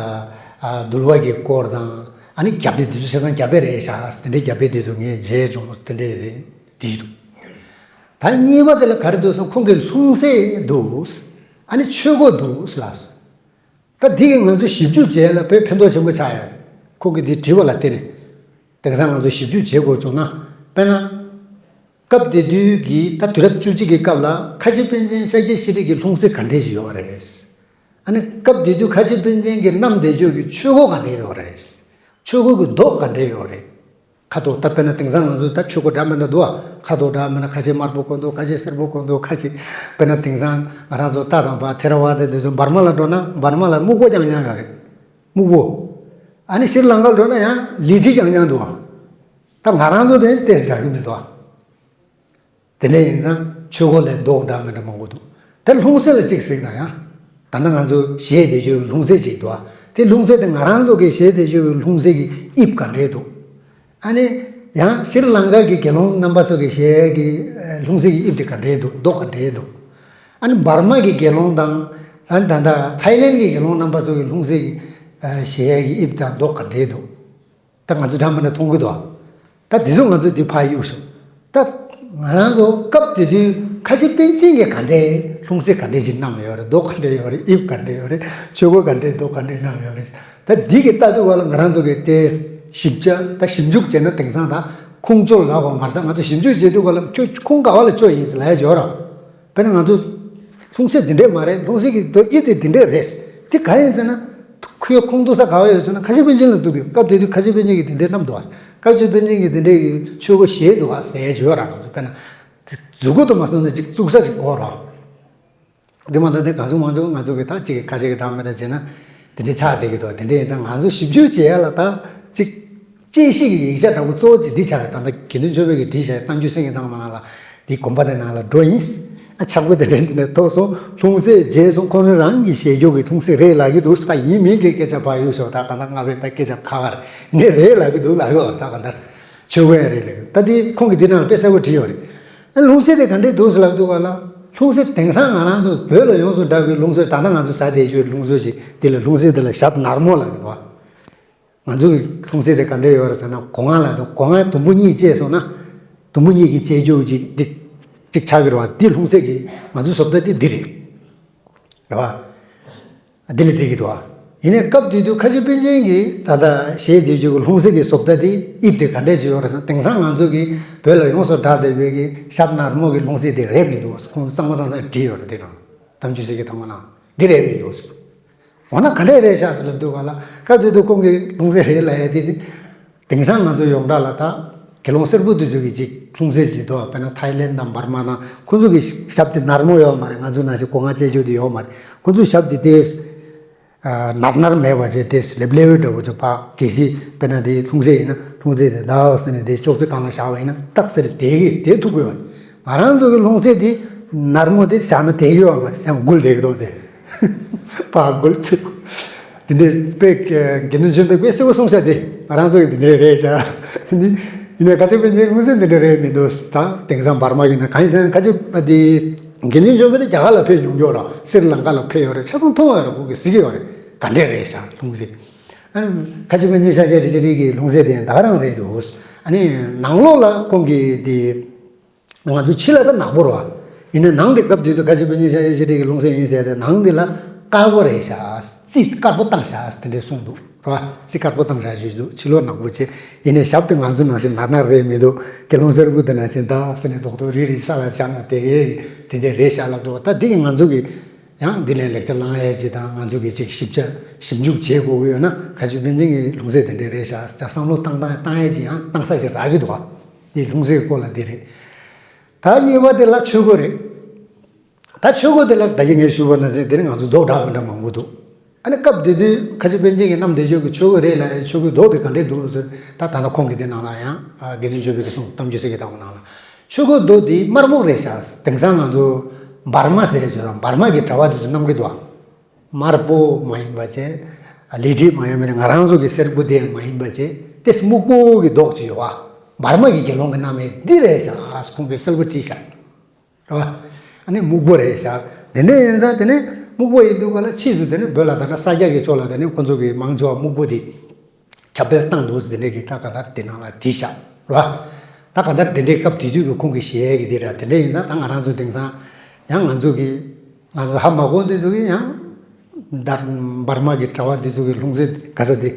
ཨ་འདུལ་བ་གི་སྐོར་དང་། ཨ་ནི་རྒྱ་དཔེ་འདི་ཚོ་བྱས་ཙང་རྒྱ་དཔེ་རེད་ཤག་དེ་འདྲའི་རྒྱ་དཔེ་འདི་ཚོ་ངས་མཇལ་བྱུང་། དེ་འདྲའི་བྲིས་འདུག་ད་གཉིས་པ་དེ་ལ་ག་རེ་འདུག་ཟེར་ན། ཁོང་གིས་ལྷུང་བཟེད་འདུག་ཨ་ནི་ཆོས་གོས་འདུག་ལབ་སོང་། ད་འདི་གིས་ང་ཚོ་ཞིབ་འཇུག་བྱེད་ཡ་ལ་དཔེ་ཕན་ཐོགས་ཆེན་པོ་ཆགས་ཡོད་རེད། ཁོང་གིས་འདི་བྲིས་པ་ལ་བརྟེན་ནས། དེང་སང་ང་ཚོ་ཞིབ་འཇུག་བྱེད་དགོས་བྱུང་ན། དཔེར་ན། སྐབས་དེ་དུས་ཀྱི་ད་དུས་རབས་བཅུ་གཅིག་གི་སྐབས་ལ་ཁ་ཆེ་པཎ་ཆེན་ཤཱཀྱ་ཤྲཱི་གི་ལྷུང་བཟེད་ག་འདྲས་ཞིག་ཡོད་རེད། ཨ་ནི་སྐབས་དེ་དུས་ཁ་ཆེ་པཎ་ཆེན་གྱིས་བསྣམས་བསྡད་ཡོད་ཀྱི་ཆོས་གོས་ག་འདྲས་ཡོད་རེད། ཆོས་གོས་ཀྱི་མདོག་ག་འདྲས་ཡོད་རེད། ཁ་དོག་ད་དཔེར་ན་དེང་སང་ང་ཚོ་ད་ཆོས་གོས་འདྲ་མི་འདྲ་འདུག་ཨ། ཁ་དོག་འདྲ་མི་འདྲ། ཁ་ཤས་དམར་པོ་གོན་འདུག་ཁ་ཤས་སེར་པོ་གོན་འདུག་ཁ་ཤས། དཔེར་ན་དེང་སང་ང་རང་ཚོ་ད་དང་པ་ཐེ་ར་ཝ་དེ་འདི་ཚོ་འབར་མ་ལ་འགྲོ་ན། འབར་མ་ལ་སྨུག་པོ་རྐྱང་རྐྱང་ཡོད་རེད། སྨུག་པོ། ཨ་ནི་ཤྲི་ལང་ཀ་འགྲོ་ན་ཡང་ལི་ཁྲི་རྐྱང་རྐྱང་འདུག་ཨ། ད་ང་རང་ཚོ་དེ་དེ་འདྲ་གི་མི་འདུག་ཨ། དེ་འདྲ་ཡིན་ཙང་ཆོས་གོས་ལ་མདོག་འདྲ་མི་འདྲ་མང་པོ་འདུག་དེ་ལྷུང་བཟེད་ལ་གཅིག་གཟིགས་ན་ཡང་། ད་ལྟ་ང་ཚོ་བཞེས་བསྡད་ཡོད་ལྷུང་བཟེད་ཅིག་འདུག་ཨ། དེ་ལྷུང་བཟེད་དེ་ང་རང་ཚོ་གི་བཞེས་བསྡད་ཡོད་པའི་ལྷུང་བཟེད་ཀྱི་དབྱིབས་ག་འདྲས་འདུག་ཨ་ནི་ཡང་ཤྲི་ལང་ཀ་གི་དགེ་སློང་རྣམ་པ་ཚོ་གི་བཞེས་ཀྱི་ལྷུང་བཟེད་ཀྱི་དབྱིབས་དེ་ག་འདྲས་འདུག་མདོག་ག་འདྲས་འདུག་ཨ་ནི་འབར་མ་གི་དགེ་སློང་དང་། ཨ་ནི་ད་ལྟ་ཐའི་ལེན་གྱི་དགེ་སློང་རྣམ་པ་ཚོ་གི་ལྷུང་བཟེད་ཀྱི་བཞེས་ཀྱི་དབྱིབས་དང་མདོག་ག་འདྲས་འདུག་ད་ང་ཚོ་འགྲམ་པ་ནས་མཐོང་གི་འདུག་ད་དེ་ཚོ་ང་ཚོས་འདི་ཕར་གཡུག་ཤོག་ད་ང་རང་ཚོ་སྐབས་དེ་དུས་ཁ་ཆེ་པཎ་ཆེན་གྱིས་ག་འདྲའི་ལྷུང་བཟེད་ག་འདྲའི་ཞིག་བསྣམས་ཡོད་རེད། མདོག་ག་འདྲ་ཡོད་རེད། དབྱིབས་ག་འདྲ་ཡོད་རེད། ཆོས་གོས་ག་འདྲའི་མདོག་ག་འདྲའི་བསྣམས་ཡོད་རེད། ད་འདི་གི་ལྟ་དུས་ག་ལ་ང་རང་ཚོ་གི་དེ་ཞིབ་ཆ་ད་ཞིབ་འཇུག་བྱས་ན་དེང་སང་ད་ཁུངས་ཅོག་ལབ་དགོས་མ་རེད། ད་ང་ཚོ་ཞིབ་འཇུག་བྱེད་དུས་ག་ལ་ཁྱོད་ཁུངས་ག་བ་ལ་ཅོག་ཡིན་ཟེར་ལབ་ཡ་ཅིག་ཡོད་རེད། དཔེར་ན་ང་ཚོ་ལྷུང་བཟེད་འདི་འདྲས་མ་རེད། ལྷུང་བཟེད་ཀྱི་མདོག་དབྱིབས་དེ་འདི་འདྲས་རེད། དེ་ག་ཡིན་ཟེར་ན། ཁོའི་ཁུངས་གཏུག་ས་ག་བ་ཡོད་ཟེར་ན་ཁ་ཆེ་པཎ་ཆེན་ལ་གཏུག་གི་ཡོད། སྐབས་དེ་དུས་ཁ་ཆེ་པཎ་ཆེན་གྱིས་འདི་འདྲས་བསྣམས་འདུག་ཁ་ཆེ་པཎ་ཆེན་གྱིས་འདི་འདྲས་ཀྱི་ཆོས་གོས་བཞེས་འདུག་ག་ཟེར་ཡ་ཅིག་ཡོད་ར། ང་ཚོ་དཔེར་ན་མཛུབ་གུ་དུ་མ་སོང་ན་ཅིག་བཙུགས་ས་ཅིག་དགོས་ར། འདི་མ་གཏོགས་དེ་གང་བྱུང་མང་བྱུང་ང་ཚོ་གི་ད་ཅིག་ཁ་ཆེ་གི་འདྲ་མི་འདྲ་བྱས་ན་དེ་འདྲས་ཆགས་བསྡད་ཀྱི་འདུག་དེ་འདྲས་ཡིན་ཙང་ང་ཚོ་ཞིབ་འཇུག་བྱེད་ཡ་ལ་ད་ཅིག་དཔྱད་ཤེས་ཀྱི་ཡིག་ཆ་འདྲ་པོ་གཙོ་བོ་ཅིག་འདི་ཆགས་རེད། ད་ལྟ་དགེ་འདུན་ཆོས་འཕེལ་གྱིས་བྲིས་བཞག་གཏམ་རྒྱུད་སེང་གེ་ཐང་མ་ནང་ལ་འདི་དགོན་པ་དེ་ནང་ལ་འགྲོ་ཡིན། ཨ་ཕྱག་དཔེ་དེ་འདྲ་འདི་ནས་ཐོགས་སོང་། ལྷུང་བཟེད་བརྗེད་སོང་། ཁོང་ཚོ་རང་གི་བཞེས་རྒྱུ་གི་ལྷུང་བཟེད་རེད་ལབ་ཀྱི་འདུག་ད་ཡིན་མིན་གྱི་སྐད་ཆ་ཕར་གཡུག་ཞོག་ད་ག་ད་ང་བས་ད་སྐད་ཆ་ཁ་ཁ་རེད། ངས་རེད་ལབ་ཀྱི་འདུག་ལབ་ཡོད་རེད། ད་ག་ད་ཆོས་གོས་ཡང་རེད་ལབ་ཀྱི་འདུག་ད་འདི་ཁོང་གིས་འདི་ནང་ལ་དཔེ་གསལ་པོ་བྲིས་ཡོད་རེད། ཨ་ལྷུང་བཟེད་དེ་ག་འདྲས་འདུག་ཟེར་ལབ་འདུག་ག་ལ། ལྷུང་བཟེད་དེང་སང་ང་རང་ཚོ་བོད་ལ་ཡོངས་སུ་གྲགས་པའི་ལྷུང་བཟེད་ད་ལྟ་ང་ཚོ་ཟ་བསྡད་ཡོད་ལྷུང་བཟེད་ཅིག་འདི་ལ་ལྷུང་བཟེད་འདི་ལ་ཞབས་ནར་མོ་ལབ་ཀྱི་འདུག་ང་ཚོ་གི་ལྷུང་བཟེད་དེ་ག་འདྲས་ཡོད་རེད་ཟེར་ན་སྒོ་ང་ལ་སྒོ་ང་དུམ་བུ་གཉིས་བཅད་སོང་ན་དུམ་བུ་གཉིས་ཀྱི་བཅད་རྒྱུ་ཅིག་འདི་ཅིག་ཆགས་ཀྱི་རེད་བ། འདི་ལྷུང་བཟེད་ཀྱི་ང་ཚོའི་བཟོ་ལྟ་འདི་འདི་རེད། རེད་བ། འདི་ལ་བརྩི་གི་འདུག་བ། ཡིན་ནའི་སྐབས་དེ་དུས་ཁ་ཆེ་པཎ་ཆེན་གྱིས་ད་ལྟ་བཞེས་བསྡད་རྒྱུ་གི་ལྷུང་བཟེད་ཀྱི་བཟོ་ལྟ་འདི་དབྱིབས་དེ་ག་འདྲས་ཅིག་ཡོད་རེད་ཟེར་ན་དེང་སང་ང་ཚོ་གི་བོད་ལ་ཡོངས་སུ་གྲགས་བསྡད་པའི་གི་ཞབས་ནར་མོ་གི་ལྷུང་བཟེད་དེ་རེད་མི་འདུག་ཁོང་ཚོ་གཙང་མ་གཙང་གཙང་བྲིས་ཡོད་རེད། དེ་ནང་གཏམ་རྒྱུད་སེང་གེ་ཐང་མ་ནང་འདི་རེད་མི་འདུག་འོ་ན་ག་འདྲས་རེད་ཤག་ཟེར་ལབ་དུས་ག་ལ་སྐབས་དེ་དུས་ཁོང་གིས་ལྷུང་བཟེད་རེད་ལབ་ཡ་དེ་ནི། དེང་སང་ང་ཚོ་ཡོངས་གྲགས་ལ་ད་དགེ་སློང་སེར་པོ་དེ་ཚོ་གི་ཅིག་ལྷུང་བཟེད་ཅིག་འདུག་དཔེར་ན་ཐའི་ལེན་དང་འབར་མ་དང་ཁོ་ཚོ་གི་ཞབས་དེ་ནར་མོ་ཡོད་མ་རེད། ང་ཚོ་ནང་བཞིན་སྒོ་ང་བཅད་རྒྱུ་དེ་ཡོད་མ་རེད། ཁོ་ཚོའི་ཞབས་དེ་ཏོག་ཙམ་ནར་ནར་མེད་པ་བྱས་ཏོག་ཙམ་ལེབ་ལེབ་འདྲ་པོ་ཅིག་ཕར་གལ་སྲིད་དཔེར་ན་དེ་ལྷུང་བཟེད་ཡིན་ན་ལྷུང་བཟེད་དེ་འདག་ཟེར་ནས་དེ་ཅོག་ཙེ་སྒང་ལ་བཞག་པ་ཡིན་ན་ཏག་ཟེར་དེ་གི་དེ་ཐུག་གི་ཡོད་རེད། ང་རང་ཚོ་གི་ལྷུང་བཟེད་དེ་ནར་མོ་དེ་བཞག་ན་དེ་གི་ཡོད་མ་རེད། ཡང་འགུལ་བསྡད་ཀྱི་འདུག་དེ། པ་སྒོར་ཚིག་དེ་འདྲའི་དཔེ་དགེ་འདུན་ཆོས་འཕེལ་དཔེ་གསལ་པོ་གསུངས་ཤག་དེ་ང་རང་ཚོ་ཡི་དེ་འདྲའི་རེད་ཤག་ཡིན་ནའི་ཁ་ཆེ་པཎ་ཆེན་ལྷུང་བཟེད་འདི་འདྲ་རེད་མི་འདུག་ད་དེང་སང་འབར་མ་གི་ན་གང་ཡིན་ཟེར་ན་ཁ་ཆེ་དེ་དགེ་འདུན་ཆོས་འཕེལ་དེ་རྒྱ་གར་ལ་ཕེབས་མྱོང་ཡོད་ར། སི་རི་ལང་ཀ་ལ་ཕེབས་ཡོད་ར། ཆ་ཚང་མཐོང་ཡོད་ར། ཁོང་གིས་གཟིགས་ཡོད་རེད། ག་འདྲས་རེད་ཤག་ལྷུང་བཟེད། ཨ་ཁ་ཆེ་པཎ་ཆེན་ཤཱཀྱ་ར་ཤཱ་རི་གི་ལྷུང་བཟེད་དེ་ད་ག་རང་རེད་འདུག་ཨ་ནི་ནང་ལོགས་ལ་ཁོང་གིས་དེ། ང་ཚོ་ཕྱི་ལ་ད་ནག་པོ་རེད་བ། ཡིན་ན་ནང་དེ་སྐབས་དེ་དུས་ཁ་ཆེ་པཎ་ཆེན་ཤཱཀྱ་ཤྲཱི་གི་ལྷུང་བཟེད་ཡིན་ཟེར་ཏེ་ནང་དེ་ལ་དཀར་པོ་རེད་ཤག་རྩི་དཀར་པོ་བཏང་ཤག་དེ་འདྲས་གསུངས་འདུག་རེད་བ། རྩི་དཀར་པོ་བཏང་ཤག་ཞུས་འདུག་ཕྱི་ལོགས་ནག་པོ་བྱས། ཡིན་ནའི་ཞབས་དེ་ང་ཚོ་ནང་བཞིན་ནར་ནར་རེད་མི་འདུག་དགེ་སློང་སེར་པོ་དེ་ནང་བཞིན་ད་ཟེར་ནས་རྡོག་རྡོག་རིལ་རིལ་ས་ལ་བཞག་ན་དེ་དེ་འདྲས་རེད་ཤག་ལབ་འདུག་ད་དེ་གི་ང་ཚོ་གི་ཡང་འདི་ལན་ལེགས་ཆ་བླང་ཡས་ཅིག་དང་ང་ཚོ་གི་ཅིག་ཞིབ་ཆ་ཞིབ་འཇུག་བྱེད་དགོས་ཀྱི་ཡོད་ན་ཁ་ཆེ་པཎ་ཆེན་གྱི་ལྷུང་བཟེད་དེ་འདྲས་རེད་ཤག་བསམ་བློ་བཏང་བཏང་བཏང་ཡས་ཅིག་ཡང་བཏང་ས་ཞིག་རག་གི་འདུག་བ། དེ་ལྷུང་བཟེད་སྐོར་ལ་དེ་རེད། ད་གཉིས་པ་དེ་ལ་ཆོས་གོས་རེད། ད་ཆོས་གོས་དེ་ལ་ད་གིན་ངས་ཞུས་པ་ནང་བཞིན་དེ་ནི་ང་ཚོ་མདོག་འདྲ་མི་འདྲ་མང་པོ་འདུག་ཨ་ནི་སྐབས་དེ་དུས་ཁ་ཆེ་པཎ་ཆེན་གྱིས་བསྣམས་བསྡད་ཡོད་ཀྱི་ཆོས་གོས་རེད་ལ་ཆོས་གོས་མདོག་དེ་ག་འདྲས་འདུག་ཟེར་ད་ད་ལྟ་ཁོང་གིས་དེ་ནང་ལ་ཡང་དགེ་འདུན་ཆོས་འཕེལ་གྱིས་གསུངས་གཏམ་རྒྱུད་སེང་གེ་ཐང་མ་ནང་ལ་ཆོས་གོས་མདོག་དེ་དམར་སྨུག་རེད་ཤག་དེང་སང་ང་ཚོ་འབར་མ་ཟེར་ཡས་ཅིག་ཡོད་ར། འབར་མ་གི་གྲྭ་པ་དེ་ཚོ་བསྣམས་ཀྱི་འདུག་ཨ། དམར་པོ་མ་ཡིན་པ་བྱས། ལི་ཁྲི་མ་ཡིན་པ་བྱས་ང་རང་ཚོ་གི་སེར་པོ་དེ་མ་ཡིན་པ་བྱས་ཏེ་སྨུག་པོ་གི་མདོག་ཅིག་ཡོད་ཨ། འབར་མ་གི་དགེ་སློང་གི་རྣམ་དབྱེ་འདི་རེད་ཤག་ཁོང་གིས་གསལ་པོ་བྲིས་ཤག་རེད་བ། ཨ་ནི་སྨུག་པོ་རེད་ཤག་དེ་འདྲ་ཡིན་ཙང་དེ་ནས་སྨུག་པོ་ཡིན་དུས་ག་ལ་ཕྱིས་སུ་དེ་ནས་བོད་ལ་ད་ལྟ་ས་སྐྱ་གི་ཕྱོགས་ལ་དེ་ནས་ཁོ་ཚོ་གི་མང་ཆེ་བ་སྨུག་པོ་དེ་ཁྱབ་སྤེལ་བཏང་འདུག་ཟེར་དེ་འདྲས་ཀྱི་ད་ག་ལྟར་དེ་ནང་ལ་བྲིས་ཤག་རེད་བ། ད་ག་ལྟར་དེ་འདྲས་སྐབས་དེ་དུས་ཀྱི་ཁོང་གི་གཞས་ཀྱི་དེ་ར་དེ་འདྲས་ཡིན་ཙང་ད་ང་རང་ཚོ་དེང་སང་ཡང་ང་ཚོ་གི་ང་ཚོ་ཧ་མ་གོ་འདི་ཚོ་གི་ཡང་འདར་འབར་མ་གི་གྲྭ་པ་འདི་ཚོ་གི་ལྷུང་བཟེད་ག་ས་དེ་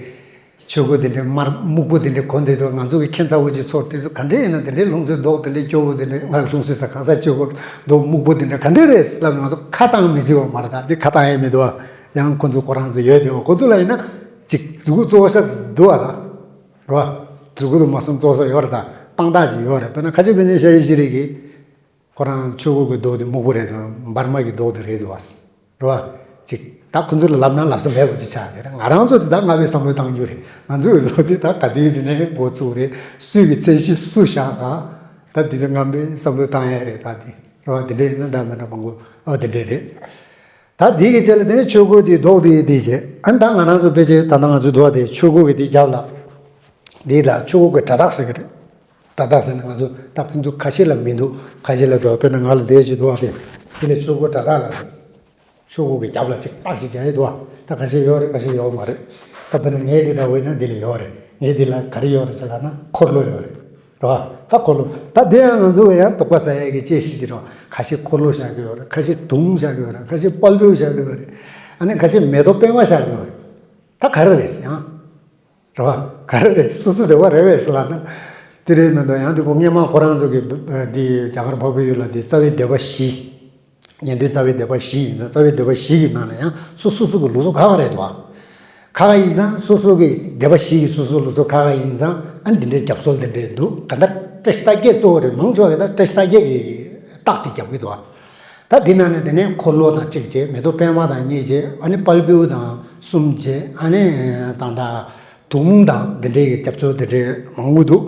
ཆོས་གོས་དེ་འདྲས་དམར་སྨུག་པོ་དེ་འདྲས་གོན་དེ་ཚོ་ང་ཚོ་གི་ཁྱད་མཚར་པོ་ཅིག་ཚོར། དེ་ཚོ་ག་འདྲས་ཡིན་ན་དེ་འདྲས་ལྷུང་བཟེད་མདོག་དེ་འདྲས་སྐྱོ་བོ་དེ་འདྲས་ང་ལྷུང་བཟེད་ས་ག་ས་ཆོས་གོས་མདོག་སྨུག་པོ་དེ་འདྲས་ག་འདྲས་རེད་ལབ་ང་ཚོ་ཁ་བཏང་མི་སྲིད་པ་མ་རེད། ད་དེ་ཁ་བཏང་ཡས་མི་འདུག་བ། ཡང་ཁོ་ཚོ་ཁོ་རང་ཚོ་ཡོད་དེ་བ། ཁོ་ཚོ་ལ་ཡིན་ན་ཅིག་གཟུགས་པོ་གཙོ་བོ་ཤ་འདུག་བ་ད། རེད་བ། གཟུགས་པོ་དུ་མ་སོང་གཙོ་ས་ཡོད་རེད། ད་དཔང་རྟགས་ཅིག་ཡོད་རེད། དཔེར་ན་ཁ་ཆེ་པཎ་ཆེན་ཤཱཀྱ་ཤྲཱི་གིས་ཁོ་རང་ཆོས་གོས་ཀྱི་མདོག་དེ་སྨུག་པོ་རེད་འདུག་འབར་མ་གི་མདོག་དེ་རེད་འདུག་བ། རེད་བ། ཅིག་ད་ཁོ་ཚོ་ལ་ལབ་ན་ལབ་ས་མེད་པ་ཅིག་ཆགས་དེ་རེད། ང་རང་ཚོ་དེ་ད་སྔ་བའི་བསམ་བློ་བཏང་རྒྱུ་རེད། ང་ཚོའི་ལོ་དེ་ད་ག་དུས་དེ་ནས་འགོ་བཙུགས་རེད། སུས་ཀྱི་ཚད་གཞི་སུ་བཞག་ག་ད་དེ་ཚོ་སྔ་བའི་བསམ་བློ་བཏང་ཡ་རེད། ད་དེ་རེད་བ། དེ་འདྲ་ཡིན་ན་འདྲ་མི་འདྲ་མང་པོ་ཨོ་དེ་འདྲ་རེད། ད་འདི་གི་རྗེས་ལ་དེ་ནས་ཆོས་སྐོར་དེ་ལྡོག་དེ་དེ་བྱས། ཨ་ནི་ད་ང་རང་ཚོ་ཕལ་ཆེར་ད་ལྟ་ང་ཚོ་འདུག་བ། དེ་ཆོས་སྐོར་གི་དེ་རྒྱབ་ལ་འདི་ལ་ཆོས་སྐོར་གི་སྒྲ་དག་ཟེར་གི་རེད། སྒྲ་དག་ཟེར་ན་ང་ཚོ་ད་ཕན་ཚུན་ཁ་ཤས་ལ་མི་འདུག་ཁ་ཤས་ལ་འདུག་དཔེར་ན་ང་ལ་དེ་ཞིག་འདུག་བ། དེ་དེ་ལས་ཆོས་སྐོར་སྒྲ་དག་ལ་རེད། ཆོས་སྐོར་གི་རྒྱབ་ལ་ཅིག་རྟགས་ཤིག་རྒྱག་ཡས་འདུག་བ། ད་ཁ་ཤས་ཡོད་རེད། ཁ་ཤས་ཡོད་མ་རེད། ད་དཔེར་ན་ངའི་དེ་འདྲ་བོ་ཡིན་ན་འདི་ལ་ཡོད་རེད། ངའི་དེ་ལ་ག་རེ་ཡོད་རེད་ཟེར་ལབ་ན་འཁོར་ལོ་ཡོད་རེད། རེད་བ། ད་འཁོར་ལོ། ད་དེ་ཡང་ང་ཚོ་ཡང་དོགས་པ་ཟ་ཡས་ཀྱི་དཔྱད་གཞི་ཞིག་རེད་བ། ཁ་ཤས་འཁོར་ལོ་བཞག་གི་ཡོད་རེད། ཁ་ཤས་དུང་བཞག་གི་ཡོད་རེད། ཁ་ཤས་དཔལ་འབྱོར་བཞག་གི་ཡོད་རེད། ཨ་ནི་ཁ་ཤས་མེ་ཏོག་པད་མ་བཞག་གི་ཡོད་རེད། ད་ག་རེ་རེད་ཟེར་ཡང་། རེད་བ། ག་རེ་རེད། སོ་སོ་རེ་བ་རེ་བས་ཟེར་ལབ་ན། དེ་རེད་མི་འདུག་ཡང་དེ་ཁོ་སྔས་མ་ཁོ་རང་ཚོ་གི་འདི་རྒྱ་གར་འཕགས་པའི་ཡུལ་ལ་འདི་རྩ་བའི་སྡེ་པ་བཞི། ཉན་ཐོས་རྩ་བའི་སྡེ་པ་བཞི་ཡིན་ཙང་། རྩ་བའི་སྡེ་པ་བཞི་གི་ནང་ནས་ཡང་སོ་སོ་སོ་གི་ལུགས་སྲོལ་ཁག་ཁག་རེད་འདུག་བ། ཁག་ཁག་ཡིན་ཙང་སོ་སོ་གི་སྡེ་པ་བཞི་གི་སོ་སོ་ལུགས་སྲོལ་ཁག་ཁག་ཡིན་ཙང་། ཨ་ནི་འདི་འདྲའི་རྒྱབ་སྲོལ་འདི་འདྲའི་འདུག་ག་འདྲ་བཀྲ་ཤིས་རྟགས་བརྒྱད་གཙོ་བོ་རེད། མང་ཆེ་བ་གི་ད་བཀྲ་ཤིས་རྟགས་བརྒྱད་ཀྱི་རྟགས་དེ་རྒྱབ་ཀྱི་འདུག་བ། ད་འདི་ནང་ནས་དེ་ནས་འཁོར་ལོ་དང་གཅིག་བྱས། མེ་ཏོག་པད་མ་དང་གཉིས་བྱས། ཨ་ནི་དཔལ་འབྱོར་དང་གསུམ་བྱས། ཨ་ནི་ད་ལྟ་དུང་དང་འདི་འདྲའི་གི་རྒྱབ་སྐྱོར་འདི་འདྲའི་མང་པོ་འདུག་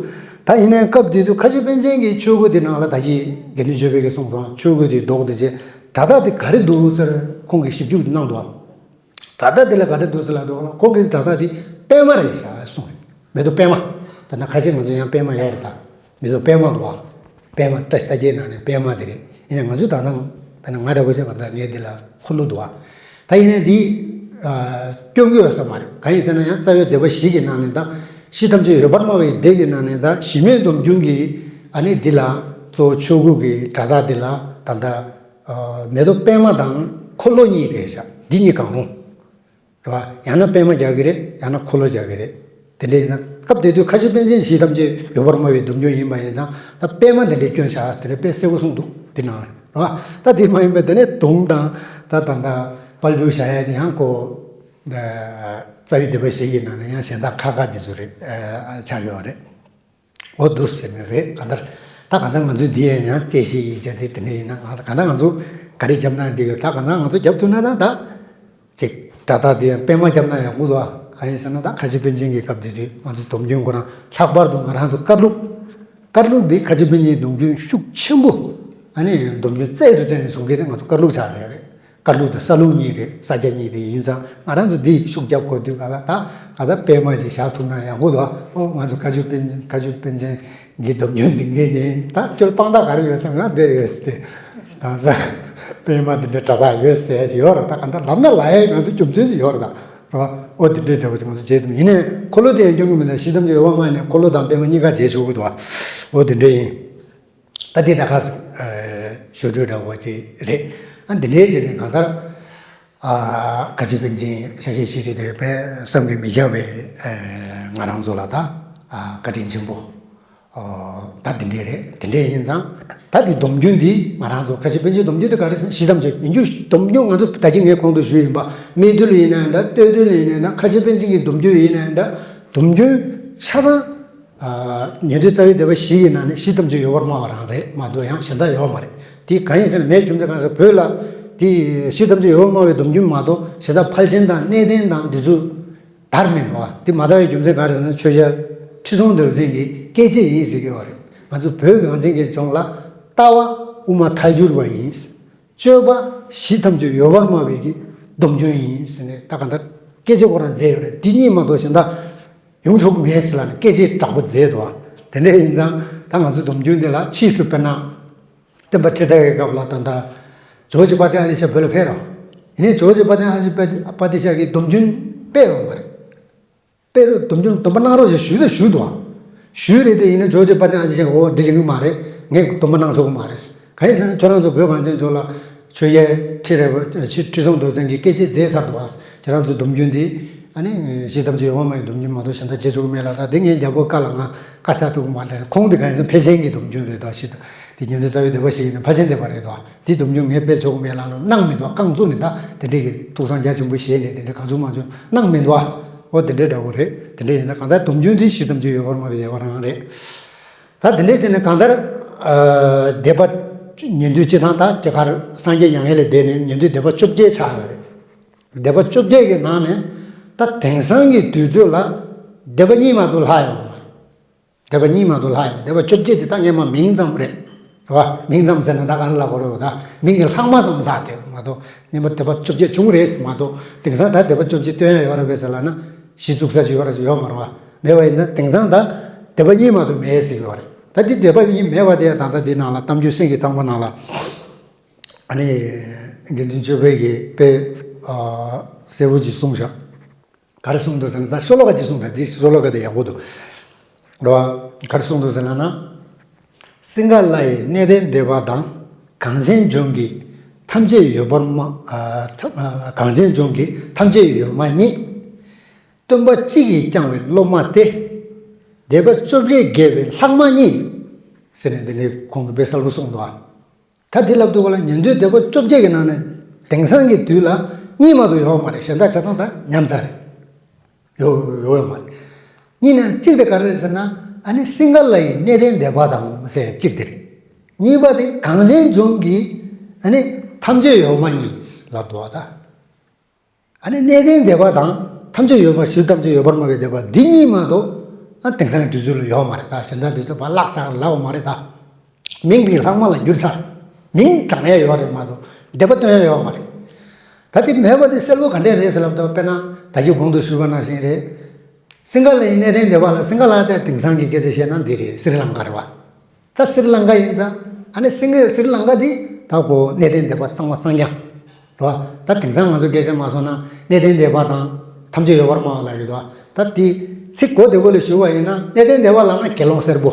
ད་ཡིན་ནའི་སྐབས་དེ་དུས་ཁ་ཆེ་པཎ་ཆེན་གྱི་ཆོས་སྐོར་དེ་ནང་ལ། ད་གིན་དགེ་འདུན་ཆོས་འཕེལ་གྱིས་གསུངས་སོང་། ཆོས་སྐོར་དེ་ལྡོག་སྟེ་བྱས། སྒྲ་དག་དེ་ག་རེ་འདུག་ཟེར་ཁོང་གིས་ཞིབ་འཇུག་གནང་འདུག་བ། སྒྲ་དག་དེ་ལ་ག་རེ་འདུག་ཟེར་ལབ་འདུག་ལ། ཁོང་གིས་སྒྲ་དག་དེ་པད་མ་རེད་ཤག་གསུངས་རེད། མེ་ཏོག་པད་མ། ད་ནི་ཁ་ཆེ་ང་ཚོ་ཡང་པད་མ་ཡོད་རེད་ད། མེ་ཏོག་པད་མ་འདུག་བ། པད་མ། བཀྲ་ཤིས་རྟགས་བརྒྱད་ནང་ནས་པད་མ་དེ་རེད། ཡིན་ནའི་ང་ཚོས་ད་ལྟ་དཔེར་ན་ང་འདྲ་པོ་ཅིག་ག་ད་ངས་འདི་ལ་འཁོར་ལོ་འདུག་བ། ད་ཡིན་ནའི་འདི་སྐྱོན་གྱི་ཡོད་ས་མ་རེད། གང་ཡིན་ཟེར་ན་ཡང་རྩ་བའི་སྡེ་པ་བཞི་གི་ནང་ནས། ད་གཞི་ཐམས་ཅད་ཡོད་པར་སྨྲ་བའི་སྡེ་གི་ནང་ནས། ད་གཞི་མེད་སྡོམ་རྒྱུན་གྱི་ཨ་ནི་འདི་ལ་གཙོ་བོ་ཆོས་སྐོར་གྱི་སྒྲ་དག་འདི་ལ་ད་ལྟ་མེ་ཏོག་པད་མ་དང་འཁོར་ལོ་གཉིས་རེད་ཤག་འདི་གཉིས་གང་རུང་། རེད་བ། ཡང་ན་པད་མ་རྒྱག་གི་རེད། ཡང་ན་འཁོར་ལོ་རྒྱག་གི་རེད། དེ་འདྲ་ཡིན་ན་སྐབས་དེ་དུས་ཁ་ཆེ་པཎ་ཆེན་གྱིས་གཞི་ཐམས་ཅད་ཡོད་པར་སྨྲ་བའི་སྡོམ་རྒྱུན་ཡིན་པ་ཡིན་ཙང་། ད་པད་མ་དེ་འདྲའི་སྐྱོན་བཞག་དེ་འདྲ་དཔེ་གསལ་པོ་གསུངས་འདུག་འདི་ནང་ལ། རེད་བ། ད་དེ་མ་ཡིན་པའི་དེ་ནས་དུང་དང་། ད་ད་ད་དཔལ་འབྱོར་བཞག་ཡ་དེ་ཡང་ཁོ་རྩ་བའི་སྡེ་པ་བཞི་གི་ནང་ནས་ཡང་གཞན་དག་ཁག་ཁག་དེ་ཚོ་རེད། ཆགས་ཡོད་རེད། འོ་འདུག་ཟེར་ནི་རེད། གང་ལྟར་ད་གང་ལྟར་ང་ཚོས་འདི་ཡང་ཡང་དཔྱད་གཞི་ཡིག་ཆ་དེ་དེ་འདྲ་ཡིན་ན། ང་གང་ལྟར་ང་ཚོ་ག་རེ་བརྒྱབ་ན་འགྲིག་ཡོད། ད་གང་ལྟར་ང་ཚོ་བརྒྱབ་ཐུབ་ན་ད་ད་ཅིག་སྒྲ་དག་དེ་ཡང་པད་མ་བརྒྱབ་ན་ཡག་པོ་འདུག་གང་ཡིན་ཟེར་ན། ད་ཁ་ཆེ་པཎ་ཆེན་གྱི་སྐབས་དེ་དུས་ང་ཚོ་སྡོམ་རྒྱུན་ཁོ་རང་ལྷག་པར་དུ་ང་རང་ཚོ་བཀའ་བླུགས། བཀའ་བླུགས་འདི་ཁ་ཆེ་པཎ་ཆེན་སྡོམ་རྒྱུན་ཤུགས་ཆེན་པོ། ཨ་ནི་སྡོམ་རྒྱུན་རྩལ་དུ་བཏོན་ནས་བཟུང་མཁན་དེ་ང་ཚོ་བཀའ་བླུགས་ཆགས་བསྡད་རེད། བཀའ་བླུགས་དང་ས་ལུགས་གཉིས་རེད། ས་སྐྱ་གཉིས་དེ་ཡིན་ཙང་། ང་རང་ཚོ་འདི་ཤུགས་རྒྱབ་དགོས་དུས་ག་ལ་ད་ག་ད་པད་མ་ཅིག་བཞག་ཐུབ་ན་ཡག་པོ་འདུག་ཨོ་ང་ཚོ་བཀའ་བརྒྱུད་པཎ་བཀའ་བརྒྱུད་པཎ་ཆེན་གྱི་སྡོམ་རྒྱུན་འཛིན་མཁན་ཡིན། ད་ཁྱོད་དཔང་རྟགས་ག་རེ་ཡོད་ཟེར། ང་འདི་ཡོད་ཟེར་ཏེ། གང་ཟག་པད་མ་འདི་འདྲའི་སྒྲ་དག་ཡོད་ཟེར་ཡ་ཅིག་ཡོད་རེད། ད་ག་ད་ལབ་ན་ལབ་ཡ་ང་ཚོ་རྒྱུ་མཚན་ཅིག་ཡོད་རེད་ད། རེད་བ། ཨོ་འདི་འདྲའི་འདྲ་པོ་ཅིག་ང་ཚོ་བྱེད་ཐུབ། ཡིན་ནའི་འཁོར་ལོ་དེ་ཡང་སྐྱོན་གྱི་མི་འདུག་གཞི་ཐམས་ཅད་ཡོད་པར་སྨྲ་ནས་འཁོར་ལོ་དང་པད་མ་གཉིས་ཀ་བྱེད་ཆོག་གི་འདུག་བ། ཨོ་འདི་འདྲ་ཡིན། ད་འདི་ད་ག་ཞོར་འཕྲོས་འདྲ་བོ་ཅིག་རེད། ཨ་འདི་འདྲའི་བྱས་ནས་གང་ལྟར། ཨ་ཁ་ཆེ་པཎ་ཆེན་ཤཱཀྱ་ཤྲཱི་དེ་དཔེ་བསམ་གྱིས་མི་ཁྱབ་པའི་ཨ་ང་རང་ཚོ་ལ་ད་ཨ་བཀའ་དྲིན་ཆེན་པོ། ཨོ་ད་འདི་འདྲའི་རེད། འདི་འདྲའི་ཡིན་ཙང་། ད་འདི་སྡོམ་རྒྱུན་འདི་ང་རང་ཚོ་ཁ་ཆེ་པཎ་ཆེན་སྡོམ་རྒྱུན་དེ་ག་རེ་ཟེར་ན། གཞི་ཐམས་ཅད་ཡིན་རྒྱུ་སྡོམ་རྒྱུན། ང་ཚོ་ད་གིན་ངས་གོང་དུ་ཞུས་ཡིན་པ། སྨད་འདུལ་ཡིན་ནའི་འདྲ། སྟོད་འདུལ་ཡིན་ནའི་འདྲ། ཁ་ཆེ་པཎ་ཆེན་གྱི་སྡོམ་རྒྱུན་ཡིན་ནའི་འདྲ། སྡོམ་རྒྱུན་ཆ་ཚང་། ཨ་ཉན་ཐོས་རྩ་བའི་སྡེ་པ་བཞི་ཡི་ནང་ནས་གཞི་ཐམས་ཅད་ཡོད་པར་སྨྲ་བ་རང་རེད་མ་གཏོགས་ཡང་གཞན་དག་ཡོད་མ་རེད། དེ་གང་ཡིན་ཟེར་ན། མེད་རྒྱུ་མཚན་གང་ཟེར། བོད་ལ་དེ་གཞི་ཐམས་ཅད་ཡོད་པར་སྨྲ་བའི་སྡོམ་རྒྱུན་མ་གཏོགས་གཞན་དག་ཕལ་ཆེར་དང་གནས་བརྟན་དང་འདི་ཚོ་དར་མི་འདུག་བ། དེ་མ་དར་བའི་རྒྱུ་མཚན་གང་རེད་ཟེར་ན། ཆོས་རྒྱལ་ཁྲི་སྲོང་ལྡེའུ་བཙན་གྱི་བཀས་བཅད་ཡིན་ཟེར་གྱི་ཡོད་རེད། ང་ཚོ་བོད་ཀྱི་གངས་ཅན་གྱི་ལྗོངས་ལ། ལྟ་བ་དབུ་མ་ཐལ་འགྱུར་བ་ཡིན། སྤྱོད་པ་གཞི་ཐམས་ཅད་ཡོད་པར་སྨྲ་བའི་གི་སྡོམ་རྒྱུན་ཡིན་ཟེར་ནས། ད་གང་ལྟར་བཀས་བཅད་ཁོ་རང་མཛད་ཡོད་རེད། འདི་གཉིས་མ་གཏོགས་གཞན་དག་ཡོང་ཆོག་གི་མེད་ཟེར་ལབ་ནས་བཀས་བཅད་དྲག་པོ་མཛད་འདུག་བ། དེ་འདྲ་ཡིན་ཙང་ད་ང་ཚོའི་སྡོམ་རྒྱུན་འདི་ལ་ཕྱིས་སུ་དཔེར་ན་སྟོན་པ་ཁྲི་ཐར་གྱི་སྐབས་ལ་ད་ལྟ་ཇོ་བོ་རྗེ་དཔལ་ལྡན་ཨ་ཏི་ཤ་བོད་ལ་ཕེབས་རོགས། ཡིན་ནའི་ཇོ་བོ་རྗེ་དཔལ་ལྡན་ཨ་ཏི་ཤ་དཔལ་ལྡན་ཨ་ཏི་ཤ་གིས་སྡོམ་རྒྱུན་སྤེལ་ཡོད་མ་རེད། དཔེ་སྡོམ་རྒྱུན་སྡོམ་པ་གནང་རོགས་ཞེས་ཞུས་ད་ཞུས་འདུག་ཨ། ཞུས་རེད་དེ། ཡིན་ན་ཇོ་བོ་རྗེ་དཔལ་ལྡན་ཨ་ཏི་ཤ་གིས་འོ་འདི་ཡིན་གྱི་མ་རེད། ངས་སྡོམ་པ་གནང་ཆོག་གི་མ་རེད། གང་ཡིན་ཟེར་ན་ཁྱོད་རང་ཚོ་བོད་གངས་ཅན་ལྗོངས་ལ་ཆོས་རྒྱལ་ཁྲི་རལ་པ་ཁྲི་ཁྲི་སྲོང་ལྡེའུ་བཙན་གྱིས་བཀས་བཅད་མཛད་ཚར་འདུག་ཨ། ཁྱེད་རང་ཚོའི་སྡོམ་རྒྱུན་འདི་ཨ་ནི་གཞི་ཐམས་ཅད་ཡོད་པར་སྨྲ་བའི་སྡོམ་རྒྱུན་མ་གཏོགས་གཞན་དག་བྱེད་ཆོག་གི་མེད་ལབ། ད་འདི་ངས་རྒྱལ་པོའི་བཀའ་ལ་ང་བཀའ་ཆགས་ཐུབ་ཀྱི་མ་རེད། ཁོང་འདི་གང་ཡིན་ཟེར་ན་ཕལ་ཆེན་གྱི་སྡོམ་རྒྱུན་རེད་ད། ཞེས་དང་འདི་ཉན་ཐོས་རྩ་བའི་སྡེ་པ་ཞིག་ཡིན་ན་ཕལ་ཆེན་སྡེ་པ་རེད་ད། འདི་སྡོམ་རྒྱུན་ངས་སྤེལ་ཆོག་གི་མེད་ལབ་ནས་གནང་མི་འདུག་རྐང་བཙུགས་ནས། ད་དེ་འདྲས་ཀྱི་ཐུགས་བསམ་རྒྱ་ཆེན་པོ་བཞེས་ནས་དེ་འདྲས་གང་བྱུང་མང་བྱུང་གནང་མི་འདུག་ཨ། འོ་དེ་འདྲས་འདྲ་བོ་རེད། དེ་འདྲས་ཡིན་ཙང་གང་ལྟར་སྡོམ་རྒྱུན་དེ་གཞི་ཐམས་ཅད་ཡོད་པར་སྨྲ་བའི་སྡེ་པ་རང་རེད། ད་དེ་འདྲས་བྱས་ནས་གང་ལྟར་ཨ་སྡེ་པ་ཉན་ཐོས་སྤྱི་དང་། ད་རྒྱ་གར་སངས་རྒྱས་མྱ་ངན་ལས་འདས་ནས་ཉན་ཐོས་སྡེ་པ་བཅོ་བརྒྱད་ཆགས་ཡོད་རེད། སྡེ་པ་བཅོ་བརྒྱད་ཀྱི་ནང་ནས་ད་དེང་སང་གི་དུས་ཚོད་ལ་སྡེ་པ་གཉིས་མ་གཏོགས་ལྷག་ཡོད་མ་རེད། སྡེ་པ་གཉིས་མ་གཏོགས་ལྷག་ཡོད་མ་རེད། སྡེ་པ་བཅོ་བརྒྱད་དེ་ད་སྔས་མ་མིང་ཙམ་རེད། རེད་བ། མིང་ཙམ་ཟེར་ན་ད་ག་རེ་ལབ་དགོས་རེད་བ། ད་མིང་གི་ལྷག་མ་ཙམ་ལྷག་དེ་མ་གཏོགས་སྔོན་མ་སྡེ་པ་བཅོ་བརྒྱད་བྱུང་རེད་མ་གཏོགས་དེང་སང་ད་སྡེ་པ་བཅོ་བརྒྱད་སྟོན་ཡ་ཡོད་རེད་པས་ཟེར་ལབ་ན་གཞི་བཙུགས་ས་ཅིག་ཡོད་རེད་ཡོད་མ་རེད་བ། མེད་པ་ཡིན་ན་དེང་སང་ད་སྡེ་པ་གཉིས་མ་གཏོགས་མེད་ཟེར་གྱི་ཡོད་རེད། ད་དེ་སྡེ་པ་གཉིས་མེད་པ་དེ་ད་ལྟ་འདི་ནང་ལ་གཏམ་རྒྱུད་སེང་གེ་ཐང་པ་ནང་ལ་ཨ་ནི་དགེ་འདུན་ཆོས་འཕེལ་གྱིས་དཔེ་གསལ་པོ་ཅིག་གསུངས་བཞག་ག་རེ་གསུངས་འདུག་ཟེར་ན། ད་ཤོ་ལོ་ཀ་ཅིག་གསུངས་ད། འདི་ཤོ་ལོ་ཀ་དེ་ཡག་པོ་འདུག་རེད་བ། ག་རེ་གསུངས་འདུག་ཟེར་ན་ན། སིངྒ་ལ་ཡི་གནས་བརྟན་སྡེ་པ་དང་། གངས་ཅན་ལྗོངས་ཀྱི་ཐམས་ཅད་ཡོད་པར་སྨྲ། ཨ་ཐ་ཨ་གངས་ཅན་ལྗོངས་ཀྱི་ཐམས་ཅད་ཡོད་སྨྲ་གཉིས། སྟོན་པ་གཅིག་གིས་བསྐྱངས་པའི་སློབ་མ་སྟེ། སྡེ་པ་བཅོ་བརྒྱད་བརྒལ་བའི་ལྷག་མ་གཉིས། ཟེར་ནས་འདི་ནས་ཁོང་གིས་དཔེ་གསལ་པོ་གསུངས་འདུག་ཨ། ད་འདི་ལབ་དུས་སྒང་ལ་ཉན་ཐོས་སྡེ་པ་བཅོ་བརྒྱད་ཀྱི་ནང་ནས་དེང་སང་གི་དུས་ལ་གཉིས་མ་གཏོགས་ཡོད་མ་རེད། གཞན་དག་ཆ་ཚང་ད་ཉམས་ཚར་རེད། ཡོད་ཡོད་ཡོད་མ་རེད། གཉིས་ནས་གཅིག་དེ་ག་རེ་རེད་ཟེར་ན། ཨ་ནི་སིངྒ་ལ་ཡི་གནས་བརྟན་སྡེ་པ་དང་ཟེར་གཅིག་དེ་རེད། གཉིས་པ་དེ་གངས་ཅན་ལྗོངས་ཀྱི་ཨ་ནི་ཐམས་ཅད་ཡོད་སྨྲ་གཉིས་ལབ་འདུག་ཨ། ད་ཨ་ནི་གནས་བརྟན་སྡེ་པ་དང་ཐམས་ཅད་ཡོད་པ། གཞི་ཐམས་ཅད་ཡོད་པར་སྨྲ་བའི་སྡེ་པ་འདི་གཉིས་མ་གཏོགས་ཨ་དེང་སང་གི་དུས་ཚོད་ལ་ཡོད་མ་རེད། ད་གཞན་དག་དུས་ཚོད་ཕར་བརླག་ཚར་ལབ་པ་མ་རེད་ད། མིང་གི་ལྷག་མ་ལ་གྱུར་ཚར། མིང་བགྲང་ཡ་ཡོད་རེད་མ་གཏོགས་སྡེ་པ་སྟོན་ཡ་ཡོད་མ་རེད། ད་དེ་མེད་པ་དེ་གསལ་པོ་ག་འདྲས་རེད་ཟེར་ལབ་དུས། དཔེར་ན་ད་གིན་གོང་དུ་ཞུས་པ་ནང་བཞིན་རེད། སིངྒ་ལ་ཡི་གནས་བརྟན་སྡེ་པ་ལ། སིངྒ་ལ་དེ་དེང་སང་གི་སྐད་ཆ་བཤད་ན་འདི་རེད། སི་རི་ལང་ཀ་རེད་བ། ད་སི་རི་ལང་ཀ་ཡིན་ཙང་ཨ་ནི་སིངྒ་སི་རི་ལང་ཀ་འདི་ད་གོ་གནས་བརྟན་སྡེ་པ་གཙང་མ་གཙང་རྐྱང་རེད་བ། ད་དེང་སང་ང་ཚོ་སྐད་ཆ་མ་སོང་ན་གནས་བརྟན་སྡེ་པ་དང་ཐམས་ཅད་ཡོད་པར་སྨྲ་བ་ལ་ཡོད་དོ། ད་དེ་ཚིག་གོ་བདེ་པོ་ལ་ཞུ་བ་ཡིན་ན་གནས་བརྟན་སྡེ་པ་ལབ་ན་དགེ་སློང་སེར་པོ།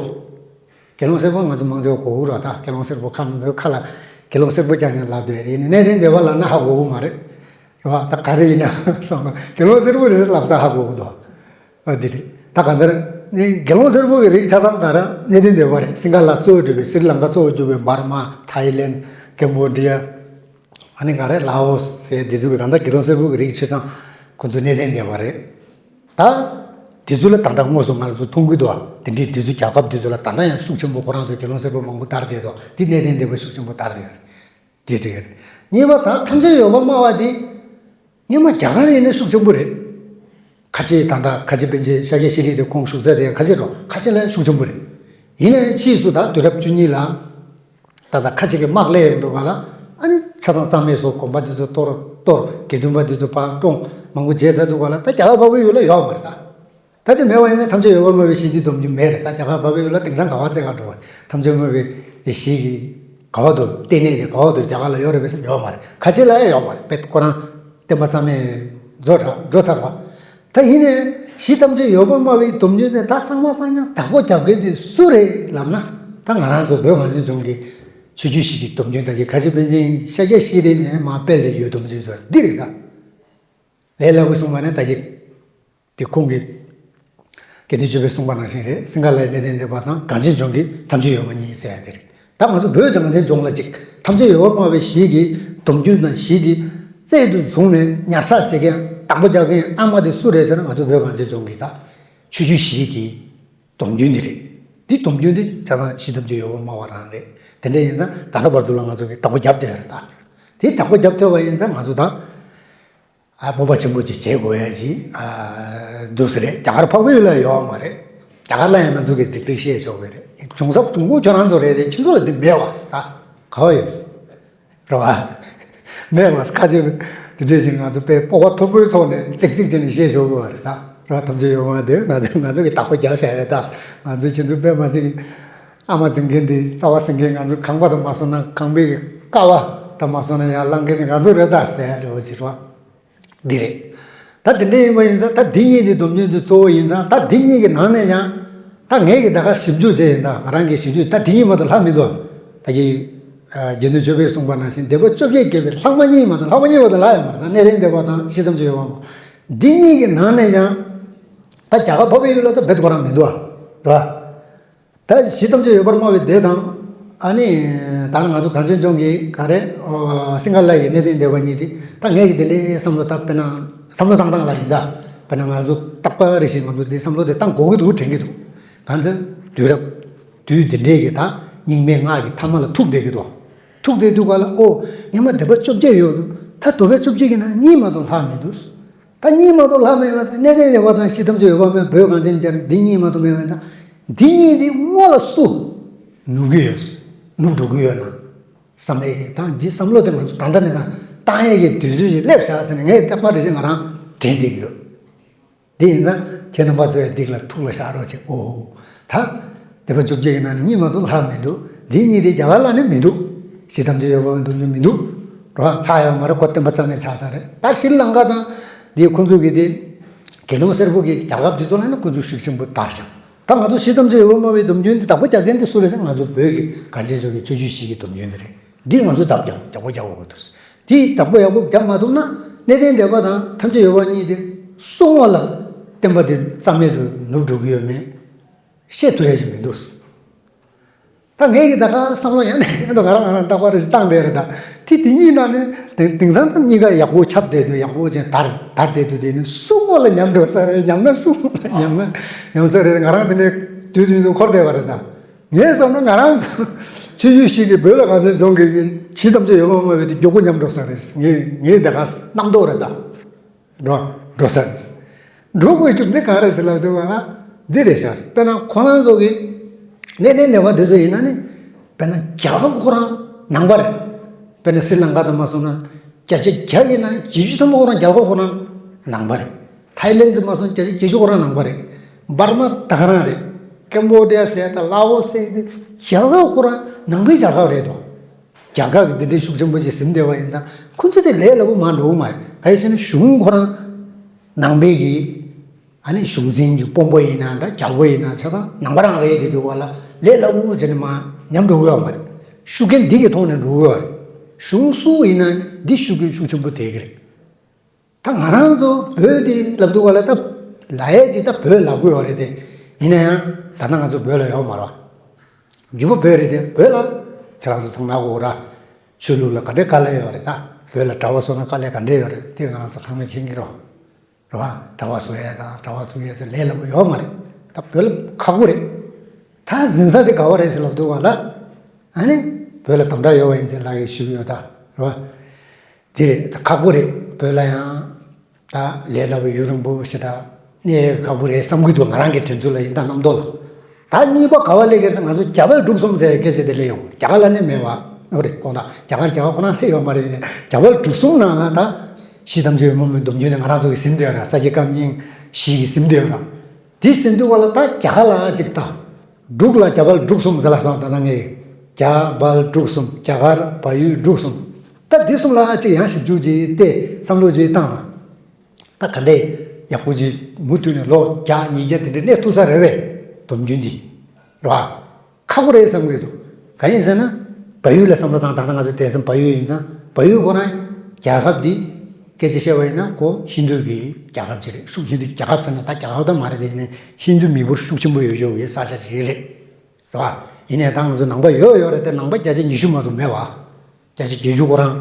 དགེ་སློང་སེར་པོ་ང་ཚོ་མང་ཆེ་བ་གོ་གི་རེད་བ། ད་དགེ་སློང་སེར་པོ་ཁ་ང་ཚོའི་ཁ་ལ་དགེ་སློང་སེར་པོ་རྐྱང་རྐྱང་ལབ་བསྡད་རེད། གནས་བརྟན་སྡེ་པ་ལབ་ན་ཧ་གོ་གི་མ་རེད། རེད་བ། ད་ག་རེ་ཡིན་ན་བསམ་ན་དགེ་སློང་སེར་པོ་རེད་ལབ་ས་ཧ་གོ་གི་འདུག་ཨ་འདི་རེད། ད་གང་ལྟར་ནི་དགེ་སློང་སེར་པོ་གི་རིགས་ཆ་ཚང་ག་རེ་གནས་བརྟན་སྡེ་པ་རེད། སིངྒ་ལ་གཙོ་བོ་གྲུབ་པའི་སི་རི་ལང་ཀ་གཙོ་བོ་གྲུབ་པའི་འབར་མ། ཐའི་ལེན། ཀེམ་བོ་ཌི་ཡ། ཨ་ནི་ག་རེ་ལའོ་སི་ཟེར་འདི་ཚོ་གི་གང་ལྟར་དགེ་སློང་སེར་པོ་གི་རིགས་ཆ་ཚང་ཁོ་ཚོ་གནས་བརྟན་སྡེ་པ་རེད། ད་དེ་ཚོ་ལ་ད་ལྟ་དངོས་སུ་ང་ཚོ་མཐོང་གི་འདུག་དེ་འདྲའི་དེ་ཚོ་རྒྱལ་ཁབ་དེ་ཚོ་ལ་ད་ལྟ་ཡང་ཤུགས་ཆེན་པོ་ཁོ་རང་ཚོ་དགེ་སློང་སེར་པོ་མང་པོ་དར་བསྡད་འདུག་དེ་གནས་བརྟན་སྡེ་པ་ཤུགས་ཆེན་པོ་དར་བསྡད་ཡོད་རེད། དེ་གཅིག་རེད། གཉིས་པ་ད་ཐམས་ཅད་ཡོད་པར་སྨྲ་བ་དེ་སྔོན་མ་རྒྱ་གར་ཡིན་ན་ཤུགས་ཆེན་པོ་རེད། ཁ་ཆེ་ད་ལྟ་ཁ་ཆེ་པཎ་ཆེན་ཤཱཀྱ་ཤྲཱི་དེ་ཁོང་བཞུགས་ས་དེ་ཁ་ཆེ་རོ། ཁ་ཆེ་ལ་ཤུགས་ཆེན་པོ་རེད། ཡིན་ནའི་ཕྱིས་སུ་ད་དུས་རབས་བཅུ་གཉིས་ལ་ད་ལྟ་ཁ་ཆེ་གི་དམག་སླེབས་ཡོང་དུས་སྒང་ལ་ཨ་ནི་ཆ་ཚང་རྩ་མེད་བཟོ། དགོན་པ་དེ་ཚོ་གཏོར་གཏོར། དགེ་འདུན་པ་དེ་ཚོ་ཕར་བཀྲོངས། མང་པོ་བྱས་ཚར་དུས་སྒང་ལ་ད་རྒྱ་གར་འཕགས་པའི་ཡུལ་ལ་ཡོད་མ་རེད་ད། ད་དེ་མེད་པ་ཡིན་ན་ཐམས་ཅད་ཡོད་པར་སྨྲ་བའི་གཞི་འདི་སྡོམ་རྒྱུ་མེད་རེད། ད་རྒྱ་གར་འཕགས་པའི་ཡུལ་ལ་དེང་སང་ག་པར་བཙལ་ག་འགྲོ་བ་རེད། ཐམས་ཅད་སྨྲ་བའི་གཞི་གི་ག་པར་འདུག་ལྟེ་གནས་དེ་ག་པར་འདུག་རྒྱ་གར་ལ་ཡོད་རེད་པས་ཟེར་ཡོད་མ་རེད། ཁ་ཆེ་ལ་ཡང་ཡོད་མ་རེད། དཔེ་ཁོ་རང་བསྟན་པ་རྩ་མེད་བཟོ་འདྲ་འགྲོ་ཚར་བ། ད་ཡིན་ནའི་གཞི་ཐམས་ཅད་ཡོད་པར་སྨྲ་བའི་སྡོམ་རྒྱུན་དེ་ད་གཙང་མ་གཙང་རྐྱང་བདག་པོ་རྒྱབ་མཁན་དེ་སུ་རེད་ལབ་ན། ད་ང་རང་ཚོ་བོད་གངས་ཅན་ལྗོངས་ཀྱི་ཆོས་བརྒྱུད་བཞི་གི་སྡོམ་རྒྱུན་ད་གི་ཁ་ཆེ་པཎ་ཆེན་ཤཱཀྱ་ཤྲཱི་ནས་མར་སྤེལ་ཏེ་ཡོད་སྡོམ་རྒྱུན་ཚོ་འདི་རེད་ད། ལས་སླ་པོ་གསུངས་པ་ན་ད་གི་དེ་ཁོང་གིས་དགེ་འདུན་ཆོས་འཕེལ་གསུངས་པ་ནང་བཞིན་རེད། སིངྒ་ལ་ཡི་གནས་བརྟན་སྡེ་པ་དང་གངས་ཅན་ལྗོངས་ཀྱི་ཐམས་ཅད་ཡོད་སྨྲ་གཉིས་ཟེར་ཡ་དེ་རེད། ད་ང་ཚོ་བོད་གངས་ཅན་ལྗོངས་ལ་ཅིག་ཐམས་ཅད་ཡོད་པར་སྨྲ་བའི་གཞི་གི་སྡོམ་རྒྱུན་དང་གཞི་དེ་རྩལ་དུ་བཟུང་ནས་ཉར་ཚགས་བྱེད་མཁན་བདག་པོ་རྒྱག་མཁན་ཨ་མ་དེ་སུ་རེད་ཟེར་ན། ང་ཚོ་བོད་གངས་ཅན་ལྗོངས་ཀྱི་ད་ཆོས་བརྒྱུད་བཞི་གི་སྡོམ་རྒྱུན་དེ་རེད། འདི་སྡོམ་རྒྱུན་དེ་ཆ་ཚང་གཞི་ཐམས་ཅད་ཡོད་པར་སྨྲ་བ་རང་རེད། དེ་འདྲ་ཡིན་ཙང་ད་ལྟ་བར་དུ་ལ་ང་ཚོ་གིས་བདག་པོ་རྒྱབ་བསྡད་ཡོད་རེད་ད། དེ་བདག་པོ་རྒྱབ་ཐུབ་པ་ཡིན་ཙང་ང་ཚོ་ད། ཨ་སྤོབས་པ་ཆེན་པོ་ཅིག་བྱེད་དགོས་ཡ་ཅིག་ཨ་འདུག་སེ་རེད། རྒྱ་གར་འཕགས་པའི་ཡུལ་ལ་ཡོད་མ་རེད། རྒྱ་གར་ལ་ཡང་ང་ཚོ་གིས་རྫིག་རྫིག་བཤད་ཆོག་གི་རེད། བྱུང་ས་བྱུང་ཁུངས་ཁྱོད་རང་ཚོ་རེད་དེ། ཁྱེད་ཚོ་ལ་འདི་མེད་པ་ཟེར་ད་ག་པར་ཡོད་ཟེར། རེད་བ། མེད་པ་ཟེར། ཁ་ཆེ་དེ་འདྲས་ཞིག་ང་ཚོ་དཔེ་སྤོབས་པ་མཐོ་པོའི་ཐོག་ནས་རྫིག་རྫིག་བྱས་ནས་བཤད་ཆོག་གི་བ་རེད་ད། རེད་བ། ཐམས་ཅད་ཡོད་མ་རེད། ང་ཚོ་ང་ཚོ་གིས་བདག་པོ་རྒྱབ་བཞག་ཡ་ད། ང་ཚོ་ཁྱེད་ཚོ་དཔེ་མ་ཚིག་ཨ་མ་འཛིན་མཁན་དེ། རྩ་བ་འཛིན་མཁན་ང་ཚོ། ཁང་པ་དང་མ་སོང་ན་ཁང་པའི་ཀ་བ་དང་མ་སོང་ན་ཡར་བླངས་མཁན་དེ་ང་ཚོ་རེད་ད་ཟེར་ཡ་འདྲ་བོ་ཞིག་རེད་བ། འདི་རེད། ད་དེ་འདྲ་ཡིན་པ་ཡིན་ཙང་ད་འདི་གཉིས་ཀྱི་སྡོམ་རྒྱུན་དེ་གཙོ་བོ་ཡིན་ཙང་། ད་འདི་གཉིས་ཀྱི་ནང་ནས་ཡང་ད་ངས་ཀྱི་ད་ག་ཞིབ་འཇུག་བྱས་ཡིན། ད་ང་རང་གི་ཞིབ་འཇུག་ད་འདི་གཉིས་མ་གཏོགས་ལྷག་མི་འདུག་ད་གི་ཨ་དགེ་འདུན་ཆོས་འཕེལ་གསུངས་པ་ནང་བཞིན་སྡེ་པ་བཅོ་བརྒྱད་བརྒལ་བའི་ལྷག་མ་གཉིས་མ་གཏོགས། ལྷག་མ་གཉིས་མ་གཏོགས་ལྷག་ཡོད་མ་རེད། ད་གནས་བརྟན་སྡེ་པ་དང་གཞི་ཐམས་ཅད་ཡོད་པ་མ། འདི་གཉིས་ཀྱི་ནང་ནས་ཡང་ད་རྒྱ་གར་འཕགས་པའི་ཡུལ་ལ་ད་རྦད་ཁོ་རང་མི་འདུག་ཨ། རེད་བ། ད་གཞི་ཐམས་ཅད་ཡོད་པར་སྨྲ་བའི་སྡེ་དང་། ཨ་ནི་ད་ང་ཚོ་གངས་ཅན་ལྗོངས་ཀྱི་ག་རེ་ཨོ་སིངྒ་ལ་ཡི་གནས་བརྟན་སྡེ་པ་གཉིས་དེ། ད་ངས་ཀྱི་དེ་ལས་བསམ་བློ་བཏང་། དཔེར་ན་བསམ་བློ་བཏང་སྟངས་ལ་ཡིན་ད། དཔེར་ན་ང་ཚོ་རྟག་པ་རེ་བཞིན་ང་ཚོ་དེ་བསམ་བློ་དེ་བཏང་དགོས་ཀྱི་འདུག་དྲན་གྱི་འདུག་གང་ཚེ་དུས་རབས་དུས་དེ་འདྲའི་གི་ད་རྙིང་མའི་སྔགས་ཀྱི་ཐ་མ་ལ་ཐུག་བསྡད་ཀྱི་འདུག་ཐུག་བསྡད་དུས་སྒང་ལ་ཨོ་སྔོན་མ་སྡེ་པ་བཅོ་བརྒྱད་ཡོད་འདུག་ད་སྡེ་པ་བཅོ་བརྒྱད་ཀྱི་ནང་གཉིས་མ་གཏོགས་ལྷག་མི་འདུག་ད་གཉིས་མ་གཏོགས་ལྷག་མེད་པ་ཟེར། གནས་བརྟན་སྡེ་པ་དང་གཞི་ཐམས་ཅད་ཡོད་པར་སྨྲ་བའི་བོད་གངས་ཅན་རྒྱལ་རབས་འདི་གཉིས་མ་གཏོགས་མེད་པ་ཡིན་ཙང་། འདི་གཉིས་དེ་དངོས་ལ་སུ་ནུབ་ཀྱི་ཡོད། ནུབ་འགྲོ་གི་ཡོད་ན་བསམ་ཡས་ཀྱི་དང་འདི་བསམ་བློ་དེ་ང་ཚོ་ད་ལྟ་ནས་ན་བཏང་ཡས་ཀྱི་དུས་ཚོད་ཅིག་སླེབས་བཞག་ཟེར་ནས་ངས་རྟག་པར་རེ་ཞིག་ང་རང་དྲན་བསྡད་ཀྱི་ཡོད། འདི་ཡིན་ཙང་ཁྱེད་རྣམ་པ་ཚོ་ཡང་འདི་ལ་ཐུགས་ལ་བཞག་རོགས་བྱེད། ཨོ། ད་སྡེ་པ་བཅོ་བརྒྱད་ཀྱི་ནང་ནས་གཉིས་མ་གཏོགས་ལྷག་མི་འདུག་འདི་གཉིས་དེ་རྒྱ་གར་ལ་ནི་མི་འདུག་ཞེ་ཐམས་ཅད་ཡོད་པ་འདུག་རྒྱུ་མི་འདུག་རོ། ལྷག་ཡོད་མ་རེད། ཁོ་བསྟན་པ་རྩ་མེད་ཆགས་ཚར་རེད། ད་ཤྲི་ལང་ཀ་དང་འདི་ཁོང་ཚོ་གི་དེ་དགེ་སློང་སེར་པོ་གི་རྒྱལ་ཁབ་དེ་ཚོ་ལ་ནི་ཁོང་ཚོ་ཤུགས་ཆེན་པོ་དར་ཤག་ད་ང་ཚོ་ཞེ་ཐམས་ཅད་ཡོད་པ་སྨྲ་བའི་སྡོམ་རྒྱུན་འདི་བདག་པོ་རྒྱག་མཁན་དེ་སུ་རེད་ཟེར་ན་ང་ཚོ་བོད་ཀྱི་གངས་ཅན་ཕྱོགས་ཀྱི་ཆོས་བརྒྱུད་བཞི་གི་སྡོམ་རྒྱུན་དེ་རེད། འདི་ང་ཚོ་བདག་རྒྱག་རྒྱག་པོ་རྒྱག་དགོས་འདུག་དེ་ཡིས་བདག་པོ་ཡག་པོ་རྒྱག་མ་ཐུབ་ན་གནས་བརྟན་སྡེ་པ་དང་ཐམས་ཅད་ཡོད་པ་གཉིས་དེ་སྲུང་བ་ལ་བསྟན་པ་དེ་རྩ་མེད་དུ་ནུབ་འགྲོ་གི་ཡོད་མེད་བཤད་ཐུབ་ཡ་ཞིག་མི་འདུག་ད་ངས་ཀྱི་ད་ག་བསམ་བློ་ཡང་ནས་ཡང་དུ་ང་རང་ང་རང་རྟག་པར་བཏང་བསྡད་རེད། ད་དེ་དེ་གཉིས་ནང་ནས་དེང་དེང་སང་ད་གཉིས་ཀ་ཡག་པོ་ཁྱབ་བསྡད་དུས་ཡག་པོ་ཅན་དར་དར་བསྡད་དུས་དེ་ནི་སྲུང་བ་ལ་ཉམས་འགྲོ་ས་རེད། ཉམས་ན་སྲུང་བ་ལ་ཉམས་ན་ཉམས་ས་རེད། ང་རང་དེ་ནས་དུས་དུས་དུ་འཁོར་བསྡད་པ་རེད། ད་ངས་བསམ་ན་ང་རང་ཆོས་བརྒྱུད་ཞིག་གིས་བོད་ལ་གངས་ཅན་ལྗོངས་ཀྱི་ཇི་ཙམ་ཅིག་ཡོད་མ་མ་བས་དེ་མགྱོགས་པོ་ཉམས་འགྲོ་ས་རེད། ངས་ངས་དེ་ག་རྣམ་རྟོག་རེད་ད། འགྲོ་འགྲོ་ས་རེད། འགྲོ་དགོས་རྒྱུ་འདི་གང་རེད་ཟེར་ལབ་དུས་ང་ལ་འདི་རེད་ཤག་དཔེར་ན་ཁོ་རང་ཚོ་གི་གནས་བརྟན་སྡེ་པ་འདི་ཚོ་ཡིན་ན་ནི་དཔེར་ན་རྒྱལ་ཁབ་ཁོ་རང་ནང་པ་རེད། དཔེར་ན་སི་ལང་ཀ་དང་མ་སོང་ན་བརྒྱ་ཆ་བརྒྱ་ཡིན་ན་ནི་བརྒྱད་ཅུ་ཐམ་པ་ཁོ་རང་རྒྱལ་ཁབ་ཁོ་རང་ནང་པ་རེད། ཐའི་ལེན་དུ་མ་སོང་བརྒྱ་ཆ་བརྒྱད་ཅུ་ཁོ་རང་ནང་པ་རེད། འབར་མ་ད་ག་རང་རེད། ཀེམ་བོ་ཌི་ཡ་ཟེར་དང་ལ་ཨོ་ཟེར་དེ་རྒྱལ་ཁབ་ཁོ་རང་ནང་པའི་རྒྱལ་ཁབ་རེད་དོ། རྒྱ་གར་གྱི་འདི་འདྲའི་ཤུགས་ཆེན་པོ་ཞིག་ཟིན་བསྡད་པ་ཡིན་ཙང་ཁོ་ཚོ་དེ་ལས་སླ་པོ་མར་འགྲོ་གི་མ་རེད། ག་རེ་ཟེར་ན་གཞུང་ཁོ་རང་ནང་པའི་གི་ཨ་ནི་གཞུང་འཛིན་གྱི་དཔོན་པོ་ཡིན་ན་འདྲ་རྒྱལ་པོ་ཡིན་ན་ཆ་ཚང་ནང་པ་རང་རེད། དེ་འདུག་པ་ལ་ལས་སླ་པོ་བྱས་ནས་མར་ཉམས་འགྲོ་གི་ཡོད་མ་རེད། ཤུགས་རྐྱེན་འདི་གི་ཐོག་ནས་འགྲོ་གི་ཡོད་རེད། གཞུང་སུ་ཡིན་ན་འདི་ཤུགས་རྐྱེན་ཤུགས་ཆེན་པོ་དེ་གི་རེད། ད་ང་རང་ཚོ་བོད་དེ་ལབ་འདུག་ག་ལ་ད་ལ་ཡས་དེ་ད་བོད་ལབ་དགོས་ཡོད་རེད་དེ། ཡིན་ན་ཡང་ད་ལྟ་ང་ཚོ་བོད་ལ་ཡོད་མ་རེད་བ། རྒྱུ་བོད་རེད་དེ་བོད་ལ་ཁྱེད་རང་ཚོ་ཚང་མ་གོ་ར། ཆོས་ལུགས་ལ་ག་འདྲའི་དཀའ་ལས་ཡོད་རེད། ད་བོད་ལ་གྲྭ་པ་བཟོ་ན་དཀའ་ལས་ག་འདྲས་ཡོད་རེད་དེ་ང་རང་ཚོ་ཚང་མས་མཁྱེན་གྱི་རེད་བ། རེད་བ། གྲྭ་པ་བཟོ་ཡས་དང་གྲྭ་པ་བཙུགས་ཡས་ཚོ་ལས་སླ་པོ་ཡོད་མ་རེད། ད་བོད་ལ་ཁག་པོ་རེད། ད་འཛིན་ས་དེ་ག་བ་རེད་ཟེར་ལབ་འདུག་ག་ལ། ཨ་ནི་བོད་ལ་དམ་དྲག་ཡོད་པ་ཡིན་ཚེ་ལགས་ཀྱིས་ཞུ་གི་ཡོད་ད། རེད་བ། དེ་རེད། ད་ཁག་པོ་རེད། བོད་ལ་ཡང་ད་ལས་སླ་པོ་ཡུན་རིང་པོ་ཞེ་དྲག་གནས་ཁག་པོ་རེད་བསམ་གྱི་འདུག་ང་རང་གི་དྲན་ཚུལ་ལ་ཡིན་ད་རྣམ་རྟོག་ལ། ད་གཉིས་པ་ག་བ་སླེབས་ཀྱི་རེད་ཟེར་ང་ཚོ་རྒྱ་བལ་འབྲུག་གསུམ་ཟེར་སྐད་ཆ་དེ་སླེབས་ཡོང་། རྒྱ་གར་ལ་ནི་མེད་པ་རེད། དགོངས་དག་རྒྱ་གར་རྒྱ་གར་ཁོ་ན་སླེབས་ཡོད་མ་རེད། རྒྱ་བལ་འབྲུག་གསུམ་ནང་ལ་ད་ཞེ་ཐམས་ཅད་ཡོད་མ་མོའི་སྡོམ་རྒྱུན་ནི་ང་རང་ཚོ་གི་ཟིན་བསྡད་ཡོད་ར། ས་སྐྱ་བཀའ་རྙིང་བཞི་གི་ཟིན་བསྡད་ཡོད་ར། དེ་ཟིན་དུས་བ་ལ་ད་རྒྱ་གར་ལ་ཅིག་ད། འབྲུག་ལ་རྒྱ་བལ་འབྲུག་གསུམ་ཟེར་ལ་སོང་ད་ན་ངས། རྒྱ་བལ་འབྲུག་གསུམ། རྒྱ་གར་བལ་ཡུལ་འབྲུག་གསུམ། ད་འདི་གསུམ་ལ་ཅིག་ཡང་ཞིབ་འཇུག་ཅིག་བལྟས་བསམ་བློ་ཅིག་བཏང་ན། ད་ག་འདྲས་ཡག་པོ་ཅིག་མུ་མཐུད་ནས་ལོ་བརྒྱ་ཉིས་བརྒྱ་དེ་འདྲས་གནས་ཐུབ་ས་རེད་བས། སྡོམ་རྒྱུན་འདི། རེད་བ། ཁག་པོ་རེད་བསམ་གྱི་འདུག་གང་ཡིན་ཟེར་ན། བལ་ཡུལ་ལ་བསམ་བློ་བཏང་། ད་ལྟ་ང་ཚོ་དེང་སང་བལ་ཡུལ་ཡིན་ཙང་བལ་ཡུལ་ཁོ་རང་རྒྱལ་ཁབ་འདི་སྐད་ཆ་བཤད་པ་ཡིན་ན་ཁོ་ཧིན་རྡུ་གི་རྒྱལ་ཁབ་ཅིག་རེད། ཤུགས་ཧིན་རྡུ་རྒྱལ་ཁབ་ཟེར་ན་ད་རྒྱལ་ཁབ་ད་མ་རེད། དེ་ཡིན་ན་ཧིན་རྡུ་མི་འབོར་ཤུགས་ཆེན་པོ་ཡོད་ཡོད་པའི་ས་ཆ་ཅིག་རེད། རེད་བ། ཡིན་ནའི་ད་ང་ཚོ་ནང་པ་ཡོད་ཡོད་རེད་དེ་ནང་པ་བརྒྱ་ཆ་ཉི་ཤུ་མ་གཏོགས་མེད་བ། བརྒྱ་ཆ་བརྒྱད་ཅུ་ཁོ་རང་།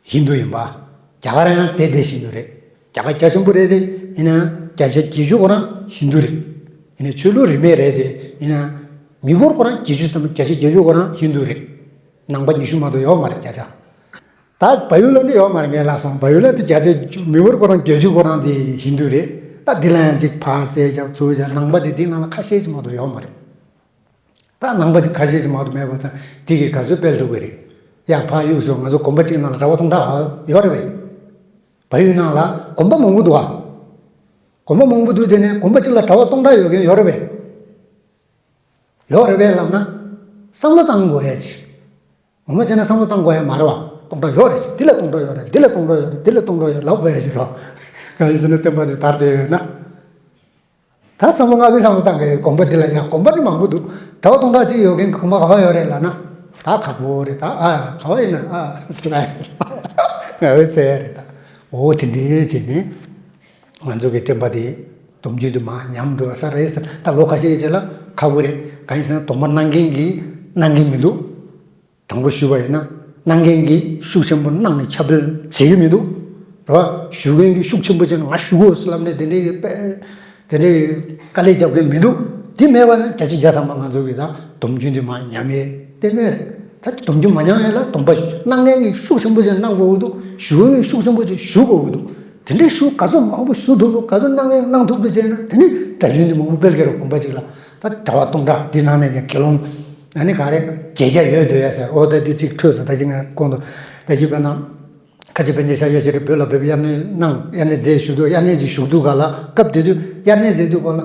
ཧིན་རྡུ་ཡིན་པ། རྒྱ་གར་ཡང་དེ་དེ་བཞིན་དུ་རེད། རྒྱ་གར་རྒྱ་ཆེན་པོ་རེད་དེ། ཡིན་ན་བརྒྱ་ཆ་བརྒྱད་ཅུ་ཁོ་རང་ཧིན་རྡུ་རེད། ཡིན་ན་ཆོས་ལུགས་རིས་མེད་རེད་དེ། ཡིན་ན་མི་འབོར་ཁོ་རང་བརྒྱད་ཅུ་དང་བརྒྱ་ཆ་བརྒྱད་ཅུ་ཁོ་རང་ཧིན་རྡུ་རེད། ནང་པ་ཉི་ཤུ་མ་གཏོགས་ཡོད་མ་རེད་བརྒྱ་ཆ། ད་བལ་ཡུལ་ལ་ནི་ཡོད་མ་རེད། ངས་ལབ་སོང་། བལ་ཡུལ་ལ་དེ་བརྒྱ་ཆ་མི་འབོར་ཁོ་རང་བརྒྱད་ཅུ་ཁོ་རང་དེ་ཧིན་རྡུ་རེད། ད་འདི་ལ་ཡང་ཅིག་ཕར་རྩེ་རྒྱབ་ཚུར་རྒྱབ་ནང་པ་དེ་འདི་ནང་ལ་ཁ་ཤས་ཅིག་མ་གཏོགས་ཡོད་མ་རེད། ད་ནང་པ་ཅིག་ཁ་ཤས་ཅིག་མ་གཏོགས་མེད་པ་ཙང་དེ་གིས་ག་ཚོད་སྤེལ་ཐུབ་ཀྱི་རེད། ཡ་ཕར་གཡུག་ཞོག་ང་ཚོ་དགོན་པ་གཅིག་ནང་ལ་གྲྭ་པ་སྟོང་ཕྲག་ཡོད་རེད་པས། བལ་ཡུལ་ནང་ལ་དགོན་པ་མང་པོ་འདུག་ཨ། དགོན་པ་མང་པོ་འདུག་དེ་ནས་དགོན་པ་གཅིག་ལ་གྲྭ་པ་སྟོང་ཕྲག་ཡོད་མཁན་ཡོད་རེད་པས། ཡོད་རེད་པས་ལབ་ན། བསམ་བློ་བཏང་དགོས་ཡ་ཅིག་ངོ་མ་བྱས་ན་བསམ་བློ་བཏང་དགོས་ཡ་མ་རེད་བ། སྟོང་ཕྲག་ཡོད་རེད། འདི་ལ་སྟོང་ཕྲག་ཡོད་རེད། འདི་ལ་སྟོང་ཕྲག་ཡོད་རེད། འདི་ལ་སྟོང་ཕྲག་ཡོད་ལབ་དགོས་ཡ་ཅིག་རེད་བ། གང་ཡིན་ཟེར་ན་བསྟན་པ་དེ་དར་བསྡད་ཡོད་ན། ད་བསམ་བློ་སྔ་ཕྱི་བསམ་བློ་བཏང་གི་དགོན་པ་འདི་ལ་ཡང་དགོན་པ་ནི་མང་པོ་འདུག་གྲྭ་པ་སྟོང་ཕྲག་གཅིག་ཡོད་མཁན་གྱི་དགོན་པ་ག་པར་ཡོད་རེད་ལབ་ན། ད་ཁག་པོ་རེད་ད། ཨ་ག་པར་ཡིན་ན་ཨ་ཟེར་ལ་ཡ་ང་འོས་ཚེ་རེད་ད། འོ་དེ་འདྲའི་བྱས་ནས་ང་ཚོ་གི་བསྟན་པ་དེ་སྡོམ་རྒྱུན་དུ་མར་ཉམས་འགྲོ་ས་རེད་ཟེར། ད་ལོ་ཁ་ཤས་རྗེས་ལ་ཁག་པོ་རེད། གང་ཡིན་ཟེར་ན་སྡོམ་པ་གནང་མཁན་གྱིས་གནང་གི་མི་འདུག་དྲང་པོ་ཞུས་པ་ཡིན་ན་གནང་མཁན་གྱིས་ཤུགས་ཆེན་པོ་གནང་ནས་ཁྱབ་སྤེལ་བྱེད་ཀྱི་མི་འདུག་རེད་བ། ཞུ་མཁན་གྱིས་ཤུགས་ཆེན་པོ་བྱས་ནས་ང་ཞུ་དགོས་ཟེར་ལབ་ནས་དེ་འདྲའི་གི་དཔེ་དེ་འདྲའི་གི་དཀའ་ལས་རྒྱབ་མཁན་མི་འདུག་དེ་མེད་པ་ན་བརྒྱ་ཆ་བརྒྱ་ཐམ་པ་ང་ཚོ་གི་ད་སྡོམ་རྒྱུན་དེ་མར་ཉམས་ཡས་དེ་ནས་རེད། ད་སྡོམ་རྒྱུན་མ་ཉམས་ཡས་ལ་སྡོམ་པ་གནང་མཁན་གྱིས་ཤུགས་ཆེན་པོ་བྱས་ནས་གནང་དགོས་ཀྱི་འདུག་ཞུ་མཁན་གྱིས་ཤུགས་ཆེན་པོ་བྱས་ཞུ་དགོས་ཀྱི་འདུག་དེ་འདྲའི་ཞུ་ག་ཚོད་མང་པོ་ཞུ་ཐུབ་ཐུབ་ག་ཚོད་གནང་མཁན་གནང་ཐུབ་ཐུབ་བྱས་ན་དེ་ནས་གྲྭ་རྒྱུན་དེ་མང་པོ་སྤེལ་གྱི་རེད། དགོན་པ་གཅིག་ལ་ད་གྲྭ་པ་སྟོང་ཕྲག་དེ་ནང་ནས་ཀྱང་དགེ་སློང་ ཨ་ནི་ག་རེ་དགེ་རྒྱ་ཡོད་འདུག་ཡ་ཟེར། འོ་ད་འདི་གཅིག་འཕྲོས་སོང་། ད་ཅི་ང་གོང་དུ་ད་ཅི་དཔེར་ན་ཁ་ཆེ་པཎ་ཆེན་ཤཱཀྱ་ཤྲཱི་བོད་ལ་བོད་དབྱར་གནས་གནང་། དབྱར་གནས་མཛད་བཞུགས་འདུག་དབྱར་གནས་ཅིག་བཞུགས་དུས་ག་ལ་སྐབས་དེ་དུས་དབྱར་གནས་མཛད་དུས་ག་ལ་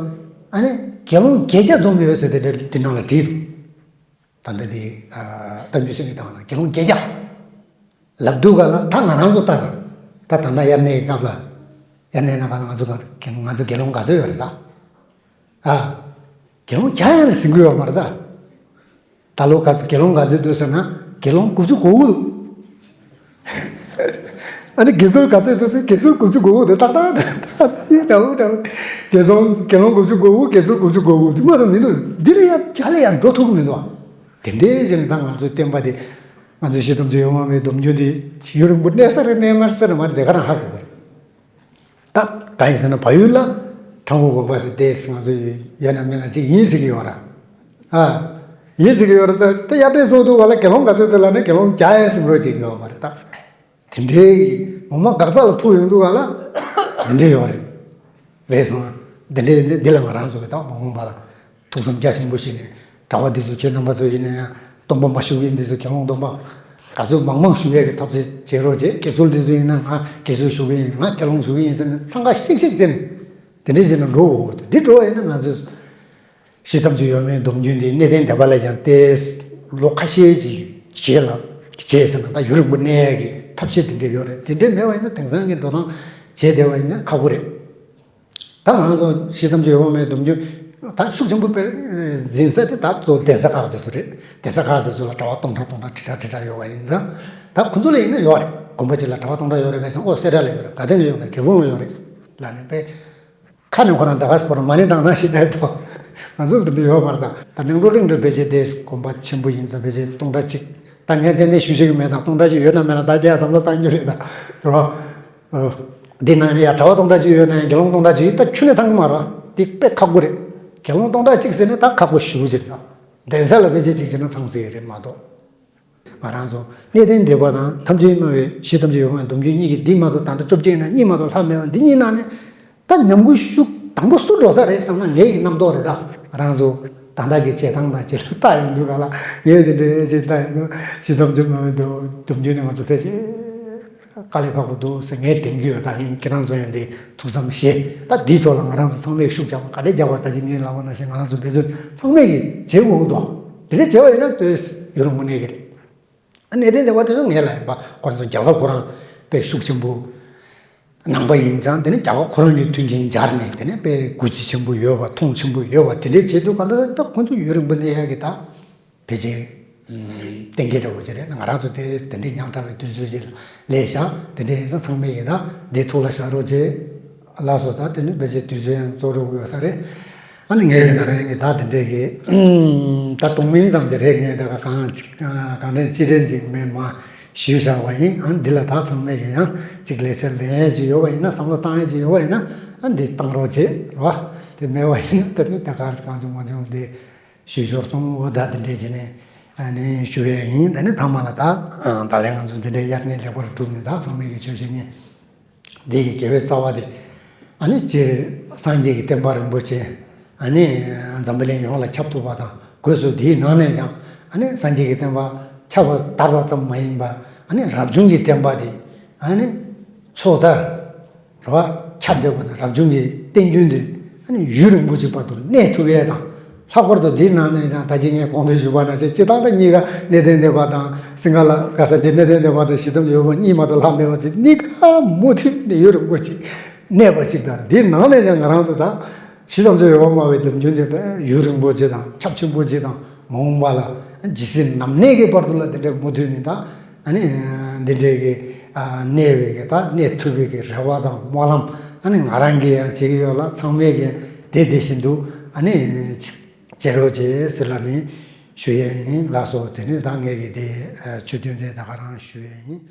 ཨ་ནི་དགེ་སློང་བརྒྱད་བརྒྱ་འཛོམས་ཡོད་ཟེར་ཏེ་འདི་ནང་ལ་བྲིས་འདུག་ད་ལྟ་དེ་གཏམ་རྒྱུད་ཤིག་ནི་དང་ལ་དགེ་སློང་བརྒྱད་བརྒྱ་ལབ་འདུག་ག་ལ། ད་ང་རང་ཚོ་ལྟ་དང་། ད་ད་ལྟ་དབྱར་གནས་ཀྱི་སྐབས་ལ་དབྱར་གནས་ནང་ག་ལ་ང་ཚོ་ང་ཚོ་དགེ་སློང་ག་ཚོད་ཡོད་རེད་ད། ཨ། དགེ་སློང་བརྒྱ་ཡང་ཟིན་གྱི་ཡོད་མ་རེད་ད། ད་ལོ་ག་ཚོད་དགེ་སློང་ག་ཚོད་འདུག་ཟེར་ན་དགེ་སློང་དགུ་བཅུ་གོ་དགུ་འདུག་ཨ་ནི་དགེ་ཚུལ་ག་ཚོད་འདུག་ཟེར་དགེ་ཚུལ་དགུ་བཅུ་གོ་དགུ་འདུག་ཏག་ཏག་ཏག་ཏག་འདྲ་བོ་འདྲ་བོ། དགེ་སློང་དགེ་སློང་དགུ་བཅུ་གོ་དགུ་དགེ་ཚུལ་དགུ་བཅུ་གོ་དགུ་འདི་མ་གཏོགས་མི་འདུག་འདི་ལ་ཡང་བརྒྱ་ལ་ཡང་འགྲོ་ཐུབ་ཀྱི་མི་འདུག་དེ་འདྲའི་ཅིག་ནི་ད་ང་ཚོའི་བསྟན་པ་འདི་ང་ཚོའི་ཞེ་དམ་ཚོའི་ཡོངས་མེད་སྡོམ་རྒྱུན་འདི་ཡུན་རིང་པོ་གནས་ས་རེད་གནས་མ་རེད་ཟེར་ན་མ་རེད། དེ་ག་རང་ཧ་གོ་གི་རེད། ད་གང་ཡིན་ཟེར་ན་བལ་ཡུལ་ལ་དྲང་པོ་དགོངས་པ་ཟེར་དེ་ང་ཚོ་ཡོད་ན་མེད་ན་ཅིག་ཡིན་ཟེར་གྱི་ཡོད་ར། ཨ། ཡིན་ཟེར་གྱི་ཡོད་ར། ད་ད་དབྱར་གནས་ཚོགས་འདུག་ག་ལ་དགེ་སློང་ག་ཚོད་འདུག་ལབ་ན་དགེ་སློང་བརྒྱ་ཡན་ཟིན་འགྲོ་ཅིག་ཡོད་མ་རེད་ད། དེ་འདྲའི་ངོ་མ་འགག་རྩ་ལ་ཐུག་ཡོང་འདུག་ག་ལ། དེ་འདྲའི་ཡོད་རེད། རེད་སོང་། དེ་འདྲའི་འདི་ལ་ང་རང་ཚོ་གི་ད་མ་འོངས་པ་ལ། ཐུགས་བསམ་རྒྱ་ཆེན་པོ་བཞེས་ནས་གྲྭ་པ་འདི་ཚོ་ཁྱེད་རྣམ་པ་ཚོ་ཡིན་ན་ཡང་སྟོན་པ་མ་བཞུགས་ཡིན་འདི་ཚོ་དགེ་སློང་སྟོན་པ་ག་ཚོད་མང་མང་བཞུགས་ཡས་ཀྱི་ཐབས་ཤེས་བྱེད་རོགས་བྱེད། དགེ་ཚུལ་འདི་ཚོ་ཡིན་ན་ང་དགེ་ཚུལ་བཞུགས་ཀྱི་ཡིན། ང་དགེ་སློང་བཞུགས་ཀྱི་ཡིན་ཟེར་ནས་འཚང་ཁ་ཤིག་ཤིག་བྱས་ནས་དེ་འདྲས་བྱས་ནས་འགྲོ་འོ། འདི་འགྲོ་བ་ཡིན་ན་ང་ཚོས་ཞེ་དམ་ཚོའི་ཡོངས་མེད་སྡོམ་རྒྱུན་འདི་གནས་བརྟན་སྡེ་པ་ལ་ཡང་ཏེ་ལོ་ཁ་ཤས་ཀྱི་རྗེས་ལ་བྱས་ཟེར་ན་ད་ཡུན་རིང་པོ་གནས་ཡས་ཀྱི་ཐབས་ཤེས་དེ་འདྲས་ཡོད་རེད། དེ་འདྲས་མེད་པ་ཡིན་ན་དེང་སང་གི་འགྲོ་སྟངས་བྱས་བསྡད་པ་ཡིན་ན་ཁག་པོ་རེད། ད་ང་རང་ཚོ་ཞེ་དམ་ཚོའི་ཡོངས་མེད་སྡོམ་རྒྱུན་ད་ཤུགས་ཆེན་པོ་དཔེར་འཛིན་ས་དེ་ད་གཙོ་བོ་གདན་ས་ཁག་དེ་ཚོ་རེད། གདན་ས་ཁག་དེ་ཚོ་ལ་གྲྭ་པ་སྟོང་ཕྲག་སྟོང་ཕྲག་ཁྲི་ཕྲག་ཁྲི་ཕྲག་ཡོད་པ་ཡིན་ཙང་། ད་ཁོ་ཚོ་ལ་ཡིན་ན་ཡོད་རེད། དགོན་པ་གཅིག་ལ་གྲྭ་པ་སྟོང་ཕྲག་ཡོད་རེད་པས་སང་། ཨོ་སེ་ར་ལ་ཡོད་རེད། དགའ་ལྡན་ལ་ཡོད་རེད། འབྲས་སྤུངས་ལ་ཡོད་རེད་ལབ་ནས་པས། ཁ་ནས་ཁོ་རང་ད་ག་སེ་ཁོ་རང་མ་ཎི་བགྲང་ན་ཞིག་ད་དོ། ང་ཚོ་འདི་འདྲ་ཡོད་མ་རེད། ད་ད་ནང་ལོ་རིང་འདྲ་བེད་སྤྱད་དེ་དགོན་པ་ཆེན་པོ་ཡིན་ཙང་བེད་སྤྱད་སྟོང་ཕྲག་གཅིག་ད་ངས་ཏན་ཏན་ཞུ་ཤེས་ཀྱི་མེད། ད་སྟོང་ཕྲག་གཅིག་ཡོད་ན་མེད་ན་ད་རྒྱ་བསམ་བློ་བཏང་རྒྱུ་རེད་ད། རེད་བ། འདི་ནང་ནས་ཡ་གྲྭ་པ་སྟོང་ཕྲག་གཅིག་ཡོད་ན་ཡང་དགེ་སློང་སྟོང་ཕྲག་གཅིག་ད་ཁྱོན་ནས་ཚང་གི་མ་རེད་བ། འདི་དཔེ་ཁག་པོ་རེད། དགེ་སློང་སྟོང་ཕྲག་གཅིག་ཟེར་ནས་ད་ཁག་པོ་ཞེ་པོ་ཅིག་རེད། གདན་ས་ལ་བེད་སྤྱད་གཅིག་བྱས་ན་ཚང་ཟེར་གི་རེད་མ་གཏོགས། ང་རང་ཚོ་གནས་བརྟན་སྡེ་པ་དང་ཐམས་ཅད་སྨྲ་བའི་ཞེ་དམ་ཚོའི་ཡོངས་མེད་སྡོམ་རྒྱུན་གཉིས་ཀྱི་འདི་མ་གཏོགས་ད་ལྟ་བཅོ་བརྒྱད་ན་གཉིས་མ་གཏོགས་ལྷག་མེད་པ་འདི་གཉིས་ནང་ནས་ད་ཉམས་རྒུད་ཤུགས་དང་པོ་སུ་འགྲོ་ས་རེད་བསམ་ན་ངའི་རྣམ་རྟོག་རེད་ད། ང་རང་ཚོ་ད་ལྟ་གི་བྱེད་སྟངས་དང་བྱེད་ལུགས་ལྟ་ཡོང་དུས་ག་ལ་ངས་དེ་འདྲའི་བྱེད་ལྟ་ཡོང་དུས་ཞེ་དམ་ཚོའི་ཡོངས་མེད་སྡོམ་རྒྱུན་ནི་ང་ཚོ་ཕལ་ཆེར་དཀའ་ལས་ཁག་པོ་འདུག་ཟེར་ངས་དྲན་གྱི་ཡོད། ད་ཡིན་ཁྱེད་རང་ཚོ་ཡང་འདི་ཐུགས་བསམ་བཞེས། ད་འདིའི་ཕྱོགས་ལ་ང་རང་ཚོ་ཚང་མས་ཤུགས་རྒྱག་པ་ག་འདྲས་རྒྱག་པ་ད་ཅི་ངས་ལབ་པ་ནང་བཞིན་ང་རང་ཚོ་འབད་བརྩོན་ཚང་མས་ཀྱིས་བྱེད་དགོས་ཀྱི་འདུག་དེ་འདྲས་བྱས་པ་ཡིན་ན་ལྟོས་ཡུན་རིང་པོ་གནས་ཀྱི་རེད། ཨ་གནས་བརྟན་སྡེ་པ་དེ་ཚོ་ངས་ལབ་ཡིན་པ། ཁོ་ཚོ་རྒྱལ་ཁབ་ཁོ་རང་དཔེ་ཤུགས་ཆེན་པོ་གནང་པ་ཡིན་ཙང་དེ་ནས་རྒྱལ་ཁབ་ཁོ་རང་ནས་མཐུན་རྐྱེན་སྦྱར་ནས་དེ་ནས་དཔེ་གུས་བརྩི་ཆེན་པོ་ཡོད་པ་མཐོང་ཆེན་པོ་ཡོད་པ་དེ་འདྲས་བྱེད་དུས་ག་ལ་ད་ཁོ་ཚོ་ཡུན་རིང་པོ་གནས་ཡག་གི་ད་ཕལ་ཆེར་གཏན་འཁེལ་འདྲ་བོ་ཅིག་རེད། ང་རང་ཚོ་དེ་དེ་འདྲའི་ཉག་ཕྲ་བའི་དུས་ཚོད་ཅིག་ལ་སླེབས་བཞག་དེ་འདྲས་ཡིན་ཙང་ཚང་མས་ཀྱི་ད་འདི་ཐུགས་ལ་བཞག་རོགས་བྱེད། ལགས་སོ། ད་དེ་ནི་ཕལ་ཆེར་དུས་ཚོད་ཡང་རྫོགས་འགྲོ་གི་ཡོད་ས་རེད། ཨ་ནི་ངས་ང་རང་གི་ད་དེ་འདྲས་ཀྱི་ད་གཏོང་མིན་ཙམ་ཅིག་རེད། ངས་ད་ག་གང་ཅིག་གང་དྲན་ཅི་དྲན་ཅིག་མེད་མ་ཞུས་བཞག་པ་ཡིན། ཨ་འདི་ལ་ད་ཚང་མས་ཀྱི་ཡང་ཅིག་ལས་འཆར་ལེན་ཡས་ཅིག་ཡོད་པ་ཡིན་ན་བསམ་བློ་བཏང་ཡས་ཅིག་ཡོད་པ་ཡིན་ན་ཨ་འདི་བཏང་རོགས་བྱེད་རོགས། དེ་མེད་པ་ཡིན་ན་ད་ནི་ད་ག་གང་བྱུང་མ་བྱུང་དེ་ཞུས་ཞོར་སོང་འོ་ད་དེ་འདྲས་བྱས་ནས་ཨ་ནི་ཞུ་ཡས་ཡིན། ད་ནི་ཐ་མ་ལ་ད་ད་ལན་ང་ཚོ་འདི་འདྲའི་དབྱར་གནས་ལེགས་པར་གྲུབ་ནས་ད་ཚང་མས་ཀྱི་ཆོས་བྱེད་ཉིན། འདི་ཡི་དགེ་བའི་རྩ་བ་དེ། ཨ་ནི་སྤྱིར་སངས་རྒྱས་ཀྱི་བསྟན་པ་རིན་པོ་ཆེ། ཨ་ནི་འཛམ་བུ་གླིང་ཡོངས་ལ་ཁྱབ་ཐུབ་པ་དང་སྒོས་སུ་དེའི་ནང་ནས་ཀྱང་ཨ་ནི་སངས་རྒྱས་ཀྱི་བསྟན་པ་ཁྱབ་པ་དར་བ་ཙམ་མ་ཡིན་པར་ཨ་ནི་རབ་བྱུང་གི་བསྟན་པ་དེ་ཨ་ནི་ཕྱོགས་མཐར་རེད་བ། ཁྱབ་བསྡད་པ་དང་རབ་བྱུང་གི་བསྟན་རྒྱུན་དེ་ཨ་ནི་ཡུན་རིང་པོ་ཞིག་བར་དུ་གནས་ཐུབ་ཡས་དང་། ལྷག་པར་དུ་འདིའི་ནང་ནས་ཀྱང་ད་ཅི་ངས་གོང་དུ་ཞུས་པ་ནང་བཞིན་སྤྱིར་བཏང་ད་གཉིས་ཀ་གནས་བརྟན་སྡེ་པ་དང་སིང་ག་ལ་ག་ས་འདི་གནས་བརྟན་སྡེ་པ་དང་ཞེ་དམ་ཡོད་པ་གཉིས་མ་གཏོགས་ལྷག་མེད་པ་ཅིག་གཉིས་ཀ་མུ་མཐུད་ནས་ཡུན་རིང་པོ་ཅིག་གནས་པ་ཅིག་དང་། འདིའི་ནང་ནས་ཀྱང་ང་རང་ཚོ་ད་ཞེ་དམ་ཚོའི་ཡོད་པ་སྨྲ་བའི་སྡོམ་རྒྱུན་དེ་ཡུན་རིང་པོ་ཅིག་དང་ཁྱབ་ཆེན་པོ་ཅིག་དང་མ་འོངས་པ་ལ་ཇི་སྲིད་ནམ་གནས་ཀྱི་བར་དུ་ལ་དེ་འདྲའི་མུ་མཐུད་ནས་དང་ཨ་ནི་འདི་འདྲའི་གི་གནས་པའི་གི་ད་གནས་ཐུབ་པའི་གི་རེ་བ་དང་སྨོན་ལམ་ཨ་ནི་ང་རང་གིས་ཡང་བྱེད་ཀྱི་ཡོད་ལ། ཚང་མས་ཀྱང་དེ་དེ་བཞིན་དུ་ཨ་ནི་བྱེད་རོགས་བྱེད་ཟེར་ལབ་ནས་ཞུ་ཡས་ཡིན་ལགས་སོ། དེ་ནས་ད་ངས་ཀྱི་དེ་ཆོས་ཐུན་དེ་ད་ག་རང་ཞུ་ཡས་ཡིན།